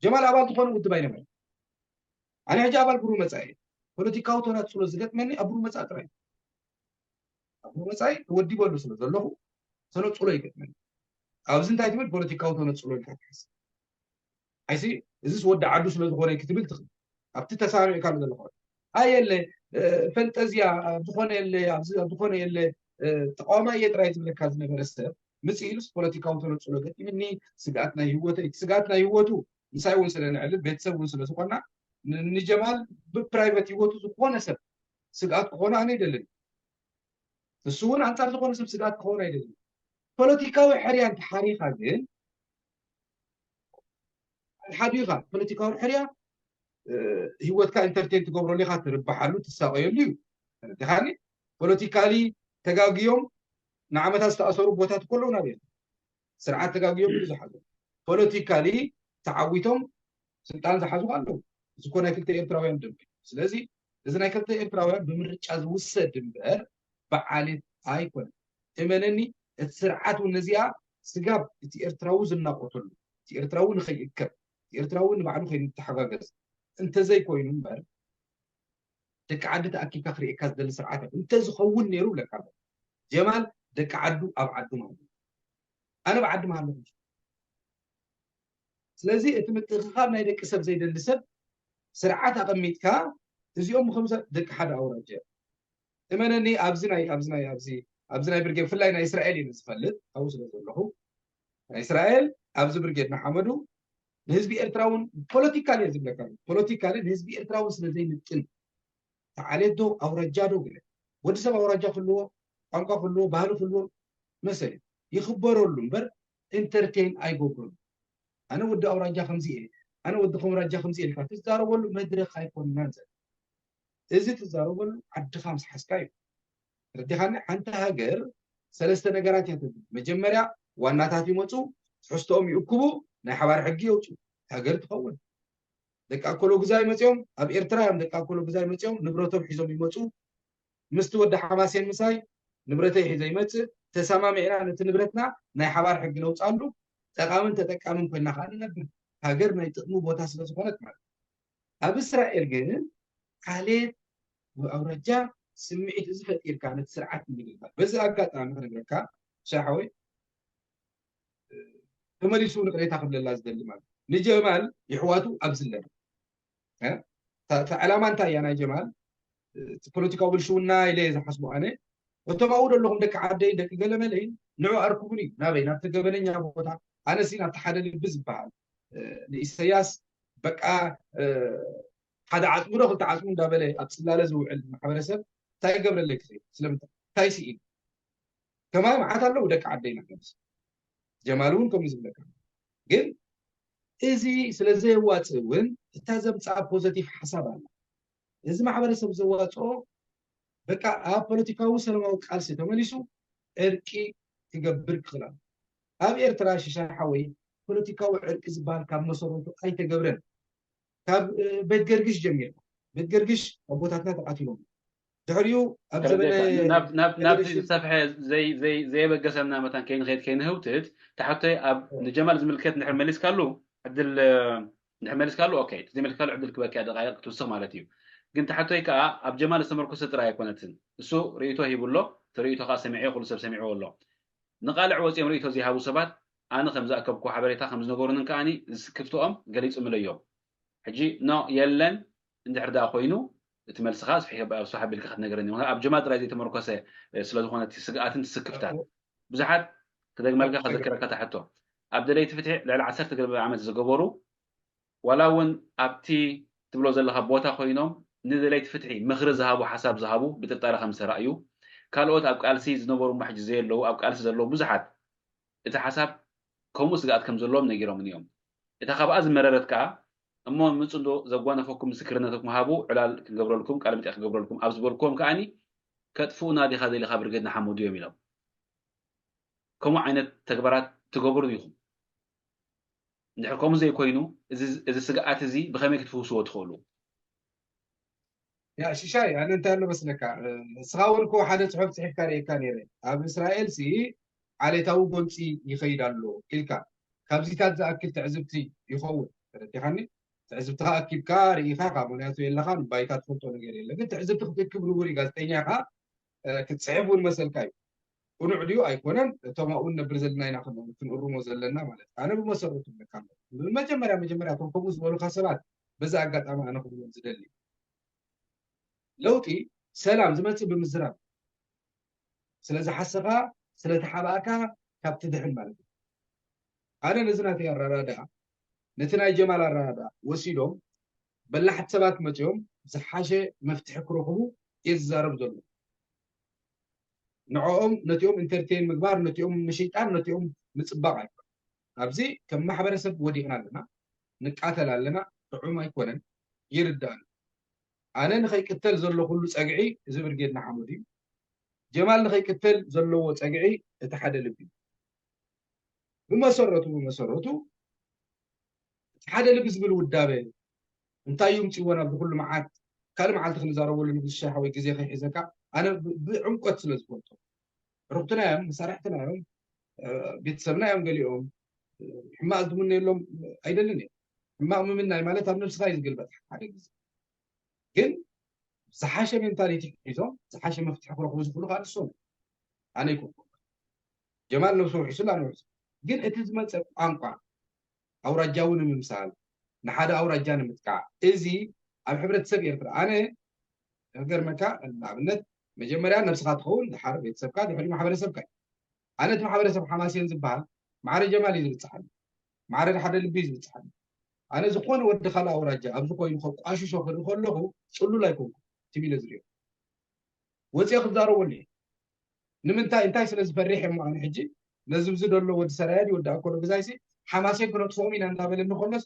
ጀማል ኣባል ዝኾነ ውድብ ኣይነበረ። ኣነ ሕጂ ኣባል ብሩ መፃኢ እየ። ፖለቲካዊ ተነፅሎ ዝገጥመኒ ኣብ ብሩ መፃኢ ጥራይ እዩ። ኣብ ብሩ መፃኢ ተወዲበሉ ስለ ዘለኹ ተነፅሎ ይገጥመኒ። ኣብዚ እንታይ ትብል ፖለቲካዊ ተነፅሎ ኢልካ ትሓስብ ኣይሲ እዚስ ወዲ ዓዱ ስለ ዝኾነ ክትብል ትኽእል ኣብቲ ተሳሚዕካሉ ዘለኻ ኣየለ ፈንጠዝያ ዝኾነ የለ ዝኾነ የለ ተቃዋማይ እየ ጥራይ ዝብለካ ዝነበረ ሰብ ምፅ ኢሉስ ፖለቲካዊ ተነፅሎ ገጢምኒ ስግኣት ናይ ህወተይ ስግኣት ናይ ህወቱ ምሳይ እውን ስለ ንዕልል ቤተሰብ እውን ስለ ዝኾና ንጀማል ብፕራይቨት ህይወቱ ዝኾነ ሰብ ስግኣት ክኾኑ ኣነ ይደልን ንሱ እውን ኣንፃር ዝኾነ ሰብ ስግኣት ክኸውን ኣይደልን ፖለቲካዊ ሕርያ እንተሓሪኻ ግን ሓዲኻ ፖለቲካዊ ሕርያ ህይወትካ ኢንተርቴን ትገብረሉ ኢኻ ትርብሓሉ ትሳቀየሉ እዩ ተረዲኻኒ ፖለቲካሊ ተጋግዮም ንዓመታት ዝተኣሰሩ ቦታት ከለዉ ናብ ስርዓት ተጋግዮም እዩ ዝሓዞ ፖለቲካሊ ተዓዊቶም ስልጣን ዝሓዙ ኣለዉ እዚ ኮ ናይ ክልተ ኤርትራውያን ደንብ ስለዚ እዚ ናይ ክልተ ኤርትራውያን ብምርጫ ዝውሰድ እምበር ብዓሌት ኣይኮነን እመነኒ እቲ ስርዓት እውን ነዚኣ ስጋብ እቲ ኤርትራዊ ዝናቆተሉ እቲ ኤርትራዊ ንኸይእከብ እቲ ኤርትራዊ ንባዕሉ ከይንተሓጋገዝ እንተዘይኮይኑ እምበር ደቂ ዓዲ ተኣኪብካ ክርእየካ ዝደሊ ስርዓት ኣሎ እንተዝኸውን ነይሩ ብለካ ኣሎ ጀማል ደቂ ዓዱ ኣብ ዓዱ ማለት ኣነ ብዓዲ መሃለኹ ስለዚ እቲ ምትእኽኻብ ናይ ደቂ ሰብ ዘይደሊ ሰብ ስርዓት ኣቐሚጥካ እዚኦም ምኸምሰ ደቂ ሓደ ኣውራጃ እዮም እመነኒ ኣብዚ ናይ ኣብዚ ናይ ኣብዚ ኣብዚ ናይ ብርጌድ ብፍላይ ናይ እስራኤል እዩ ዝፈልጥ ኣብኡ ስለ ዘለኹ ናይ እስራኤል ኣብዚ ብርጌድ ንሓመዱ ንህዝቢ ኤርትራ እውን ፖለቲካል እየ ዝብለካ ፖለቲካሊ ንህዝቢ ኤርትራ እውን ስለ ዘይምጥን ተዓሌት ዶ ኣውራጃ ዶ ገለ ወዲ ሰብ ኣውራጃ ክልዎ ቋንቋ ክልዎ ባህሊ ክልዎ መሰል ይኽበረሉ እምበር ኢንተርቴን ኣይገብሩን ኣነ ወዲ ኣውራጃ ከምዚ እየ ኣነ ወዲ ከምራጃ ከምዚ እየ ኢልካ ትዛረበሉ መድረኽ ኣይኮንናን ዘለ እዚ ትዛረበሉ ዓድኻ ምስ ሓዝካ እዩ ረዲኻኒ ሓንቲ ሃገር ሰለስተ ነገራት እያ ትብል መጀመርያ ዋናታት ይመፁ ትሕዝቶኦም ይእክቡ ናይ ሓባር ሕጊ የውፅኡ ሃገር ትኸውን ደቂ ኣኮሎ ግዛይ መፅኦም ኣብ ኤርትራ እዮም ደቂ ኣኮሎ ግዛይ መፅኦም ንብረቶም ሒዞም ይመፁ ምስቲ ወዲ ሓማሴን ምሳይ ንብረተይ ሒዘ ይመፅእ ተሰማሚዕና ነቲ ንብረትና ናይ ሓባር ሕጊ ነውፃሉ ጠቃምን ተጠቃምን ኮይና ከዓ ንነብር ሃገር ናይ ጥቅሚ ቦታ ስለዝኮነት ማለት ኣብ እስራኤል ግን ዓሌት ኣውራጃ ስምዒት እዚ ፈጢርካ ነቲ ስርዓት ንምግልባል በዚ ኣጋጣሚ ክነግረካ ሻሓወይ ተመሊሱ ንቅሬታ ክብለላ ዝደሊ ማለት ንጀማል ይሕዋቱ ኣብዚ ኣለና እታ ዕላማ እንታይ እያ ናይ ጀማል እቲ ፖለቲካዊ ብልሽውና ኢለ ዝሓስቡ ኣነ እቶም ኣብኡ ዘለኹም ደቂ ዓደይ ደቂ ገለመለይ ንዑ ኣርክቡኒ ናበይ ናብቲ ገበነኛ ቦታ ኣነሲ ናብቲ ሓደ ልቢ ዝበሃል ንኢሰያስ በቃ ሓደ ዓፅሚ ዶ ክልተ ዓፅሚ እንዳበለ ኣብ ፅላለ ዝውዕል ማሕበረሰብ እንታይ ይገብረለይ ክኽእል ስለምንታይ እንታይ ስኢን ከማይ መዓት ኣለዉ ደቂ ዓደይና ከምዚ ጀማል እውን ከምኡ ዝብለካ ግን እዚ ስለ ዘየዋፅእ እውን እታ ዘምፅኣ ፖዘቲቭ ሓሳብ ኣላ እዚ ማሕበረሰብ ዘዋፅኦ በቃ ኣብ ፖለቲካዊ ሰላማዊ ቃልሲ ተመሊሱ ዕርቂ ክገብር ክኽእል ኣሎ ኣብ ኤርትራ ሽሻይ ሓወይ ፖለቲካዊ ዕርቂ ዝበሃል ካብ መሰረቱ ኣይተገብረን ካብ ቤት ገርግሽ ጀሚርካ ቤት ገርግሽ ኣቦታትና ተቃቲሎም ድሕሪኡ ኣብ ዘበነ ናብቲ ዝሰፍሐ ዘየበገሰና መታን ከይንኸይድ ከይንህውትት ተሓቶይ ኣብ ንጀማል ዝምልከት ንድሕር መሊስካሉ ዕድል ንድሕር መሊስካሉ ኦኬ ዘይመሊስካሉ ዕድል ክበኪያ ደቃይቅ ክትውስኽ ማለት እዩ ግን ተሓቶይ ከዓ ኣብ ጀማል ዝተመርኮሰ ጥራይ ኣይኮነትን እሱ ርእቶ ሂቡ ኣሎ እቲ ርእቶ ከዓ ሰሚዐ ኩሉ ሰብ ሰሚዕዎ ኣሎ ንቃልዕ ወፂኦም ርእቶ ዘይሃቡ ሰባት ኣነ ከም ዝኣከብኩ ሓበሬታ ከም ዝነገሩንን ከዓኒ ዝስክፍትኦም ገሊፁምለዮም ሕጂ ኖ የለን እንድሕር ደኣ ኮይኑ እቲ መልስኻ ኣስፊሕካ ኣቢልካ ክትነግረኒ ኣብ ጀማል ጥራይ ዘይተመርኮሰ ስለዝኾነ እቲ ስግኣትን ትስክፍታት ብዙሓት ክደግመልካ ከዘክረካ ተሕቶ ኣብ ደለይቲ ፍትሒ ልዕሊ ዓሰርተ ገለ ዓመት ዝገበሩ ዋላ እውን ኣብቲ ትብሎ ዘለካ ቦታ ኮይኖም ንደለይቲ ፍትሒ ምክሪ ዝሃቡ ሓሳብ ዝሃቡ ብጥርጣረ ከም ዝተራእዩ ካልኦት ኣብ ቃልሲ ዝነበሩ እሞ ሕጂ ዘየለዉ ኣብ ቃልሲ ዘለዉ ብዙሓት እቲ ሓሳብ ከምኡ ስግኣት ከም ዘለዎም ነጊሮምኒ እዮም። እታ ካብኣ ዝመረረት ከኣ እሞ ምጹ እንዶ ዘጓነፈኩም ምስክርነትኩም ሃቡ ዕላል ክንገብረልኩም ቃለ መጠይቕ ክንገብረልኩም ኣብ ዝበልክዎም ከኣኒ ከጥፍኡና ዲኻ ደሊኻ ብርጌድ ንሓመዱ እዮም ኢሎም። ከምኡ ዓይነት ተግባራት ትገብሩ ዲኹም? እንድሕር ከምኡ ዘይኮይኑ እዚ ስግኣት እዚ ብኸመይ ክትፍውስዎ ትኽእሉ? ያ ሽሻይ ኣነ እንታይ ኣሎ መስለካ፣ ንስኻ እውን እኮ ሓደ ፅሑፍ ፅሒፍካ ርእየካ ነይረ። ኣብ እስራኤል ሲ ዓሌታዊ ጎንፂ ይኸይድ ኣሎ ኢልካ ካብዚታት ዝኣክል ትዕዝብቲ ይኸውን። ተረዲኻኒ? ትዕዝብትኻ ኣኪብካ ርኢኻ ካብ ምክንያቱ የለኻን ባይታ ትፈልጦ ነገር የለ። ግን ትዕዝብቲ ክትእክብ ንቡር እዩ። ጋዜጠኛ ኢኻ ክትፅሕፍ እውን መሰልካ እዩ። ቅኑዕ ድዩ ኣይኮነን እቶም ኣብኡ ንነብር ዘለና ኢና ክንእርሞ ዘለና ማለት። ኣነ ብመሰረቱ ብለካ መጀመርያ መጀመርያ እቶም ከምኡ ዝበሉካ ሰባት በዚ ኣጋጣሚ ኣነ ክብሎም ዝደሊ ለውጢ ሰላም ዝመፅእ ብምዝራብ ስለ ዝሓሰኻ ስለ ተሓባእካ ካብ ትድሕን ማለት እዩ። ኣነ ነዚ ናተይ ኣረዳድኣ ነቲ ናይ ጀማል ኣረዳድኣ ወሲዶም በላሕቲ ሰባት መፅኦም ዝሓሸ መፍትሒ ክረኽቡ እየ ዝዛረብ ዘሎ። ንዕኦም ነቲኦም ኢንተርቴን ምግባር ነቲኦም ምሽይጣን ነቲኦም ምፅባቕ ኣይኮን። ኣብዚ ከም ማሕበረሰብ ወዲቕና ኣለና፣ ንቃተል ኣለና፣ ጥዑም ኣይኮነን፣ ይርዳእኒ። ኣነ ንኸይቅተል ዘሎ ኩሉ ፀግዒ እዚ ብርጌድ ንሓመዱ እዩ። ጀማል ንኸይቅተል ዘለዎ ፀግዒ እቲ ሓደ ልቢ እዩ። ብመሰረቱ ብመሰረቱ እቲ ሓደ ልቢ ዝብል ውዳበ እንታይ እዩ ምፅእዎ ናብዚ ኩሉ መዓት ካልእ መዓልቲ ክንዛረበሉ ንጉስ ሻሓ ወይ ግዜ ከይሕዘካ ኣነ ብዕምቆት ስለ ዝፈልጦ ርክትና እዮም መሳርሕትና እዮም ቤተሰብና እዮም ገሊኦም ሕማቅ ዝምነየሎም ኣይደልን እዮም ሕማቅ ምምናይ ማለት ኣብ ነብስካ እዩ ዝግልበጥ ሓደ ግዜ ግን ዝሓሸ ሜንታሊቲ ሒዞም ዝሓሸ መፍትሒ ክረክቡ ዝኽእሉ ከዓ ንሶም ኣነ ይኮንኩ ጀማል ነብሱ ውሒሱ ላ ንውሒሱ ግን እቲ ዝመፀ ቋንቋ ኣውራጃዊ ንምምሳል ንሓደ ኣውራጃ ንምጥቃዕ እዚ ኣብ ሕብረተሰብ ኤርትራ ኣነ ገርመካ ንኣብነት መጀመርያ ነብስካ ትኸውን ድሓር ቤተሰብካ ድሕሪ ማሕበረሰብካ ኣነ እቲ ማሕበረሰብ ሓማሴን ዝበሃል ማዕረ ጀማል እዩ ዝብፅሓሉ ማዕረ ሓደ ልቢ እዩ ዝብፅሓሉ ኣነ ዝኾነ ወዲ ካልእ ኣውራጃ ኣብዚ ኮይኑ ከቋሽሾ ክርኢ ከለኹ ፅሉል ኣይኮንኩ ትም ኢለ ዝሪኦ ወፅኦ ክዛረበሉ እየ ንምንታይ እንታይ ስለ ዝፈሪሕ እሞ ኣነ ሕጂ ነዚ ብዚ ደሎ ወዲ ሰራየ ድዩ ወዲ ኣኮሎ ግዛይሲ ሓማሴን ክነጥፍኦም ኢና እንዳበለኒ ከሎስ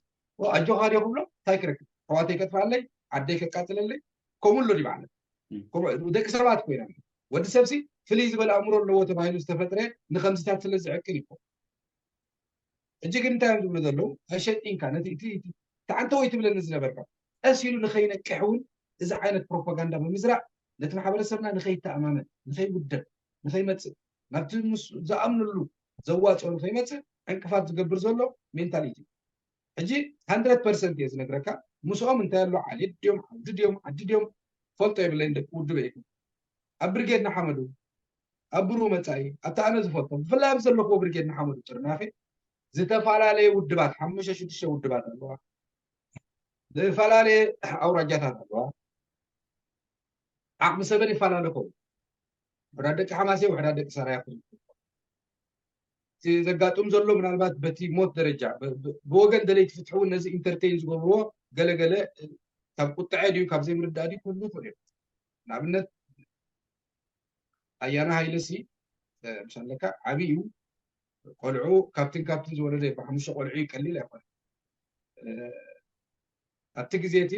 ኣጆኻ ድዮ ክብሎ እንታይ ክረክብ ኣሕዋተይ ከጥፋለይ ዓደይ ከቃፅለለይ ከምኡ ኣሎ ድዩ ዓለም ደቂ ሰባት ኮይና ወዲ ሰብሲ ፍልይ ዝበለ ኣእምሮ ኣለዎ ተባሂሉ ዝተፈጥረ ንከምዚታት ስለ ዝዕቅን ይኮ ሕጂ ግን እንታይ እዮም ዝብሉ ዘለዉ ኣሸጢንካ ነቲ እቲ ተዓንተ ወይ ትብለኒ ዝነበርካ ቀስ ኢሉ ንኸይነቅሕ እውን እዚ ዓይነት ፕሮፓጋንዳ ብምዝራእ ነቲ ማሕበረሰብና ንኸይተኣማመን ንኸይውደብ ንኸይመፅእ ናብቲ ምስ ዝኣምንሉ ዘዋፅኦ ንኸይመፅእ ዕንቅፋት ዝገብር ዘሎ ሜንታሊቲ ሕጂ ሃንድረድ ፐርሰንት እየ ዝነግረካ ምስኦም እንታይ ኣሎ ዓሌት ድዮም ዓዲ ድዮም ዓዲ ድዮም ፈልጦ የብለይን ደቂ ውድበ ይኹን ኣብ ብርጌድ ንሓመዱ ኣብ ብሩህ መጻኢ ኣብቲ ኣነ ዝፈልጦ ብፍላይ ኣብ ዘለኹዎ ብርጌድ ንሓመዱ ጥርናፌ ዝተፈላለየ ውድባት ሓሙሽተ ሽዱሽተ ውድባት ኣለዋ ዝተፈላለየ ኣውራጃታት ኣለዋ ዓቕሚ ሰበን ይፈላለ ኸውን ውሕዳት ደቂ ሓማሴ ውሕዳት ደቂ ሰራያ ክህሉ እቲ ዘጋጥም ዘሎ ምናልባት በቲ ሞት ደረጃ ብወገን ደለይቲ ፍትሒ እውን ነዚ ኢንተርቴይን ዝገብርዎ ገለገለ ካብ ቁጥዐ ድዩ ካብ ዘይምርዳእ ድዩ ክህሉ ይኽእል እዮም ንኣብነት ኣያና ሃይለሲ ምሻለካ ዓብይ እዩ ቆልዑ ካብትን ካብትን ዝወለደ ብሓሙሽተ ቆልዑ ይቀሊል ኣይኮነ ኣብቲ ግዜ እቲ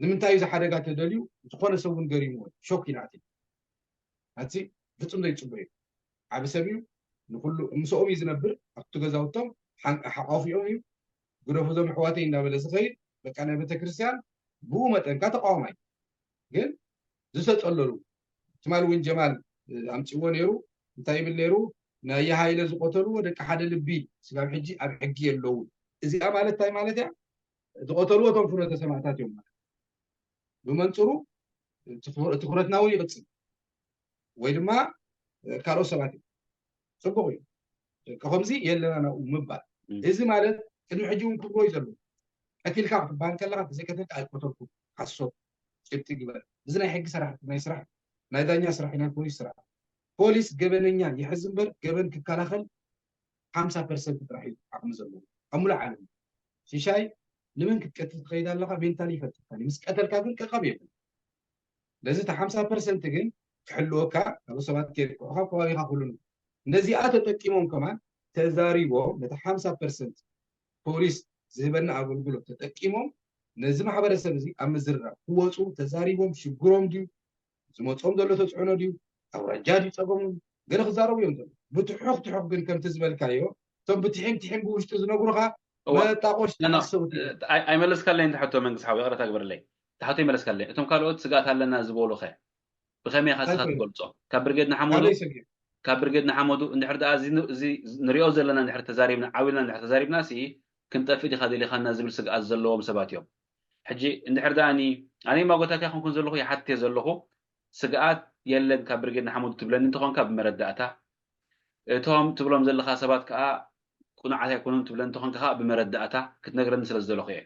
ንምንታይ እዚ ሓደጋ ተደልዩ ዝኾነ ሰብ እውን ገሪምዎ ሾክ ኢናት ኣቲ ፍጹም ዘይፅበዩ ዓቢ ሰብ እዩ ንኩሉ ምስኦም እዩ ዝነብር ኣብቲ ገዛውቶም ሓቃፊኦም እዩ ግደፉ ዞም ኣሕዋተይ እንዳበለ ዝኸይድ በቃ ናይ ቤተክርስትያን ብኡ መጠንካ ተቃዋማይ ግን ዝተፀለሉ ትማል እውን ጀማል ኣምፅዎ ነይሩ እንታይ ይብል ነይሩ ናይ ሃይለ ዝቆተልዎ ደቂ ሓደ ልቢ ስጋብ ሕጂ ኣብ ሕጊ የለውን እዚኣ ማለት እንታይ ማለት እያ ዝቆተልዎ እቶም ፍኖተ ሰማእታት እዮም ማለት ብመንፅሩ እቲ ኩነትና እውን ይቅፅል ወይ ድማ ካልኦት ሰባት እዩ ፅቡቅ እዩ ከምዚ የለና ናብኡ ምባል እዚ ማለት ቅድሚ ሕጂ እውን ክብሎ እዩ ዘሎ ቀቲልካ ክትበሃል ከለካ ተዘይቀተልካ ኣይቆተልኩ ሓሶት ጭብጢ ግበር እዚ ናይ ሕጊ ስራሕ ናይ ስራሕ ናይ ዳኛ ስራሕ ናይ ፖሊስ ስራሕ ፖሊስ ገበነኛ ይሕዝ እምበር ገበን ክከላኸል ሓምሳ ፐርሰንት ጥራሕ እዩ ዓቕሚ ዘለዎ ኣብ ሙሉእ ዓለም ሽሻይ ንመን ክትቀትል ትኸይድ ኣለኻ ሜንታሊ ይፈልጥካ ምስ ቀተልካ ግን ቀቐብ የብሉ ነዚ እቲ ሓምሳ ፐርሰንት ግን ክሕልወካ፣ ናብ ሰባት ከየጥቅዑካ፣ ኣብ ከባቢኻ ክህሉ። ነዚኣ ተጠቂሞም ከማን ተዛሪቦም፣ ነቲ ሓምሳ ፐርሰንት ፖሊስ ዝህበና ኣገልግሎት ተጠቂሞም፣ ነዚ ማሕበረሰብ እዚ ኣብ ምዝርራብ ክወፁ ተዛሪቦም፣ ሽግሮም ድዩ ዝመፅኦም ዘሎ ተፅዕኖ ድዩ፣ ኣውራጃ ድዩ ፀገሞም፣ ገለ ክዛረቡ እዮም ዘሎ። ብትሑኽ ትሑኽ ግን ከምቲ ዝበልካዮ፣ እቶም ብትሒም ትሒም ብውሽጢ ዝነግሩኻ እዋ፣ መጣቆሽ ኖ፣ ኖ፣ ተዓሰብቲ እዮም። ኣይ- ኣይመለስካለይን ትሕቶ መንግስቲ ሓው፣ ይቕረታ ግበረለይ። ትሕቶ ይመለስካለይ። እቶም ካልኦት ስጋት ኣለና ዝበሉኸ ብኸመይ ኢኻ ስኻ ኣልኮይነ ትገልጾ? ካብ ብርጌድ ንሓመዱ ካበይ ሰጊር ካብ ብርጌድ ንሓመዱ እንድሕር ደኣ እዚ ን- እዚ ንሪኦ ዘለና እንድሕር ተዛሪብና ዓው ኢልና እንድሕር ተዛሪብና ሲ ክንጠፍእ ዲኻ ደሊኻና ዝብል ስግኣት ዘለዎም ሰባት እዮም። ሕጂ እንድሕር ደኣ ኒ ኣነ ማጎታትያ ኮንኩን ዘለኹ ይሓትት እየ ዘለኹ። ስግኣት የለን ካብ ብርጌድ ንሓመዱ ትብለኒ እንተኾንካ ብመረዳእታ፣ እቶም ትብሎም ዘለኻ ሰባት ከኣ ቅኑዓት ኣይኮኑን ትብለኒ እንተኾንካ ከኣ ብመረዳእታ ክትነግረኒ ስለ ዝደለኹ እየ።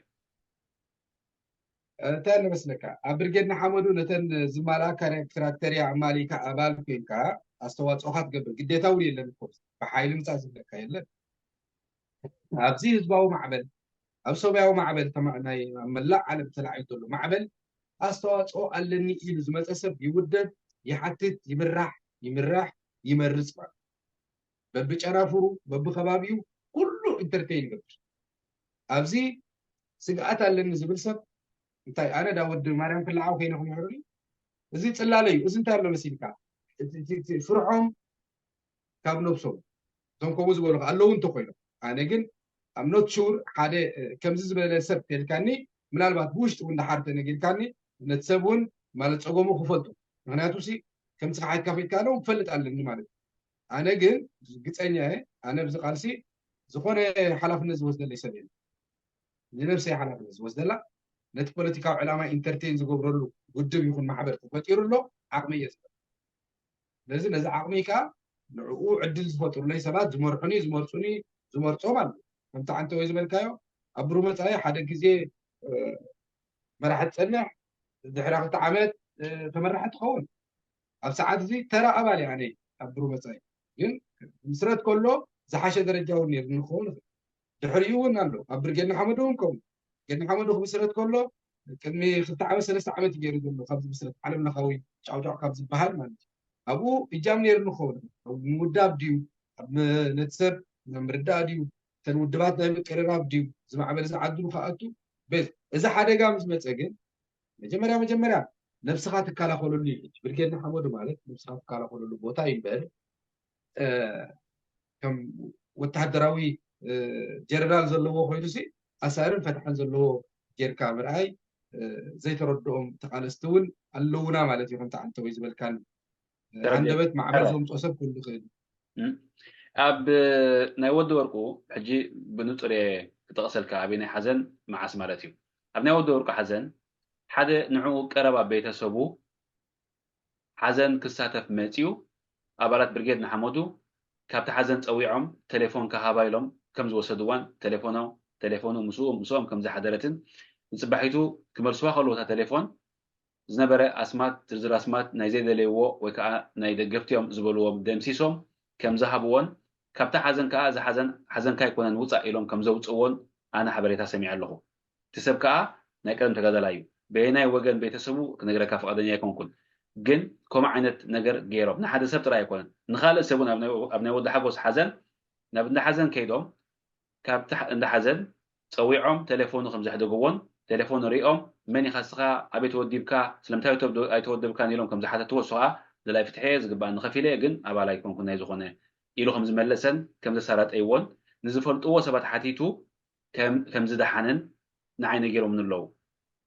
እንታይ ኣሎ መስለካ፣ ኣብ ብርጌድ ንሓመዱ ነተን ዝማልኣ ካራ- ክራክተርያ ኣማሊእካ ኣባል ኮይንካ ኣስተዋፅኦካ ትገብር ግዴታ እውን የለን እኮ። ብሓይሊ ምፃእ ዝብለካ የለን። ኣብዚ ህዝባዊ ማዕበል፣ ኣብ ሰብያዊ ማዕበል ተማ- ናይ ኣብ መላእ ዓለም ተላዒሉ ዘሎ ማዕበል ኣስተዋፅኦ ኣለኒ ኢሉ ዝመፀ ሰብ ይውደብ፣ ይሓትት፣ ይምራሕ፣ ይምራሕ፣ ይመርፅ ማለት በብጨናፍሩ በብከባቢኡ ኩሉ ኢንተርቴይን ይገብር። ኣብዚ ስግኣት ኣለኒ ዝብል ሰብ እንታይ ኣነ ዳ ወዲ ማርያም ክልዓው ከይነ ክምሕሩኒ እዚ ፅላለ እዩ። እዚ እንታይ ኣሎ መሲልካ እቲ- እቲ- እቲ ፍርሖም ካብ ነብሶም እቶም ከምኡ ዝበሉ ኣለዉ እንተኮይኖም ኣነ ግን I'm not sure ሓደ እ፣ ከምዚ ዝበለ ሰብ ተልካኒ ምናልባት ብውሽጢ እውን ድሓር ተነጊርካኒ ነቲ ሰብ እውን ማለት ፀገሙ ክፈልጡ ምክንያቱ ሲ ከምዚ ከሓትካ ፈትካ ኣለዉ ክፈልጥ ኣለኒ ማለት እዩ። ኣነ ግን ርግፀኛ እየ ኣነ ብዚ ቃልሲ ዝኾነ ሓላፍነት ዝወስደለይ ሰብ የለ ንነብሰይ ሓላፍነት ዝወስደላ ነቲ ፖለቲካዊ ዕላማ ኢንተርቴን ዝገብረሉ ውድብ ይኹን ማሕበር ተፈጢሩ ኣሎ ዓቕሚ እየ ዝፈጥር ስለዚ ነዚ ዓቕሚ ከዓ ንዕኡ ዕድል ዝፈጥሩለይ ሰባት ዝመርሑኒ ዝመርፁኒ ዝመርፆም ኣሎ ከምቲ ዓንተወይ ዝበልካዮ ኣብ ብሩ መፃኢ ሓደ ግዜ መራሒ ትፀንሕ ድሕራ ክልተ ዓመት ተመራሒ ትኸውን ኣብ ሰዓት እዚ ተራ ኣባል እየ ኣነ ኣብ ብሩ መፃኢ ግን ምስረት ከሎ ዝሓሸ ደረጃ እውን ነይሩ ንክኸውን ይኽእል ድሕሪኡ እውን ኣሎ ኣብ ብርጌድ ንሓመዱ እውን ከምኡ ብርጌድ ንሓመዱ ክምስረት ከሎ ቅድሚ ክልተ ዓመት ሰለስተ ዓመት እዩ ገይሩ ዘሎ ካብ ዝምስረት ዓለም ለኻዊ ጫውጫው ካብ ዝበሃል ማለት እዩ ኣብኡ እጃም ነይሩ ንክኸውን ኣብ ምውዳብ ድዩ ኣብ ነቲ ሰብ ምርዳእ ድዩ እተን ውድባት ናይ ምቅርራብ ድዩ ዝማዕበል ዝዓድሉ ከኣቱ እዚ ሓደጋ ምስ መፀ ግን መጀመርያ መጀመርያ ነብስኻ ትከላኸለሉ እዩ ብርጌድ ንሓመዱ ማለት ነብስኻ ትከላኸለሉ ቦታ ይንበር ከም ወተሃደራዊ ጀነራል ዘለዎ ኮይኑ ሲ ኣሳርን ፈትሓን ዘለዎ ጌርካ ምርኣይ ዘይተረድኦም ተቃለስቲ እውን ኣለውና ማለት እዩ ከምቲ ዓንተወይ ዝበልካኒ ደረጀ፣ ኣንደበት ማዕበል ደረጀ። ዘምፅኦ ሰብ ክህሉ ይኽእል እዩ። እም። ኣብ ናይ ወዲ ወርቁ ሕጂ ብንጹር እየ ክጠቕሰልካ ኣበይ ናይ ሓዘን መዓስ ማለት እዩ። ኣብ ናይ ወዲ ወርቁ ሓዘን ሓደ ንዕኡ ቀረባ ቤተሰቡ ሓዘን ክሳተፍ መጺኡ ኣባላት ብርጌድ ንሓመዱ ካብቲ ሓዘን ጸዊዖም ቴሌፎን ካሃባ ኢሎም ከም ዝወሰድዋን ቴሌፎኖ ቴሌፎኑ ምስኡ ምስኦም ከም ዝሓደረትን ንጽባሒቱ ክመልስዋ ከለዉ እታ ቴሌፎን ዝነበረ ኣስማት ዝርዝር ኣስማት ናይ ዘይደለይዎ ወይ ከዓ ናይ ደገፍቲኦም ዝበልዎም ደምሲሶም ከም ዝሃብዎን ካብታ ሓዘን ከዓ እዚ ሓዘን ሓዘንካ ኣይኮነን ውፃእ ኢሎም ከም ዘውፅእዎን ኣነ ሓበሬታ ሰሚዐ ኣለኹ። እቲ ሰብ ከዓ ናይ ቀደም ተጋዳላይ እዩ። በየናይ ወገን ቤተሰቡ ክነግረካ ፍቃደኛ ኣይኮንኩን። ግን ከምኡ ዓይነት ነገር ገይሮም ንሓደ ሰብ ጥራይ ኣይኮነን ንካልእ ሰብ እውን ኣብ ናይ ወዲ ሓጎስ ሓዘን ናብ እንዳ ሓዘን ከይዶም ካብ እንዳ ሓዘን ፀዊዖም ቴሌፎኑ ከም ዘሕደግዎን ቴሌፎኑ ሪኦም መን ኢኻ እስኻ ኣበይ ተወዲብካ ስለምንታይ ኣይተወደብካን ኢሎም ከም ዝሓተትዎ እሱ ከዓ ደላይ ፍትሒ እየ ዝግባኣኒ ከፊለ እየ ግን ኣባል ኣይኮንኩን ናይ ዝኾነ ኢሉ ከም ዝመለሰን ከም ዘሳራጠይዎን ንዝፈልጥዎ ሰባት ሓቲቱ ከም ዝደሓነን ንዓይ ነጊሮምኒ ኣለዉ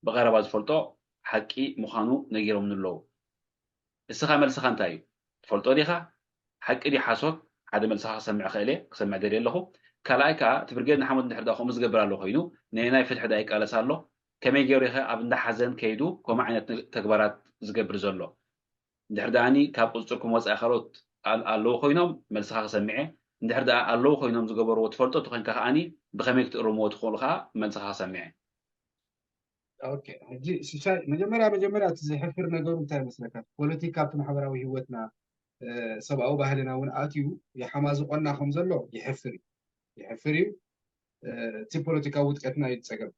ብቐረባ ዝፈልጦ ሓቂ ምዃኑ ነጊሮምኒ ኣለዉ እስኻ መልስኻ እንታይ እዩ ትፈልጦ ዲኻ ሓቂ ድዩ ሓሶት ሓደ መልስኻ ክሰምዕ ክእል እየ ክሰምዕ ደልየ ኣለኹ ካልኣይ ከዓ እቲ ብርጌድ ንሓመዱ እንድሕር ከምኡ ዝገብር ኣሎ ኮይኑ ነየናይ ፍትሒ ዳ ይቃለስ ኣሎ ከመይ ገይሩ ኢኸ ኣብ እንዳ ሓዘን ከይዱ ከምኡ ዓይነት ተግባራት ዝገብር ዘሎ እንድሕር ደኣኒ ካብ ቁፅፅርኩም ወፃኢ ካልኦት ኣለዉ ኮይኖም መልስኻ ክሰምዐ እንድሕር ደኣ ኣለዉ ኮይኖም ዝገበርዎ ትፈልጦ ተኮይንካ ከዓኒ ብከመይ ክትእርምዎ ትኽእሉ ከዓ መልስኻ ክሰምዐ ሕጂ ሽሻይ መጀመርያ መጀመርያ እቲ ዝሕፍር ነገሩ እንታይ መስለካ ፖለቲካ ኣብቲ ማሕበራዊ ህይወትና ሰብኣዊ ባህልና እውን ኣትዩ የሓማዝቆና ከም ዘሎ ይሕፍር እዩ ይሕፍር እዩ እቲ ፖለቲካዊ ውጥቀትና እዩ ዝፀገም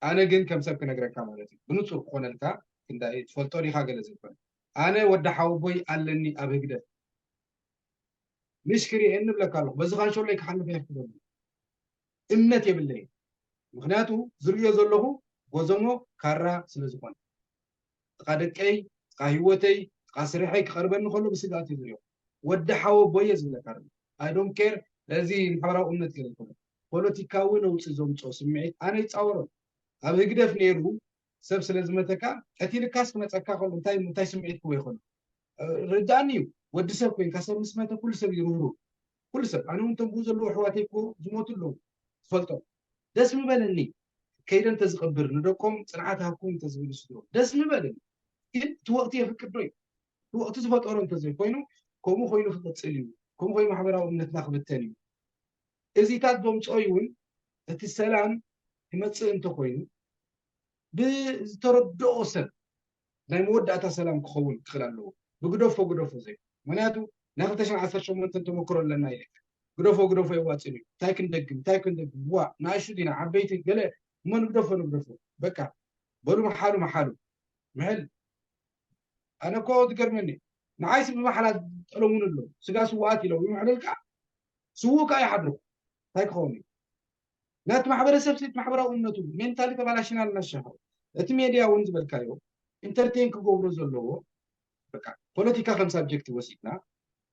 ኣነ ግን ከም ሰብ ክነግረካ ማለት እዩ ብንፁር ክኾነልካ ክንዳይ ትፈልጦ ዲካ ገለ ዘይኮነ ኣነ ወዲ ሓወቦይ ኣለኒ ኣብ ህግደፍ፣ ምሽ ክሪኤኒ እብለካ ኣለኹ። በዚ ካንሸሎይ ክሓልፍ ኣይፍቅደሉ። እምነት የብለይ። ምክንያቱ ዝርእዮ ዘለኹ ጎዞሞ ካራ ስለ ዝኾነ፣ ጥቃ ደቀይ፣ ጥቃ ህይወተይ፣ ጥቃ ስርሐይ ክቐርበኒ ከሎ ብስግኣት እየ ዝርእዮ። ወዲ ሓወቦይ እየ ዝብለካ። I don't care። እዚ ማሕበራዊ እምነት ገለ ይኮነ፣ ፖለቲካዊ ነውፂ ዘምፅኦ ስምዒት ኣነ ይፃወሮ። ኣብ ህግደፍ ነይሩ ሰብ ስለ ዝመተካ ቀቲልካስ ክመፀካ ከሎ እንታይ እንታይ ስምዒት ክዎ ይኮነ? ርዳእኒ እዩ። ወዲ ሰብ ኮይንካ ሰብ ምስ መተ ኩሉ ሰብ ይርህሩ። ኩሉ ሰብ፣ ኣነ እውን ቶም ብኡ ዘለዉ ኣሕዋተይ እኮ ዝሞቱ ኣለዉ፣ ዝፈልጦም። ደስ ምበለኒ። ከይደ እንተዝቐብር ንደቆም ጽንዓት ሃብኩም እንተዝብል ስድሮ ደስ ምበለኒ። ግን እቲ ወቕቲ የፍቅድ ዶ እዩ? እቲ ወቕቲ ዝፈጠሮ እንተዘይኮይኑ፣ ከምኡ ኮይኑ ክቕጽል እዩ። ከምኡ ኮይኑ ማሕበራዊ እምነትና ክብተን እዩ። እዚታት ዘምፅኦ እውን እቲ ሰላም ክመፅእ እንተኮይኑ ብዝተረድኦ ሰብ ናይ መወዳእታ ሰላም ክኸውን ክኽእል ኣለዎ። ብግደፎ ግደፎ ዘይ ምክንያቱ ናይ ክልተ ሽሕን ዓሰርተ ሸሞንተን ተመክሮ ኣለና። ኢለ ግደፎ ግደፎ የዋፅን እዩ። እንታይ ክንደግም እንታይ ክንደግም ዋ ንኣሽቱ ዲና ዓበይቲ ገለ እሞ ንግደፎ ንግደፎ በቃ በሉ መሓሉ መሓሉ ምሕል ኣነ እኮ ትገርመኒ ንዓይስ ብማሕላ ጠለሙን ኣሎ ስጋ ስዋኣት ኢሎም ይምሕልልካ ስውእ ከዓ ይሓድሩ እንታይ ክኸውን እዩ? ናቲ ማሕበረሰብ ሴት ማሕበራዊ እምነቱ ሜንታሊ ተባላሽና ኣለና ሸሓው እቲ ሜድያ እውን ዝበልካዮ ኢንተርቴን ክገብሮ ዘለዎ በቃ ፖለቲካ ከም ሳብጀክት ወሲድና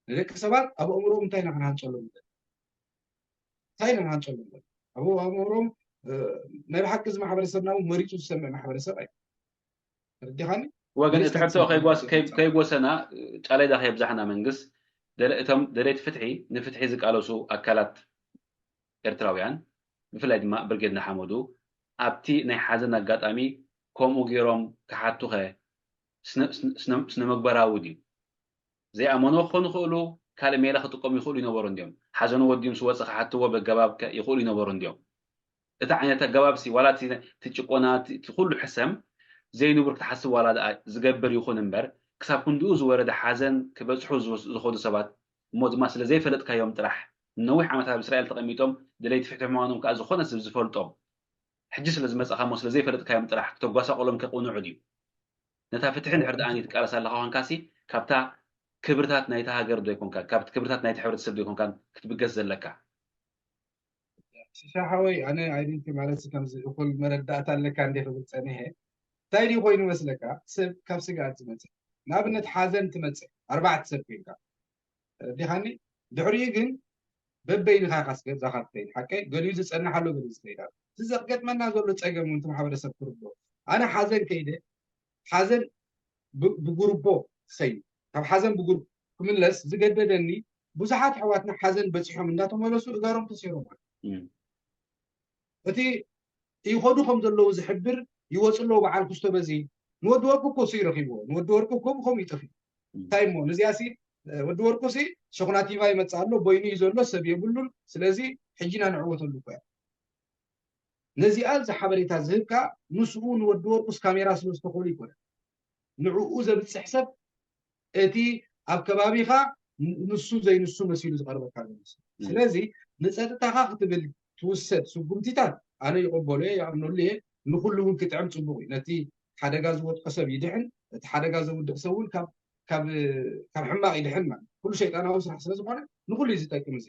ንደቂ ሰባት ኣብ ኣእምሮኦም እንታይ ኢና ክንሃንፀሎም ንደሊ እንታይ ኢና ክንሃንፀሎም ንደሊ ኣብ ኣእምሮኦም ናይ ብሓቂ እዚ ማሕበረሰብና እውን መሪፁ ዝሰምዕ ማሕበረሰብ ኣይ ተረዲኻኒ ወገን እቲ ሕቶ ከይጎሰና ጫለይዳ ከየብዛሕና መንግስት እቶም ደለይቲ ፍትሒ ንፍትሒ ዝቃለሱ ኣካላት ኤርትራውያን ብፍላይ ድማ ብርጌድ ንሓመዱ ኣብቲ ናይ ሓዘን ኣጋጣሚ ከምኡ ገይሮም ክሓቱኸ ስነምግባራዊ ድዩ? ዘይኣመንዎ ክኾኑ ይኽእሉ፣ ካልእ ሜላ ክጥቀሙ ይኽእሉ ይነበሩ እንድዮም። ሓዘኑ ወዲኡም ዝወፀ ክሓትዎ በገባብ ይኽእሉ ይነበሩ እንድዮም። እቲ ዓይነት ኣገባብ ሲ ዋላ እቲ ጭቆና እቲ ኩሉ ሕሰም ዘይንቡር ክትሓስብ ዋላ ደኣ ዝገብር ይኹን እምበር ክሳብ ክንድኡ ዝወረደ ሓዘን ክበፅሑ ዝኾዱ ሰባት እሞ ድማ ስለ ዘይፈለጥካዮም ጥራሕ ንነዊሕ ዓመታት ኣብ እስራኤል ተቐሚጦም ደለይቲ ፍትሒ ምዃኖም ከዓ ዝኾነ ሰብ ዝፈልጦም ሕጂ ስለ ዝመፃኻ እሞ ስለ ዘይፈለጥካዮም ጥራሕ ክተጓሳቆሎም ከቕንዑ ድዩ? ነታ ፍትሒ እንድሕር ደኣ ትቃለስ ኣለኻ ኮንካሲ ካብታ ክብርታት ናይታ ሃገር ዶ ይኮንካ ካብቲ ክብርታት ናይቲ ሕብረተሰብ ዶ ይኮንካ ክትብገስ ዘለካ ሽሻ ሓወይ ኣነ ኣይደንቲ ማለት ከምዚ እኩል መረዳእታ ኣለካ እንደ ክብል ፀኒሐ እንታይ ድዩ ኮይኑ መስለካ ሰብ ካብ ስግኣት ዝመፅእ ንኣብነት ሓዘን ትመፅእ ኣርባዕተ ሰብ ኮይንካ ዲኻኒ ድሕሪኡ ግን በበይንኻ ካስገብ ዛኻትከይድ ሓቀይ ገሊኡ ዝፀንሕ ኣሎ ገሊኡ ዝኸይድ ኣሎ እዚ ዘገጥመና ዘሎ ፀገም እውን ማሕበረሰብ ክርዶ ኣነ ሓዘን ከይደ ሓዘን ብጉርቦ ሰይ ካብ ሓዘን ብጉር ክምለስ ዝገደደኒ ብዙሓት ኣሕዋትና ሓዘን በፂሖም እንዳተመለሱ እጋሮም ተሰይሮም እቲ ይኸዱ ከም ዘለዉ ዝሕብር ይወፁ ኣለዉ በዓል ኩስቶ በዚ ንወዲ ወርቁ እኮ ሱ ይረኪብዎ ንወዲ ወርቁ እኮ ብከምኡ ይጠፊ እንታይ እሞ ነዚኣ ሲ ወዲ ወርቁ ሲ ሸኹናቲቫ ይመፅእ ኣሎ ቦይኑ እዩ ዘሎ ሰብ የብሉን ስለዚ ሕጂ ኢና ንዕወተሉ እኮ ነዚኣ እዚ ሓበሬታ ዝህብ ከዓ ምስኡ ንወዲ ወርቁስ ካሜራ ስለ ዝተኾሉ ይኮነ ንዕኡ ዘብፅሕ ሰብ እቲ ኣብ ከባቢኻ ንሱ ዘይንሱ መሲሉ ዝቐርበካ ዝመስል ስለዚ ንፀጥታኻ ክትብል ትውሰድ ስጉምቲታት ኣነ ይቕበሎ እየ ይኣምነሉ እየ ንኩሉ እውን ክጥዕም ፅቡቅ እዩ ነቲ ሓደጋ ዝወድቀ ሰብ ይድሕን እቲ ሓደጋ ዘውድቅ ሰብ እውን ካብ ሕማቅ ይድሕን ማለት ኩሉ ሸይጣናዊ ስራሕ ስለዝኮነ ንኩሉ እዩ ዝጠቅም እዚ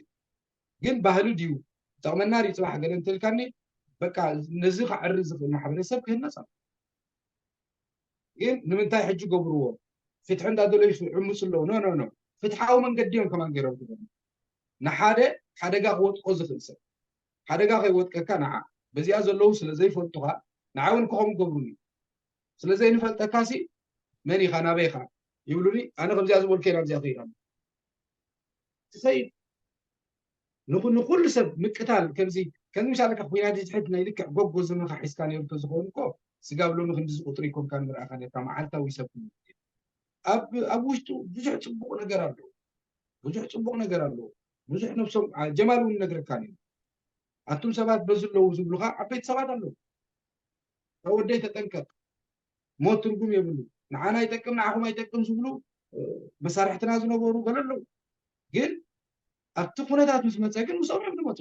ግን ባህሊ ድዩ ጠቕመና ድዩ ፅባሕ ገለ እንተልካኒ በቃ ነዚ ከዕሪ ዝኽእል ማሕበረሰብ ክህነፅ ኣሎ ግን ንምንታይ ሕጂ ገብርዎ ፍትሒ እንዳደለዩ ዕምፁ ኣለዉ ኖ ኖ ፍትሓዊ መንገዲ እዮም ከማን ገይሮም ክበሉ ንሓደ ሓደጋ ክወጥቆ ዝኽእል ሰብ ሓደጋ ከይወጥቀካ ንዓ በዚኣ ዘለዉ ስለ ዘይፈልጡኻ ንዓ እውን ክኸምኡ ገብሩኒ ስለ ዘይንፈልጠካ ሲ መን ኢኻ ናበይ ኢኻ ይብሉኒ ኣነ ከምዚኣ ዝበልከ ናብዚኣ ከይዳ ትኸይድ ንኹሉ ሰብ ምቅታል ከምዚ ከምዚ ምሻለካ ኩናት ዝትሕት ናይ ልክዕ ጎጎ ዘመኻ ሒዝካ ነይሩ ተዝኸውን እኮ ስጋብ ሎሚ ክንዲ ዝቁጥሪ ይኮንካ ንምርኣኻ ነርካ መዓልታዊ ሰብ ኣብ ውሽጡ ብዙሕ ፅቡቅ ነገር ኣለዎ ብዙሕ ፅቡቅ ነገር ኣለዎ ብዙሕ ነብሶም ጀማል እውን ነግረካ ነይሩ ኣቱም ሰባት በዚ ኣለዉ ዝብሉካ ዓበይቲ ሰባት ኣለዉ ወደይ ተጠንቀቅ ሞት ትርጉም የብሉ ንዓና ይጠቅም ንዓኹም ኣይጠቅም ዝብሉ መሳርሕትና ዝነበሩ ገለ ኣለዉ ግን ኣብቲ ኩነታት ምስ መፀ ግን ምስኦም እዮም ዝመፁ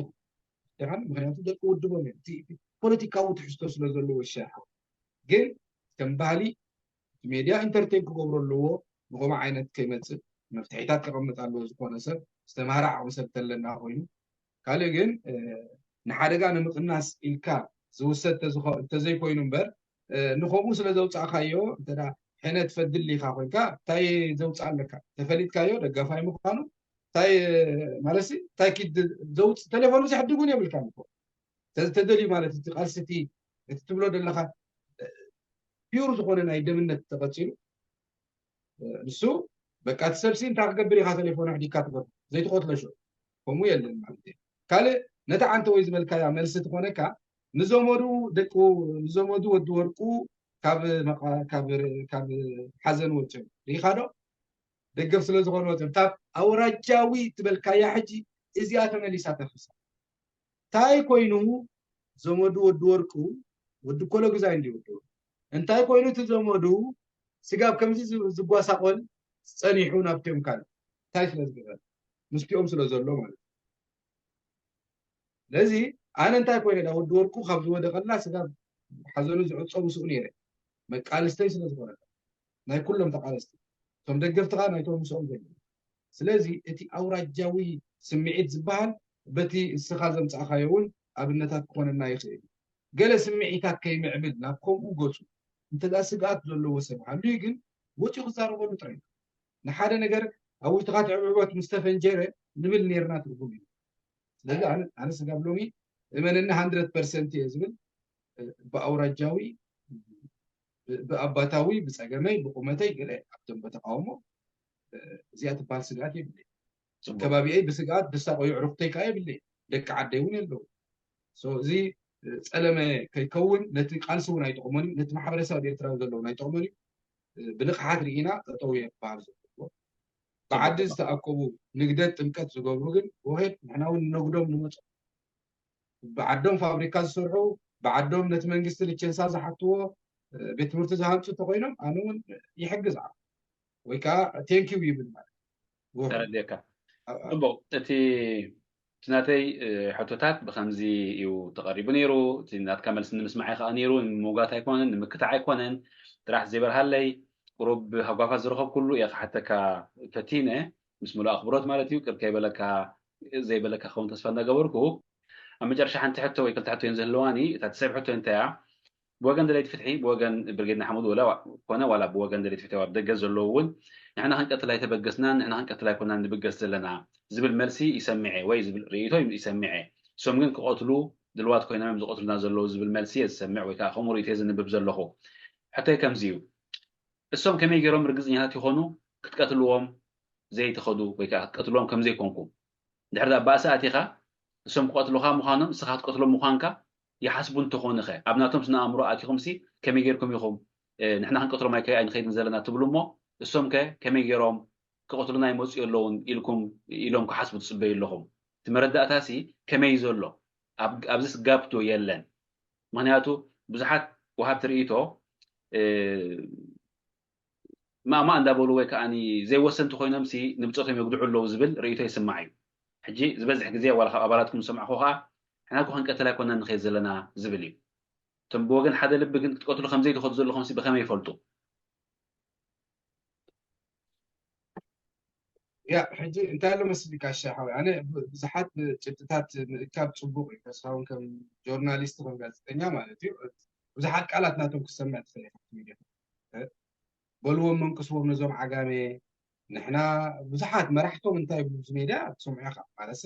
ምክንያቱ ደቂ ውድቦም እዮም ፖለቲካዊ ትሕዝቶ ስለ ዘለዎ ይሻሓው ግን ከም ባህሊ ሜድያ ኢንተርቴን ክገብሮ ኣለዎ ንኸምኡ ዓይነት ከይመፅእ መፍትሒታት ከቐምጥ ኣለዎ። ዝኾነ ሰብ ዝተምሃረ ዓቕሚ ሰብ ተለና ኮይኑ ካልእ ግን ንሓደጋ ንምቕናስ ኢልካ ዝውሰድ እንተዘይኮይኑ እምበር ንኸምኡ ስለ ዘውፃእካዮ እንተ ሕነ ትፈድል ኢኻ ኮይንካ እንታይ ዘውፅእ ኣለካ? ተፈሊጥካዮ ደጋፋይ ምዃኑ እንታይ ማለት እንታይ ኪድ ዘውፅእ ተሌፎን ዝሕድግ እውን የብልካ እኮ ተደልዩ ማለት እቲ ቃልሲ እቲ እቲ ትብሎ ዘለኻ ፒውር ዝኾነ ናይ ደምነት ተቐፂሉ ንሱ በቃ እቲ ሰብሲ እንታይ ክገብር ኢኻ ተሌፎን ኣሕዲካ ትገብር ዘይትቆትሎ ሸው ከምኡ የለን ማለት እዩ። ካልእ ነታ ዓንተ ወይ ዝበልካያ መልሲ ትኾነካ ንዘመዱ ደቁ ንዘመዱ ወዲ ወርቁ ካብ ካብ ሓዘን ወፅኦም ሪኢኻ ዶ ደገፍ ስለ ዝኾነ ወፅኦም ካብ ኣውራጃዊ ትበልካያ ሕጂ እዚኣ ተመሊሳ ተፍሳ እንታይ ኮይኑ ዘመዱ ወዲ ወርቁ ወዲ ኮሎ ግዛይ እንዲ ወዲ እንታይ ኮይኑ እቲ ዘመዱ ስጋብ ከምዚ ዝጓሳቆል ጸኒሑ ናብ ቴምካል እንታይ ስለ ዝገበረ ምስቲኦም ስለ ዘሎ ማለት ስለዚ ኣነ እንታይ ኮይነ ዳ ወዲ ወርቁ ካብ ዝወደቀላ ስጋብ ሓዘኑ ዝዕጾ ምስኡ ነይረ መቃልስተይ ስለ ዝኾነ ናይ ኩሎም ተቃለስቲ እቶም ደገፍትኻ ናይቶም ምስኦም ዘለዉ ስለዚ እቲ ኣውራጃዊ ስምዒት ዝበሃል በቲ እስኻ ዘምጻእካዮ እውን ኣብነታት ክኾነና ይኽእል ገለ ስምዒታት ከይምዕብል ናብ ከምኡ ገጹ እንተ ስግኣት ዘለዎ ሰብ ሃልዩ ግን ወፂኡ ክዛረበሉ ጥራይ ንሓደ ነገር ኣብ ውሽጥኻ ትዕብዕቦት ምስ ተፈንጀረ ንብል ነርና ትርጉም እዩ ስለዚ ኣነ ስጋብ ሎሚ እመንና ሃንድረት ፐርሰንት እየ ዝብል ብኣውራጃዊ ብኣባታዊ ብፀገመይ ብቁመተይ ገለ ኣብ ደንበ ተቃውሞ እዚኣ ትበሃል ስግኣት የብለይ ከባቢአይ ብስግኣት ብሳቆዩ ዕሩክተይ ከዓ የብለይ ደቂ ዓደይ እውን የለው እዚ ፀለመ ከይከውን ነቲ ቃልሲ እውን ኣይጠቕሞን እዩ ነቲ ማሕበረሰብ ኣብ ኤርትራ ዘለውን ኣይጠቕሞን እዩ ብንቕሓት ርኢና ጠጠው እየ ክበሃል ዘለዎ ብዓዲ ዝተኣከቡ ንግደት ጥምቀት ዝገብሩ ግን ወሄድ ንሕና እውን ነጉዶም ንመፁ ብዓዶም ፋብሪካ ዝሰርሑ ብዓዶም ነቲ መንግስቲ ልቸንሳ ዝሓትዎ ቤት ትምህርቲ ዝሃንፁ እንተኮይኖም ኣነ እውን ይሕግዝ ዓ ወይ ከዓ ቴንኪው ይብል ማለት ተረዲእካ ፅቡቅ እቲ እቲ ናተይ ሕቶታት ብከምዚ እዩ ተቐሪቡ ነይሩ እቲ ናትካ መልሲ ንምስማዕ ከዓ ነይሩ ንምውጋት ኣይኮነን ንምክታዕ ኣይኮነን ጥራሕ ዘይበርሃለይ ቁሩብ ሃጓፋት ዝረኸብኩሉ እየ ክሓተካ ፈቲነ ምስ ሙሉእ ኣኽብሮት ማለት እዩ ቅር ከይበለካ ዘይበለካ ክኸውን ተስፋ እንዳገበርኩ ኣብ መጨረሻ ሓንቲ ሕቶ ወይ ክልተ ሕቶ እየን ዝህልዋኒ እታ ትሰብ ሕቶ እንታይ እያ ብወገን ደለይቲ ፍትሒ ብወገን ብርጌድ ንሓመዱ ወላ ኮነ ዋላ ብወገን ደለይቲ ፍትሒ ኣብ ደገ ዘለዉ እውን ንሕና ክንቀትል ኣይተበገስናን ንሕና ክንቀትል ኣይኮናን ንብገስ ዘለና ዝብል መልሲ ይሰምዐ ወይ ዝብል ርእይቶ ይሰምዐ እሶም ግን ክቐትሉ ድልዋት ኮይኖም እዮም ዝቐትሉና ዘለዉ ዝብል መልሲ እየ ዝሰምዕ ወይ ከዓ ከምኡ ርእይቶ እየ ዝንብብ ዘለኹ ሕቶይ ከምዚ እዩ እሶም ከመይ ገይሮም ርግፅኛታት ይኾኑ ክትቀትልዎም ዘይትኸዱ ወይ ከዓ ክትቀትልዎም ከምዘይኮንኩም ድሕር ዳ ባእሲ ኣቲኻ እሶም ክቐትሉኻ ምዃኖም እስኻ ክትቀትሎም ምዃንካ ይሓስቡ እንተኾኑ ኸ ኣብ ናቶም ስነ ኣእምሮ ኣቲኹም ሲ ከመይ ጌርኩም ኢኹም ንሕና ክንቀትሎም ኣይከ ኣይንኸይድን ዘለና ትብሉ እሞ እሶም ከ ከመይ ጌሮም ክቐትሉና ይመፅኡ ኣለውን ኢልኩም ኢሎም ክሓስቡ ትፅበዩ ኣለኹም እቲ መረዳእታ ሲ ከመይ እዩ ዘሎ ኣብዚስ ጋፕ ዶ የለን ምክንያቱ ብዙሓት ወሃብቲ ርእይቶ ማእማእ እንዳበሉ ወይ ከዓ ዘይወሰንቲ ኮይኖም ሲ ንብፆቶም የጉድዑ ኣለዉ ዝብል ርእይቶ ይስማዕ እዩ ሕጂ ዝበዝሕ ግዜ ዋላ ካብ ኣባላትኩም ዝሰማዕኹ ከዓ ንሕና እኮ ክንቀትል ኣይኮና ንኸይድ ዘለና ዝብል እዩ እቶም ብወገን ሓደ ልቢ ግን ክትቀትሉ ከምዘይትኸዱ ዘለኹም ሲ ብኸመይ ይፈልጡ ያ ሕጂ እንታይ ኣሎ መስል ጋሻ ሓወይ ኣነ ብዙሓት ጭብጥታት ምእካብ ፅቡቅ እዩ ተስፋውን ከም ጆርናሊስት ከም ጋዜጠኛ ማለት እዩ ብዙሓት ቃላት ናቶም ክሰምዕ ትኽእል ኢኻ ሚድያ በልዎም መንቅስዎም ነዞም ዓጋመ ንሕና ብዙሓት መራሕቶም እንታይ ይብሉ እዚ ሜድያ ትሰምዑ ኢኻ ማለት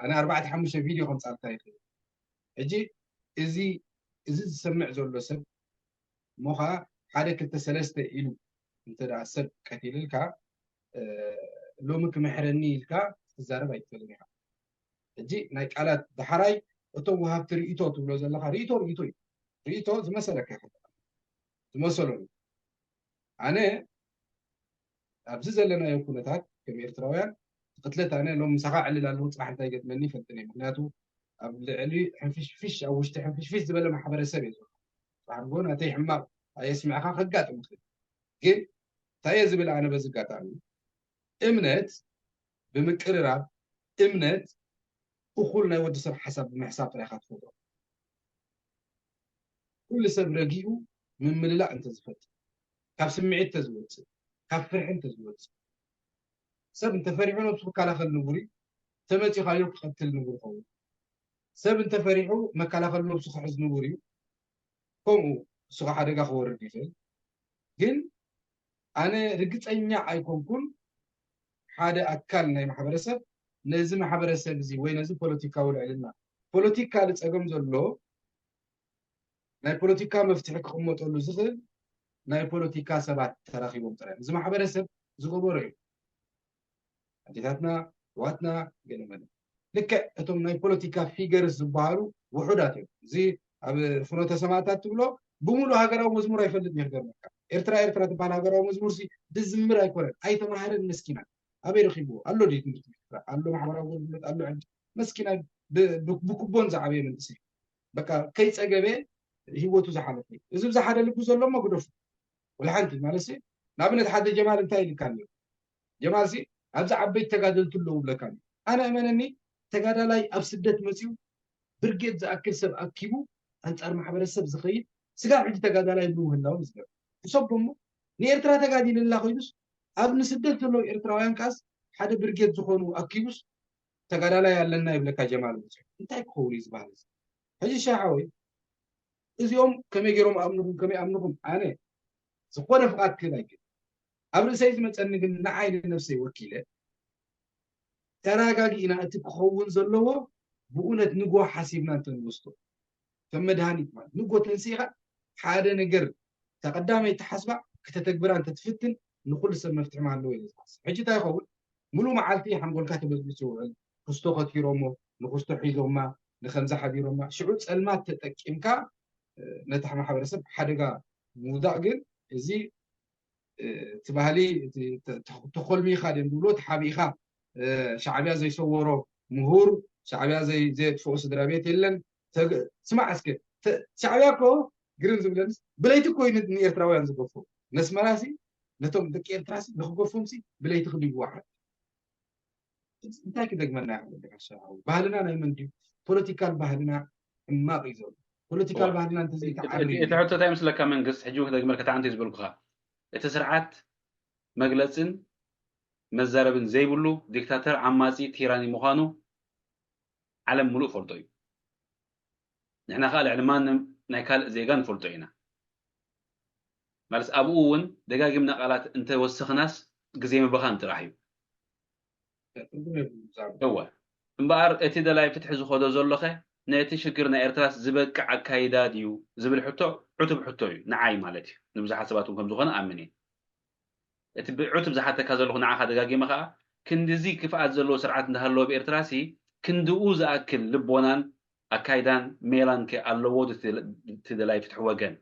ኣነ ኣርባዕተ ሓሙሽተ ቪድዮ ከምፃልካ ይኽእል ሕጂ እዚ እዚ ዝሰምዕ ዘሎ ሰብ እሞ ከዓ ሓደ ክልተ ሰለስተ ኢሉ እንተ ሰብ ቀቲልልካ ሎሚ ክምሕረኒ ኢልካ ክትዛረብ ኣይትኽእልን ኢኻ ሕጂ ናይ ቃላት ዳሕራይ እቶም ወሃብቲ ርእቶ ትብሎ ዘለካ ርእቶ ርእቶ እዩ ርእቶ ዝመሰለካ ዝመሰሎም ኣነ ኣብዚ ዘለናዮ ኩነታት ከም ኤርትራውያን ቅትለት ኣነ ሎም ምሳኻ ዕልል ኣለኹ ፅባሕ እንታይ ገጥመኒ ይፈልጥን እየ ምክንያቱ ኣብ ልዕሊ ሕንፍሽፍሽ ኣብ ውሽጢ ሕንፍሽፍሽ ዝበለ ማሕበረሰብ እየ ዘሎ ፅባሕ ጎ ናተይ ሕማቕ ኣየስምዕኻ ከጋጥም ይኽእል ግን እንታይ እየ ዝብል ኣነ በዚ ኣጋጣሚ እምነት ብምቅርራብ እምነት እኹል ናይ ወዲ ሰብ ሓሳብ ብምሕሳብ ጥራይ ኢኻ ትፈጥሮ ኩሉ ሰብ ረጊኡ ምምልላእ እንተዝፈጥር ካብ ስምዒት ተዝወፅእ ካብ ፍርሒ እንተዝወፅእ ሰብ እንተፈሪሑ ነብሱ ክከላኸል ንቡር እዩ። ተመፂኻዮ ክቐትል ንቡር ይኸውን። ሰብ እንተፈሪሑ መከላኸል ነብሱ ክሕዝ ንቡር እዩ። ከምኡ እሱ ሓደጋ ክወርድ ይኽእል። ግን ኣነ ርግፀኛ ኣይኮንኩን ሓደ ኣካል ናይ ማሕበረሰብ ነዚ ማሕበረሰብ እዚ ወይ ነዚ ፖለቲካዊ ልዕልና ፖለቲካ ዝፀገም ዘሎ ናይ ፖለቲካ መፍትሒ ክቕመጠሉ ዝኽእል ናይ ፖለቲካ ሰባት ተራኺቦም ጥራይ እዚ ማሕበረሰብ ዝገበሮ እዩ። ኣዴታትና ኣሕዋትና ገለመለ ልክዕ እቶም ናይ ፖለቲካ ፊገርስ ዝበሃሉ ውሑዳት እዮም። እዚ ኣብ ፍኖተ ሰማእታት ትብሎ ብምሉእ ሃገራዊ መዝሙር ኣይፈልጥ ይርገርመካ። ኤርትራ ኤርትራ ትበሃል ሃገራዊ መዝሙር ሲ ድዝምር ኣይኮነን ኣይተማሃረን መስኪና ኣበይ ረኺብዎ ኣሎ ድዩ ትምህርቲ ኤርትራ ኣሎ ማሕበራዊ ኣገልግሎት ኣሎ ሕጂ መስኪና ብኩቦን ዝዓበየ መንእሰይ በቃ ከይፀገበ ህይወቱ ዝሓለፈ እዩ። እዚ ብዝሓደ ልቡ ዘሎ እሞ ግደፉ። ወላ ሓንቲ ማለት ንኣብነት ሓደ ጀማል እንታይ ኢልካ ኣሎ? ጀማል ሲ ኣብዚ ዓበይቲ ተጋደልቲ ኣለዉ ብለካ ኣሎ። ኣነ እመነኒ ተጋዳላይ ኣብ ስደት መፅዩ ብርጌድ ዝኣክል ሰብ ኣኪቡ ኣንፃር ማሕበረሰብ ዝኸይድ ስጋብ ሕጂ ተጋዳላይ ብምህላው ዝገብ ሕሰቦ እሞ ንኤርትራ ተጋዲልላ ኮይኑስ ኣብ ንስደት ዘለዉ ኤርትራውያን ከዓስ ሓደ ብርጌድ ዝኾኑ ኣኪቡስ ተጋዳላይ ኣለና ይብለካ ጀማል መፅዩ እንታይ ክኸውን እዩ ዝበሃል እዚ ሕጂ ሻሓወይ እዚኦም ከመይ ገይሮም ኣምንኹም ከመይ ኣምንኹም ኣነ ዝኾነ ፍቓድ ክህብ ኣይክእል ኣብ ርእሰይ ዝመፀኒ ግን ንዓይ ንነብሰይ ወኪለ ተረጋጊእና እቲ ክኸውን ዘለዎ ብእውነት ንጎ ሓሲብና እንተንወስዶ ከም መድሃኒት ማለት ንጎ ተንሲእኻ ሓደ ነገር ተቐዳመይ ተሓስባ ክተተግብራ እንተትፍትን ንኩሉ ሰብ መፍትሒ ኣለዎ ኢለ ዝሓስብ ሕጂ እንታይ ይኸውን ሙሉ መዓልቲ ሓንጎልካ ተበዝብዝ ይውዕል ክስቶ ከቲሮሞ ንክስቶ ሒዞማ ንከምዚ ሓዲሮማ ሽዑ ፀልማት ተጠቂምካ ነታ ማሕበረሰብ ሓደጋ ምውዳቕ ግን እዚ እቲ ባህሊ ተኮልሚኻ ድም ዝብሎ ተሓቢእኻ ሻዕብያ ዘይሰወሮ ምሁር ሻዕብያ ዘየጥፍኦ ስድራ ቤት የለን ስማዕ እስከ ሻዕብያ እኮ ግርም ዝብለንስ ብለይቲ እኮ እዩ ንኤርትራውያን ዝገፎ ነስመራሲ ነቶም ደቂ ኤርትራሲ ንክገፎምሲ ብለይቲ ክድይዋ ሓ እንታይ ክደግመና ይኽእል ጋሻ ሓው? ባህልና ናይ መን ድዩ? ፖለቲካል ባህልና ሕማቕ እዩ ዘሎ። ፖለቲካል እዋ። ባህልና እንተዘይተዓርዩ እቲ ሕቶ እንታይ ምስለካ መንግስት ሕጂ ክደግመልካ ተዓንተ ዝበልኩኻ እቲ ስርዓት መግለፅን መዛረብን ዘይብሉ ዲክታተር ዓማፂ ቲራኒ ምዃኑ ዓለም ሙሉእ ፈልጦ እዩ። ንሕና ከዓ ልዕሊ ማንም ናይ ካልእ ዜጋ ንፈልጦ ኢና። ማለት ኣብኡ እውን ደጋጊምና ቃላት እንተወሰኽናስ ግዜ ምብኻን ጥራሕ እዩ። እወ እምበኣር እቲ ደላይ ፍትሒ ዝኸዶ ዘሎኸ ነቲ ሽግር ናይ ኤርትራስ ዝበቅዕ ኣካይዳ ድዩ ዝብል ሕቶ ዕቱብ ሕቶ እዩ ንዓይ ማለት እዩ ንብዙሓት ሰባት እውን ከም ዝኾነ ኣምን እየ እቲ ብዕቱብ ዝሓተካ ዘለኹ ንዓኻ ደጋጊመ ከዓ ክንድዚ ክፍኣት ዘለዎ ስርዓት እንዳሃለወ ብኤርትራ ሲ ክንድኡ ዝኣክል ልቦናን ኣካይዳን ሜላን ከ ኣለዎ እቲ ደላይ ፍትሒ ወገን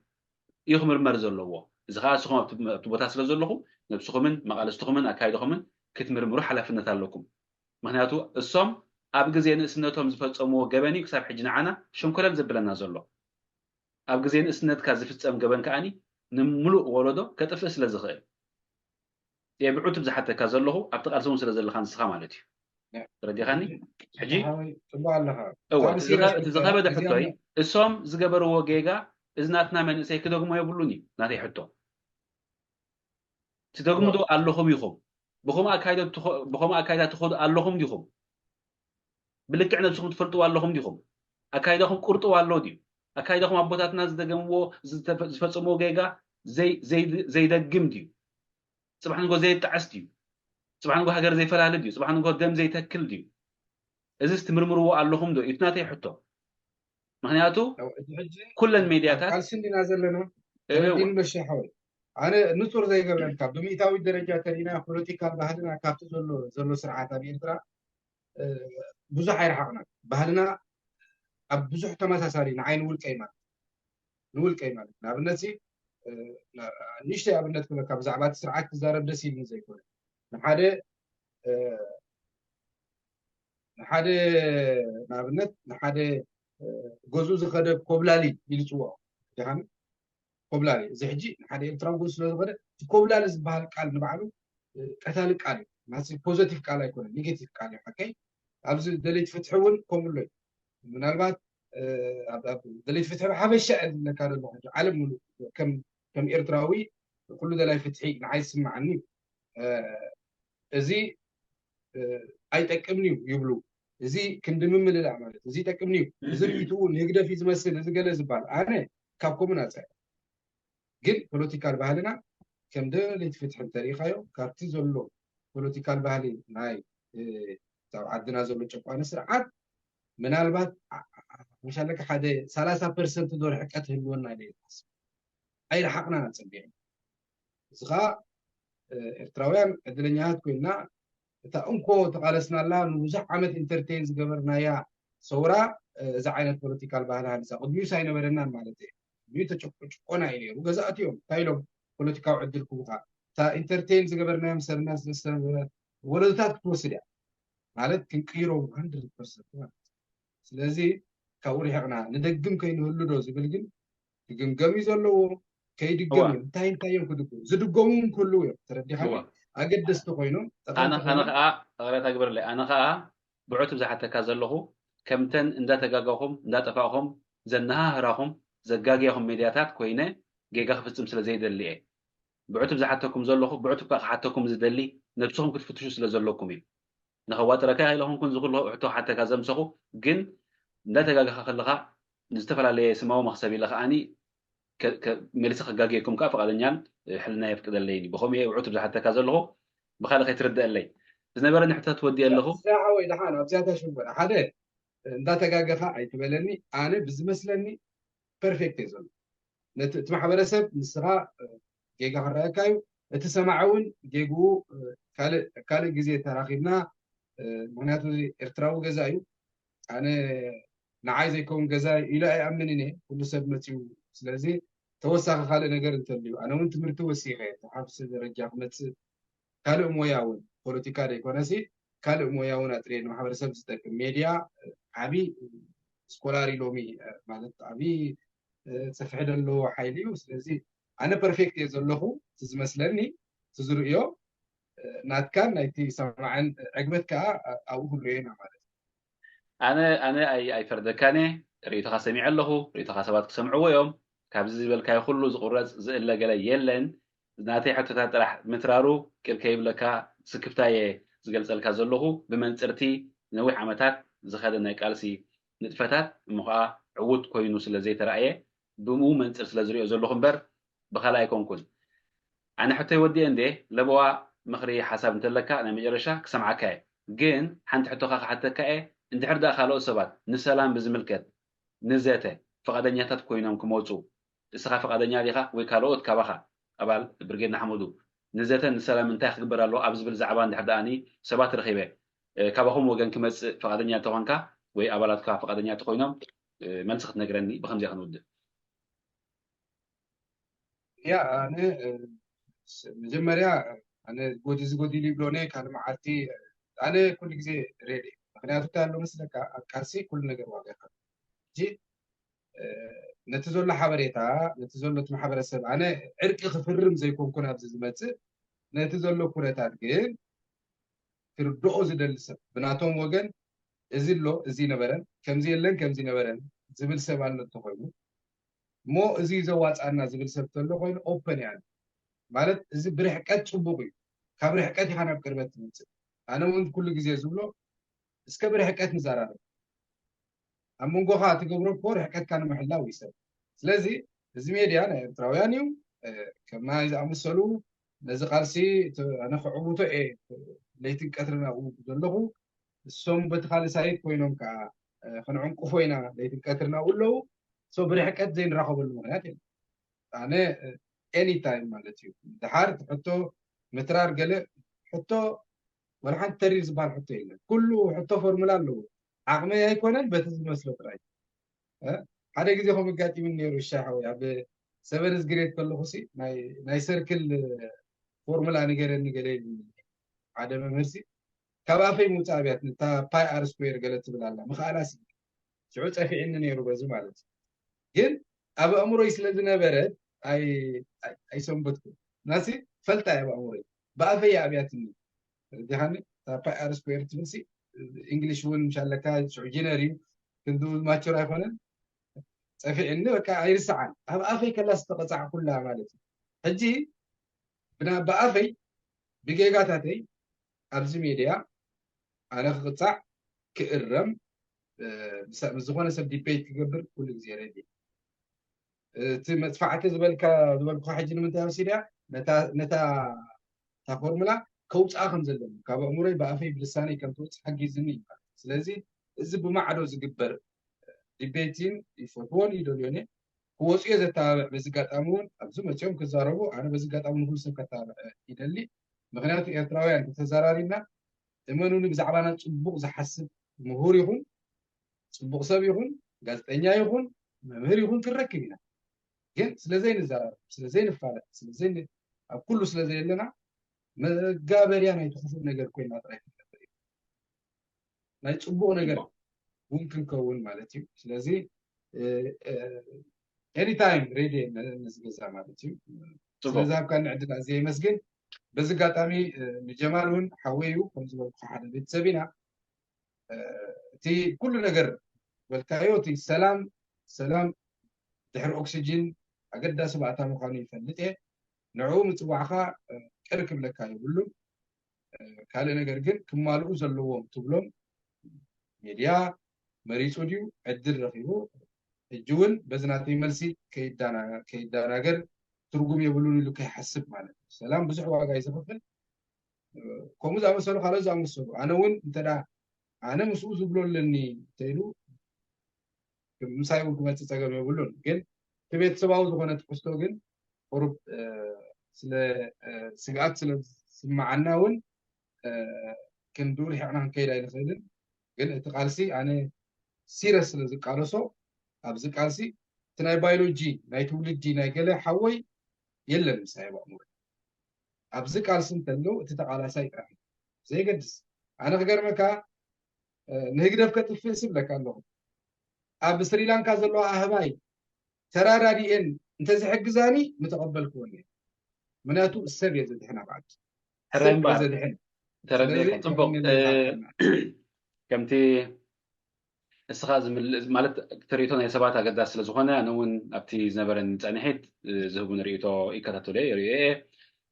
እዩ ክምርመር ዘለዎ። እዚ ከዓ እስኹም ኣብቲ ቦታ ስለ ዘለኹም ነብስኹምን መቓልስትኹምን ኣካይድኹምን ክትምርምሩ ሓላፍነት ኣለኩም። ምክንያቱ እሶም ኣብ ግዜ ንእስነቶም ዝፈፀምዎ ገበን እዩ ክሳብ ሕጂ ንዓና ሸንኮለል ዘብለና ዘሎ። ኣብ ግዜ ንእስነትካ ዝፍፀም ገበን ከዓኒ ንምሉእ ወለዶ ከጥፍእ ስለ ዝኽእል እየ ብዕቱብ ዝሓተካ ዘለኹ ኣብቲ ቃልሲ እውን ስለ ዘለኻ ንስኻ ማለት እዩ ተረዲኻኒ ሕጂ እወ እቲ ዝኸበደ ሕቶይ እሶም ዝገበርዎ ጌጋ እዚ ናትና መንእሰይ ክደግሞ የብሉን እዩ ናተይ ሕቶ ትደግምዶ ኣለኹም ኢኹም ብኸምኡ ኣካይዳ ትኸዱ ኣለኹም ዲኹም ብልክዕ ነብስኹም ትፈልጥዎ ኣለኹም ዲኹም ኣካይዳኹም ቁርጥዎ ኣሎ ድዩ ኣካይዳኹም ኣቦታትና ዝደገምዎ ዝፈፀምዎ ጌጋ ዘይደግም ድዩ ፅባሕ ንጎ ዘይጣዕስ ድዩ ፅባሕ ንጎ ሃገር ዘይፈላሊ ድዩ ፅባሕ ንጎ ደም ዘይተክል ድዩ እዚስ ትምርምርዎ ኣለኹም ዶ እዩ ናተይ ሕቶ ምክንያቱ ኩለን ሜድያታት ቃልሲ እንዲና ዘለና ዲን በሻ ሓወይ ኣነ ንፁር ዘይገብረልካ ብሚእታዊት ደረጃ ተሪና ፖለቲካል ባህልና ካብቲ ዘሎ ዘሎ ስርዓት ኣብ ኤርትራ ብዙሕ ኣይረሓቕና ባህልና ኣብ ብዙሕ ተመሳሳሊ ንዓይ ንውልቀይ ማለት ንውልቀይ ማለት ንኣብነት ንእሽተይ ኣብነት ክበካ ብዛዕባ እቲ ስርዓት ክዛረብ ደስ ኢልኒ ዘይኮነ ንሓደ ንሓደ ንኣብነት ንሓደ ገዝኡ ዝኸደ ኮብላሊ ኢሉ ፅውዖ ድሓን ኮብላሊ እዚ ሕጂ ንሓደ ኤርትራዊ ገዝኡ ስለ ዝኸደ እቲ ኮብላሊ ዝበሃል ቃል ንባዕሉ ቀታሊ ቃል እዩ ማለት ፖዘቲቭ ቃል ኣይኮነ ኔጌቲቭ ቃል እዩ ሓቀይ ኣብዚ ደለይቲ ፍትሒ እውን ከምኡ ኣሎ እዩ ምናልባት ደለይቲ ፍትሒ ሓበሻ እየ ዝብለካ ዘሎ ዓለም ሙሉእ ከም ኤርትራዊ ኩሉ ደላይ ፍትሒ ንዓይ ዝስምዓኒ እዩ እዚ ኣይጠቅምን እዩ ይብሉ። እዚ ክንዲ ምምልላእ ማለት እዚ ይጠቅምን እዩ፣ እዚ ርእይትኡ ንህግደፍ እዩ ዝመስል፣ እዚ ገለ ዝበሃል። ኣነ ካብ ከምኡ ናፃ እየ። ግን ፖለቲካል ባህልና ከም ደለይቲ ፍትሒ እንተሪኢኻዮ ካብቲ ዘሎ ፖለቲካል ባህሊ ናይ ኣብ ዓድና ዘሎ ጨቋኒ ስርዓት ምናልባት መሻለካ ሓደ ሰላሳ ፐርሰንት ዶ ርሕቀት ህልወና ኢለ ይሓስብ። ኣይረሓቕናን ኣጸቢቕና። እዚ ኸኣ ኤርትራውያን ዕድለኛታት ኮይንና እታ እንኮ ተቓለስናላ ንብዙሕ ዓመት ኢንተርቴን ዝገበርናያ ሰውራ እዛ ዓይነት ፖለቲካል ባህሊ ሃንጻ ቅድሚኡስ ኣይነበረናን ማለት እየ። ቅድሚኡ ተጭቆና እዩ ነይሩ። ገዛእቲ እዮም እንታይ ኢሎም ፖለቲካዊ ዕድል ክቡኻ እታ ኢንተርቴን ዝገበርናዮም ሰርና ስለዝተነበረ ወለዶታት ክትወስድ እያ ማለት ክንቅይሮ ሃንድረድ ፐርሰንት ማለት ስለዚ ካብኡ ርሒቕና ንደግም ከይንህሉ ዶ ዝብል ግን ክግምገም እዩ ዘለዎ። ከይድገም እዩ እንታይ እንታይ እዮም ክድገሙ ዝድገሙ እውን ክህልዉ እዮም። ተረዲኻኒ? ኣገደስቲ ኮይኖም ኣነ ኣነ ከዓ ቅሬታ ግበረለይ። ኣነ ከዓ ብዕቱብ ዝሓተካ ዘለኹ ከምተን እንዳተጋጋኹም እንዳጠፋእኹም ዘነሃህራኹም ዘጋግያኹም ሜድያታት ኮይነ ጌጋ ክፍፅም ስለ ዘይደሊ እየ። ብዕቱብ ዝሓተኩም ዘለኹ ብዕቱብ ከዓ ክሓተኩም ዝደሊ ነብስኹም ክትፍትሹ ስለ ዘለኩም እዩ። ንኸዋጥረካ ኢለ ኹንኩን ዝኽሎ ሕቶ ሓተካ ዘምሰኹ ግን እንዳተጋገኻ ከለኻ ዝተፈላለየ ስማዊ መኽሰብ ኢለ ከዓኒ መሊሰ ከጋግየኩም ከዓ ፍቓደኛን ሕልና የፍቅደለይን እዩ። ብኸምኡ እየ ውዕቱ ብዝሓተካ ዘለኹ ብኻልእ ከይትርደአለይ ዝነበረኒ ሕቶታት ወዲአ ኣለኹ። ሓወይ ደሓን ኣብዚኣታ ሽንበራ ሓደ እንዳተጋገኻ ኣይትበለኒ። ኣነ ብዝመስለኒ ፐርፌክት እየ ዘሎ ነቲ እቲ ማሕበረሰብ ንስኻ ጌጋ ክረኣየካ እዩ። እቲ ሰማዒ እውን ጌግኡ ካልእ ካልእ ግዜ ተራኺብና ምክንያቱ እዚ ኤርትራዊ ገዛ እዩ። ኣነ ንዓይ ዘይከውን ገዛ ኢሉ ኣይኣምንን እየ። ኩሉ ሰብ መፅዩ ስለዚ ተወሳኺ ካልእ ነገር እንተልዩ ኣነ እውን ትምህርቲ ወሲኸ ሓብሲ ደረጃ ክመፅእ ካልእ ሞያ እውን ፖለቲካ ዘይኮነሲ ካልእ ሞያ እውን ኣጥርየ ንማሕበረሰብ ዝጠቅም ሜድያ ዓብዪ ስኮላር ኢሎሚ ማለት ዓብዪ ጽፍሒ ዘለዎ ሓይሊ እዩ። ስለዚ ኣነ ፐርፌክት እየ ዘለኹ እቲ ዝመስለኒ እቲ ዝርእዮ ናትካን ናይቲ ሰማዕን ዕግበት ከዓ ኣብኡ ክንርእዮ ኢና ማለት እዩ። ኣነ ኣነ ኣይፈርደካን እየ። ርእይቶኻ ሰሚዐ ኣለኹ። ርእይቶኻ ሰባት ክሰምዕዎ እዮም። ካብዚ ዝበልካዮ ኩሉ ዝቑረፅ ዝእለ ገለ የለን። ናተይ ሕቶታት ጥራሕ ምትራሩ ቅር ከይብለካ ስክፍታ እየ ዝገልፀልካ ዘለኹ። ብመንፅርቲ ነዊሕ ዓመታት ዝኸደ ናይ ቃልሲ ንጥፈታት እሞ ከዓ ዕዉት ኮይኑ ስለ ዘይተራእየ ብኡ መንፅር ስለ ዝሪኦ ዘለኹ እምበር ብኻልእ ኣይኮንኩን። ኣነ ሕቶይ ወዲኤ እንዴ ለበዋ ምኽሪ ሓሳብ እንተለካ ናይ መጨረሻ ክሰምዓካ እየ። ግን ሓንቲ ሕቶኻ ክሓተካ እየ። እንድሕር ደኣ ካልኦት ሰባት ንሰላም ብዝምልከት ንዘተ ፍቓደኛታት ኮይኖም ክመፁ እስኻ ፍቓደኛ ዲኻ ወይ ካልኦት ካባኻ ኣባል ብርጌድ ንሓመዱ ንዘተ ንሰላም እንታይ ክግበር ኣለዎ ኣብ ዝብል ዛዕባ እንድሕር ደኣኒ ሰባት ረኺበ ካባኹም ወገን ክመፅእ ፍቓደኛ እንተኾንካ ወይ ኣባላትካ ፍቓደኛ እንተኾይኖም መልሲ ክትነግረኒ ብኸምዚኣ ክንውድእ። ያ ኣነ መጀመርያ ኣነ ጎዲ ዝጎዲሉ ይብሎነ ካልእ መዓልቲ ኣነ ኩሉ ግዜ ሬድ ምክንያቱ እንታይ ኣሎ መስለካ ኣብ ቃልሲ ኩሉ ነገር ዋጋ ይኸፍል ሕጂ ነቲ ዘሎ ሓበሬታ ነቲ ዘሎ እቲ ማሕበረሰብ ኣነ ዕርቂ ክፍርም ዘይኮንኩን ኣብዚ ዝመፅእ ነቲ ዘሎ ኩነታት ግን ክርድኦ ዝደሊ ሰብ ብናቶም ወገን እዚ ኣሎ እዚ ነበረን ከምዚ የለን ከምዚ ነበረን ዝብል ሰብ ኣሎ እንተኮይኑ እሞ እዚ ዘዋፅኣና ዝብል ሰብ ተሎ ኮይኑ ኦፐን እያ ማለት እዚ ብርሕቀት ፅቡቅ እዩ ካብ ርሕቀት ኢካ ናብ ቅርበት ትምፅእ ኣነ እውን ኩሉ ግዜ ዝብሎ እስከ ብርሕቀት ንዘራረብ ኣብ መንጎኻ ትገብሮ እኮ ርሕቀትካ ንምሕላው እዩ ሰብ ስለዚ እዚ ሜድያ ናይ ኤርትራውያን እዩ ከም ናይ ዝኣመሰሉ ነዚ ቃልሲ ኣነ ክዕውቶ እየ ለይትን ቀትርን ኣብኡ ዘለኹ እሶም በቲ ካልእ ሳይት ኮይኖም ከዓ ክንዕንቅፎ ኢና ለይትን ቀትርን ኣብኡ ኣለዉ ሶ ብርሕቀት ዘይንራኸበሉ ምክንያት የለን ኣነ ኤኒታይም ማለት እዩ ድሓር ሕቶ ምትራር ገለ ሕቶ ወላ ሓንቲ ተሪር ዝበሃል ሕቶ የለን ኩሉ ሕቶ ፎርሙላ ኣለዎ ዓቕመይ ኣይኮነን በቲ ዝመስሎ ጥራይ ሓደ ግዜ ከም ኣጋጢሙኒ ነይሩ ሻ ሓወይ ኣብ ሰቨንስ ግሬድ ከለኹ ሲ ናይ ሰርክል ፎርሙላ ንገረኒ ገለ ይብሉኒ ሓደ መምህር ሲ ካብ ኣፈይ ምውፃእ ኣብያትኒ እታ ፓይ ኣር ስኩዌር ገለ ትብል ኣላ ምኽኣላ ሲ ሽዑ ፀፊዕኒ ነይሩ በዚ ማለት እዩ ግን ኣብ ኣእምሮይ ስለ ዝነበረ ኣይሰንበትኩ ናሲ ፈልጣ እየ ኣብ ኣእምሮይ ብኣፈይ ኣብያትኒ ርዲኻኒ እታ ፓይ ኣር ስኩዌር ትብል ሲ እንግሊሽ እውን ምሻለካ ሽዑ ጂነር እዩ ክንዱ ማቹር ኣይኮነን ፀፊዕኒ በቃ ኣይርስዓን ኣብ ኣፈይ ከላ ዝተቐፃዕኩላ ማለት እዩ ሕጂ ብኣፈይ ብጌጋታተይ ኣብዚ ሜድያ ኣነ ክቕፃዕ ክእረም፣ እ፣ ምስ ዝኾነ ሰብ ዲቤት ክገብር ኩሉ ግዜ ሬዲ። እቲ መፅፋዕቲ ዝበልካ ዝበልኩ ሕጂ ንምንታይ ወሲድያ? ነታ ነታ እታ ፎርሙላ ከውፅኣ ከም ዘለኒ፣ ካብ ኣእምሮይ ብኣፈይ ብልሳነይ ከም ትወፅእ ሓጊዝኒ እዩ። ስለዚ እዚ ብማዕዶ ዝግበር ዲቤቲን ይፈትዎን ይደልዮን እየ። ክወፅዮ ዘተባብዕ፣ በዚ ኣጋጣሚ እውን ኣብዚ መፅኦም ክዛረቡ ኣነ በዚ ኣጋጣሚ ንኩሉ ሰብ ከተባብዕ ይደሊ። ምክንያቱ ኤርትራውያን ተተዘራሪብና እመኑኒ ብዛዕባና ፅቡቕ ዝሓስብ ምሁር ይኹን ፅቡቕ ሰብ ይኹን ጋዜጠኛ ይኹን መምህር ይኹን ክንረክብ ኢና። ግን ስለዘይንዘራረብ ስለዘይንፋለጥ ስለዘይ ኣብ ኩሉ ስለዘየለና መጋበርያ ናይ ትኽፉእ ነገር ኮይና ጥራይ ክንነብር እዩ። ናይ ፅቡቕ ነገር እውን ክንከውን ማለት እዩ። ስለዚ ኤኒታይም ሬዲ ነዚ ገዛ ማለት እዩ። ስለዚ ኣብ ካን ዕድል ኣዝየ ይመስግን። በዚ ኣጋጣሚ ንጀማል እውን ሓወይ እዩ ከም ዝበልኩ ሓደ ቤተሰብ ኢና። እቲ ኩሉ ነገር በልካዮ እቲ ሰላም ሰላም ድሕሪ ኦክሲጅን ኣገዳሲ ባእታ ምዃኑ ይፈልጥ እየ። ንዕኡ ምፅዋዕካ ቅር ክብለካ የብሉን። ካልእ ነገር ግን ክማልኡ ዘለዎም ትብሎም ሜድያ መሪፁ ድዩ ዕድል ረኺቡ ሕጂ እውን በዚ ናተይ መልሲ ከይዳናገር ትርጉም የብሉን ኢሉ ከይሓስብ ማለት እዩ። ሰላም ብዙሕ ዋጋ እዩ ዝኸፍል። ከምኡ ዝኣመሰሉ ካልኦት ዝኣመሰሉ ኣነ እውን እንተ ኣነ ምስኡ ዝብሎ ኣለኒ እንተኢሉ ምሳይ እውን ክመፅእ ፀገም የብሉን። ግን እቲ ቤተሰባዊ ዝኾነ ትሕዝቶ ግን ቁሩብ ስለ ስግኣት ስለ ዝስማዓና እውን ክንድኡ ርሒቕና ክንከይድ ኣይንኽእልን። ግን እቲ ቃልሲ ኣነ ሲረስ ስለ ዝቃለሶ ኣብዚ ቃልሲ እቲ ናይ ባዮሎጂ ናይ ትውልዲ ናይ ገለ ሓወይ የለን ምሳይ ኣብ ኣእምሮ ኣብዚ ቃልሲ እንተለው እቲ ተቃላሳይ ጥራሕ ዘይገድስ። ኣነ ክገርመካ ንህግደፍ ከጥፍእ ስብለካ ኣለኹ። ኣብ ስሪላንካ ዘለዋ ኣህባይ ተራዳዲኤን እንተዝሕግዛኒ ምተቐበልክወን እየ። ምክንያቱ ሰብ እየ ዘድሕን ኣብ ዓዲ ሰብ እየ ዘድሕን። ተረዲእካ ፅቡቅ። ከምቲ እስኻ ዝምልእ ማለት እቲ ርእይቶ ናይ ሰባት ኣገዳሲ ስለ ዝኾነ ኣነ እውን ኣብቲ ዝነበረኒ ፃንሒት ዝህቡኒ ርእይቶ ይከታተሎ እየ ይርእዮ እየ።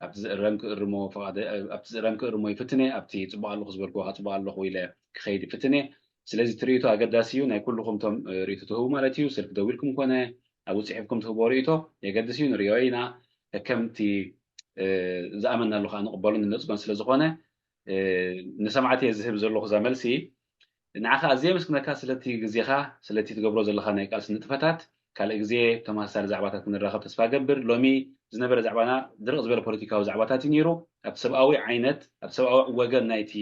ኣብቲ ዝእረም ክእርሞ ፍቓደ ኣብቲ ዝእረም ክእርሞ ይፍትን እየ። ኣብቲ ፅቡቕ ኣለኹ ዝበልክዎ ከዓ ፅቡቕ ኣለኹ ኢለ ክኸይድ ይፍትን እየ። ስለዚ እቲ ርእይቶ ኣገዳሲ እዩ። ናይ ኩልኹም እቶም ርእይቶ ትህቡ ማለት እዩ። ስልኪ ደዊልኩም ኮነ ኣብኡ ፅሒፍኩም ትህብዎ ርእይቶ የገድስ እዩ። ንርእዮ ኢና ከከምቲ ዝኣመናሉ ከዓ ንቕበሎን ንነፅጎን ስለ ዝኾነ ንሰማዕቲ እየ ዝህብ ዘለኹ እዛ መልሲ። ንዓኻ ኣዝየ የመስግነካ ስለቲ ግዜኻ ስለቲ ትገብሮ ዘለኻ ናይ ቃልሲ ንጥፈታት። ካልእ ግዜ ተመሳሳሊ ዛዕባታት ክንራኸብ ተስፋ ገብር። ሎሚ ዝነበረ ዛዕባና ድርቕ ዝበለ ፖለቲካዊ ዛዕባታት እዩ ነይሩ። ኣብቲ ሰብኣዊ ዓይነት ኣብቲ ሰብኣዊ ወገን ናይቲ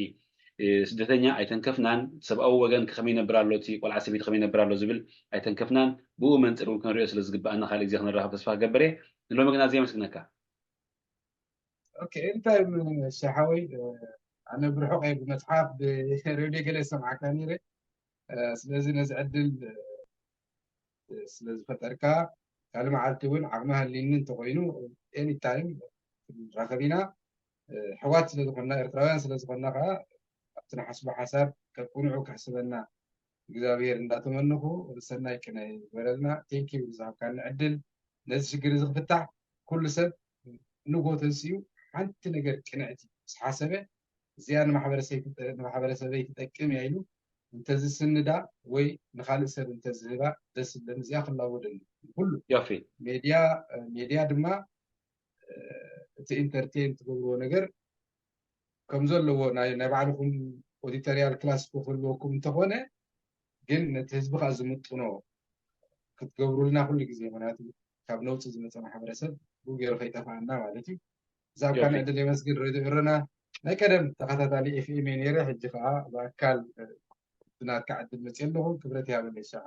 ስደተኛ ኣይተንከፍናን። ሰብኣዊ ወገን ከመይ ይነብር ኣሎ እቲ ቆልዓ ሰበይቲ ከመይ ይነብር ኣሎ ዝብል ኣይተንከፍናን። ብኡ መንፅር እውን ክንሪኦ ስለ ዝግበኣና ካልእ ግዜ ክንራኸብ ተስፋ ገብር እየ። ንሎሚ ግን ኣዝየ የመስግነካ። ኦኬ እንታይ ሻሓወይ ኣነ ብርሑቕ እየ ብመፅሓፍ ብሬድዮ ገለ ዝሰምዓካ ነይረ። ስለዚ ነዚ ዕድል ስለዝፈጠርካ ካልእ መዓልቲ እውን ዓቕሚ ሃሊኒ እንተኮይኑ ኤኒታይም ክንራኸብ ኢና። ሕዋት ስለዝኮና ኤርትራውያን ስለዝኮና ከዓ ኣብቲ ንሓስቦ ሓሳብ ከቅንዑ ከሕስበና እግዚኣብሔር እንዳተመነኹ ሰናይ ቅነ ይግበረልና። ቴንኪዩ ዝሃብካኒ ዕድል ነዚ ሽግር እዚ ክፍታሕ ኩሉ ሰብ ንጎ ተንስኡ ሓንቲ ነገር ቅንዕቲ ምስ ሓሰበ እዚኣ ንማሕበረሰበይ ትጠቅም እያ ኢሉ እንተዝስንዳ ወይ ንካልእ ሰብ እንተዝህባ ደስ ዝብለኒ እዚኣ ክላወደሉ ኩሉ ዮፊ ሜድያ ሜድያ ድማ እቲ ኢንተርቴን ትገብርዎ ነገር ከም ዘለዎ ናይ ናይ ባዕልኹም ኦዲቶሪያል ክላስ ክህልወኩም እንተኾነ ግን ነቲ ህዝቢ ከዓ ዝምጥኖ ክትገብሩልና ኩሉ ግዜ ምክንያቱ ካብ ነውፂ ዝመፀ ማሕበረሰብ ብኡ ገይሩ ከይጠፋኣና ማለት እዩ። እዛ ኣብ ካን ዕድል የመስግን ሬድዮ እረና ናይ ቀደም ተኸታታሊ ኤፍኤም እየ ነይረ ሕጂ ከዓ ብኣካል ብናትካ ዕድል መፅየ ኣለኹ። ክብረት ይሃበለይ ሻሓ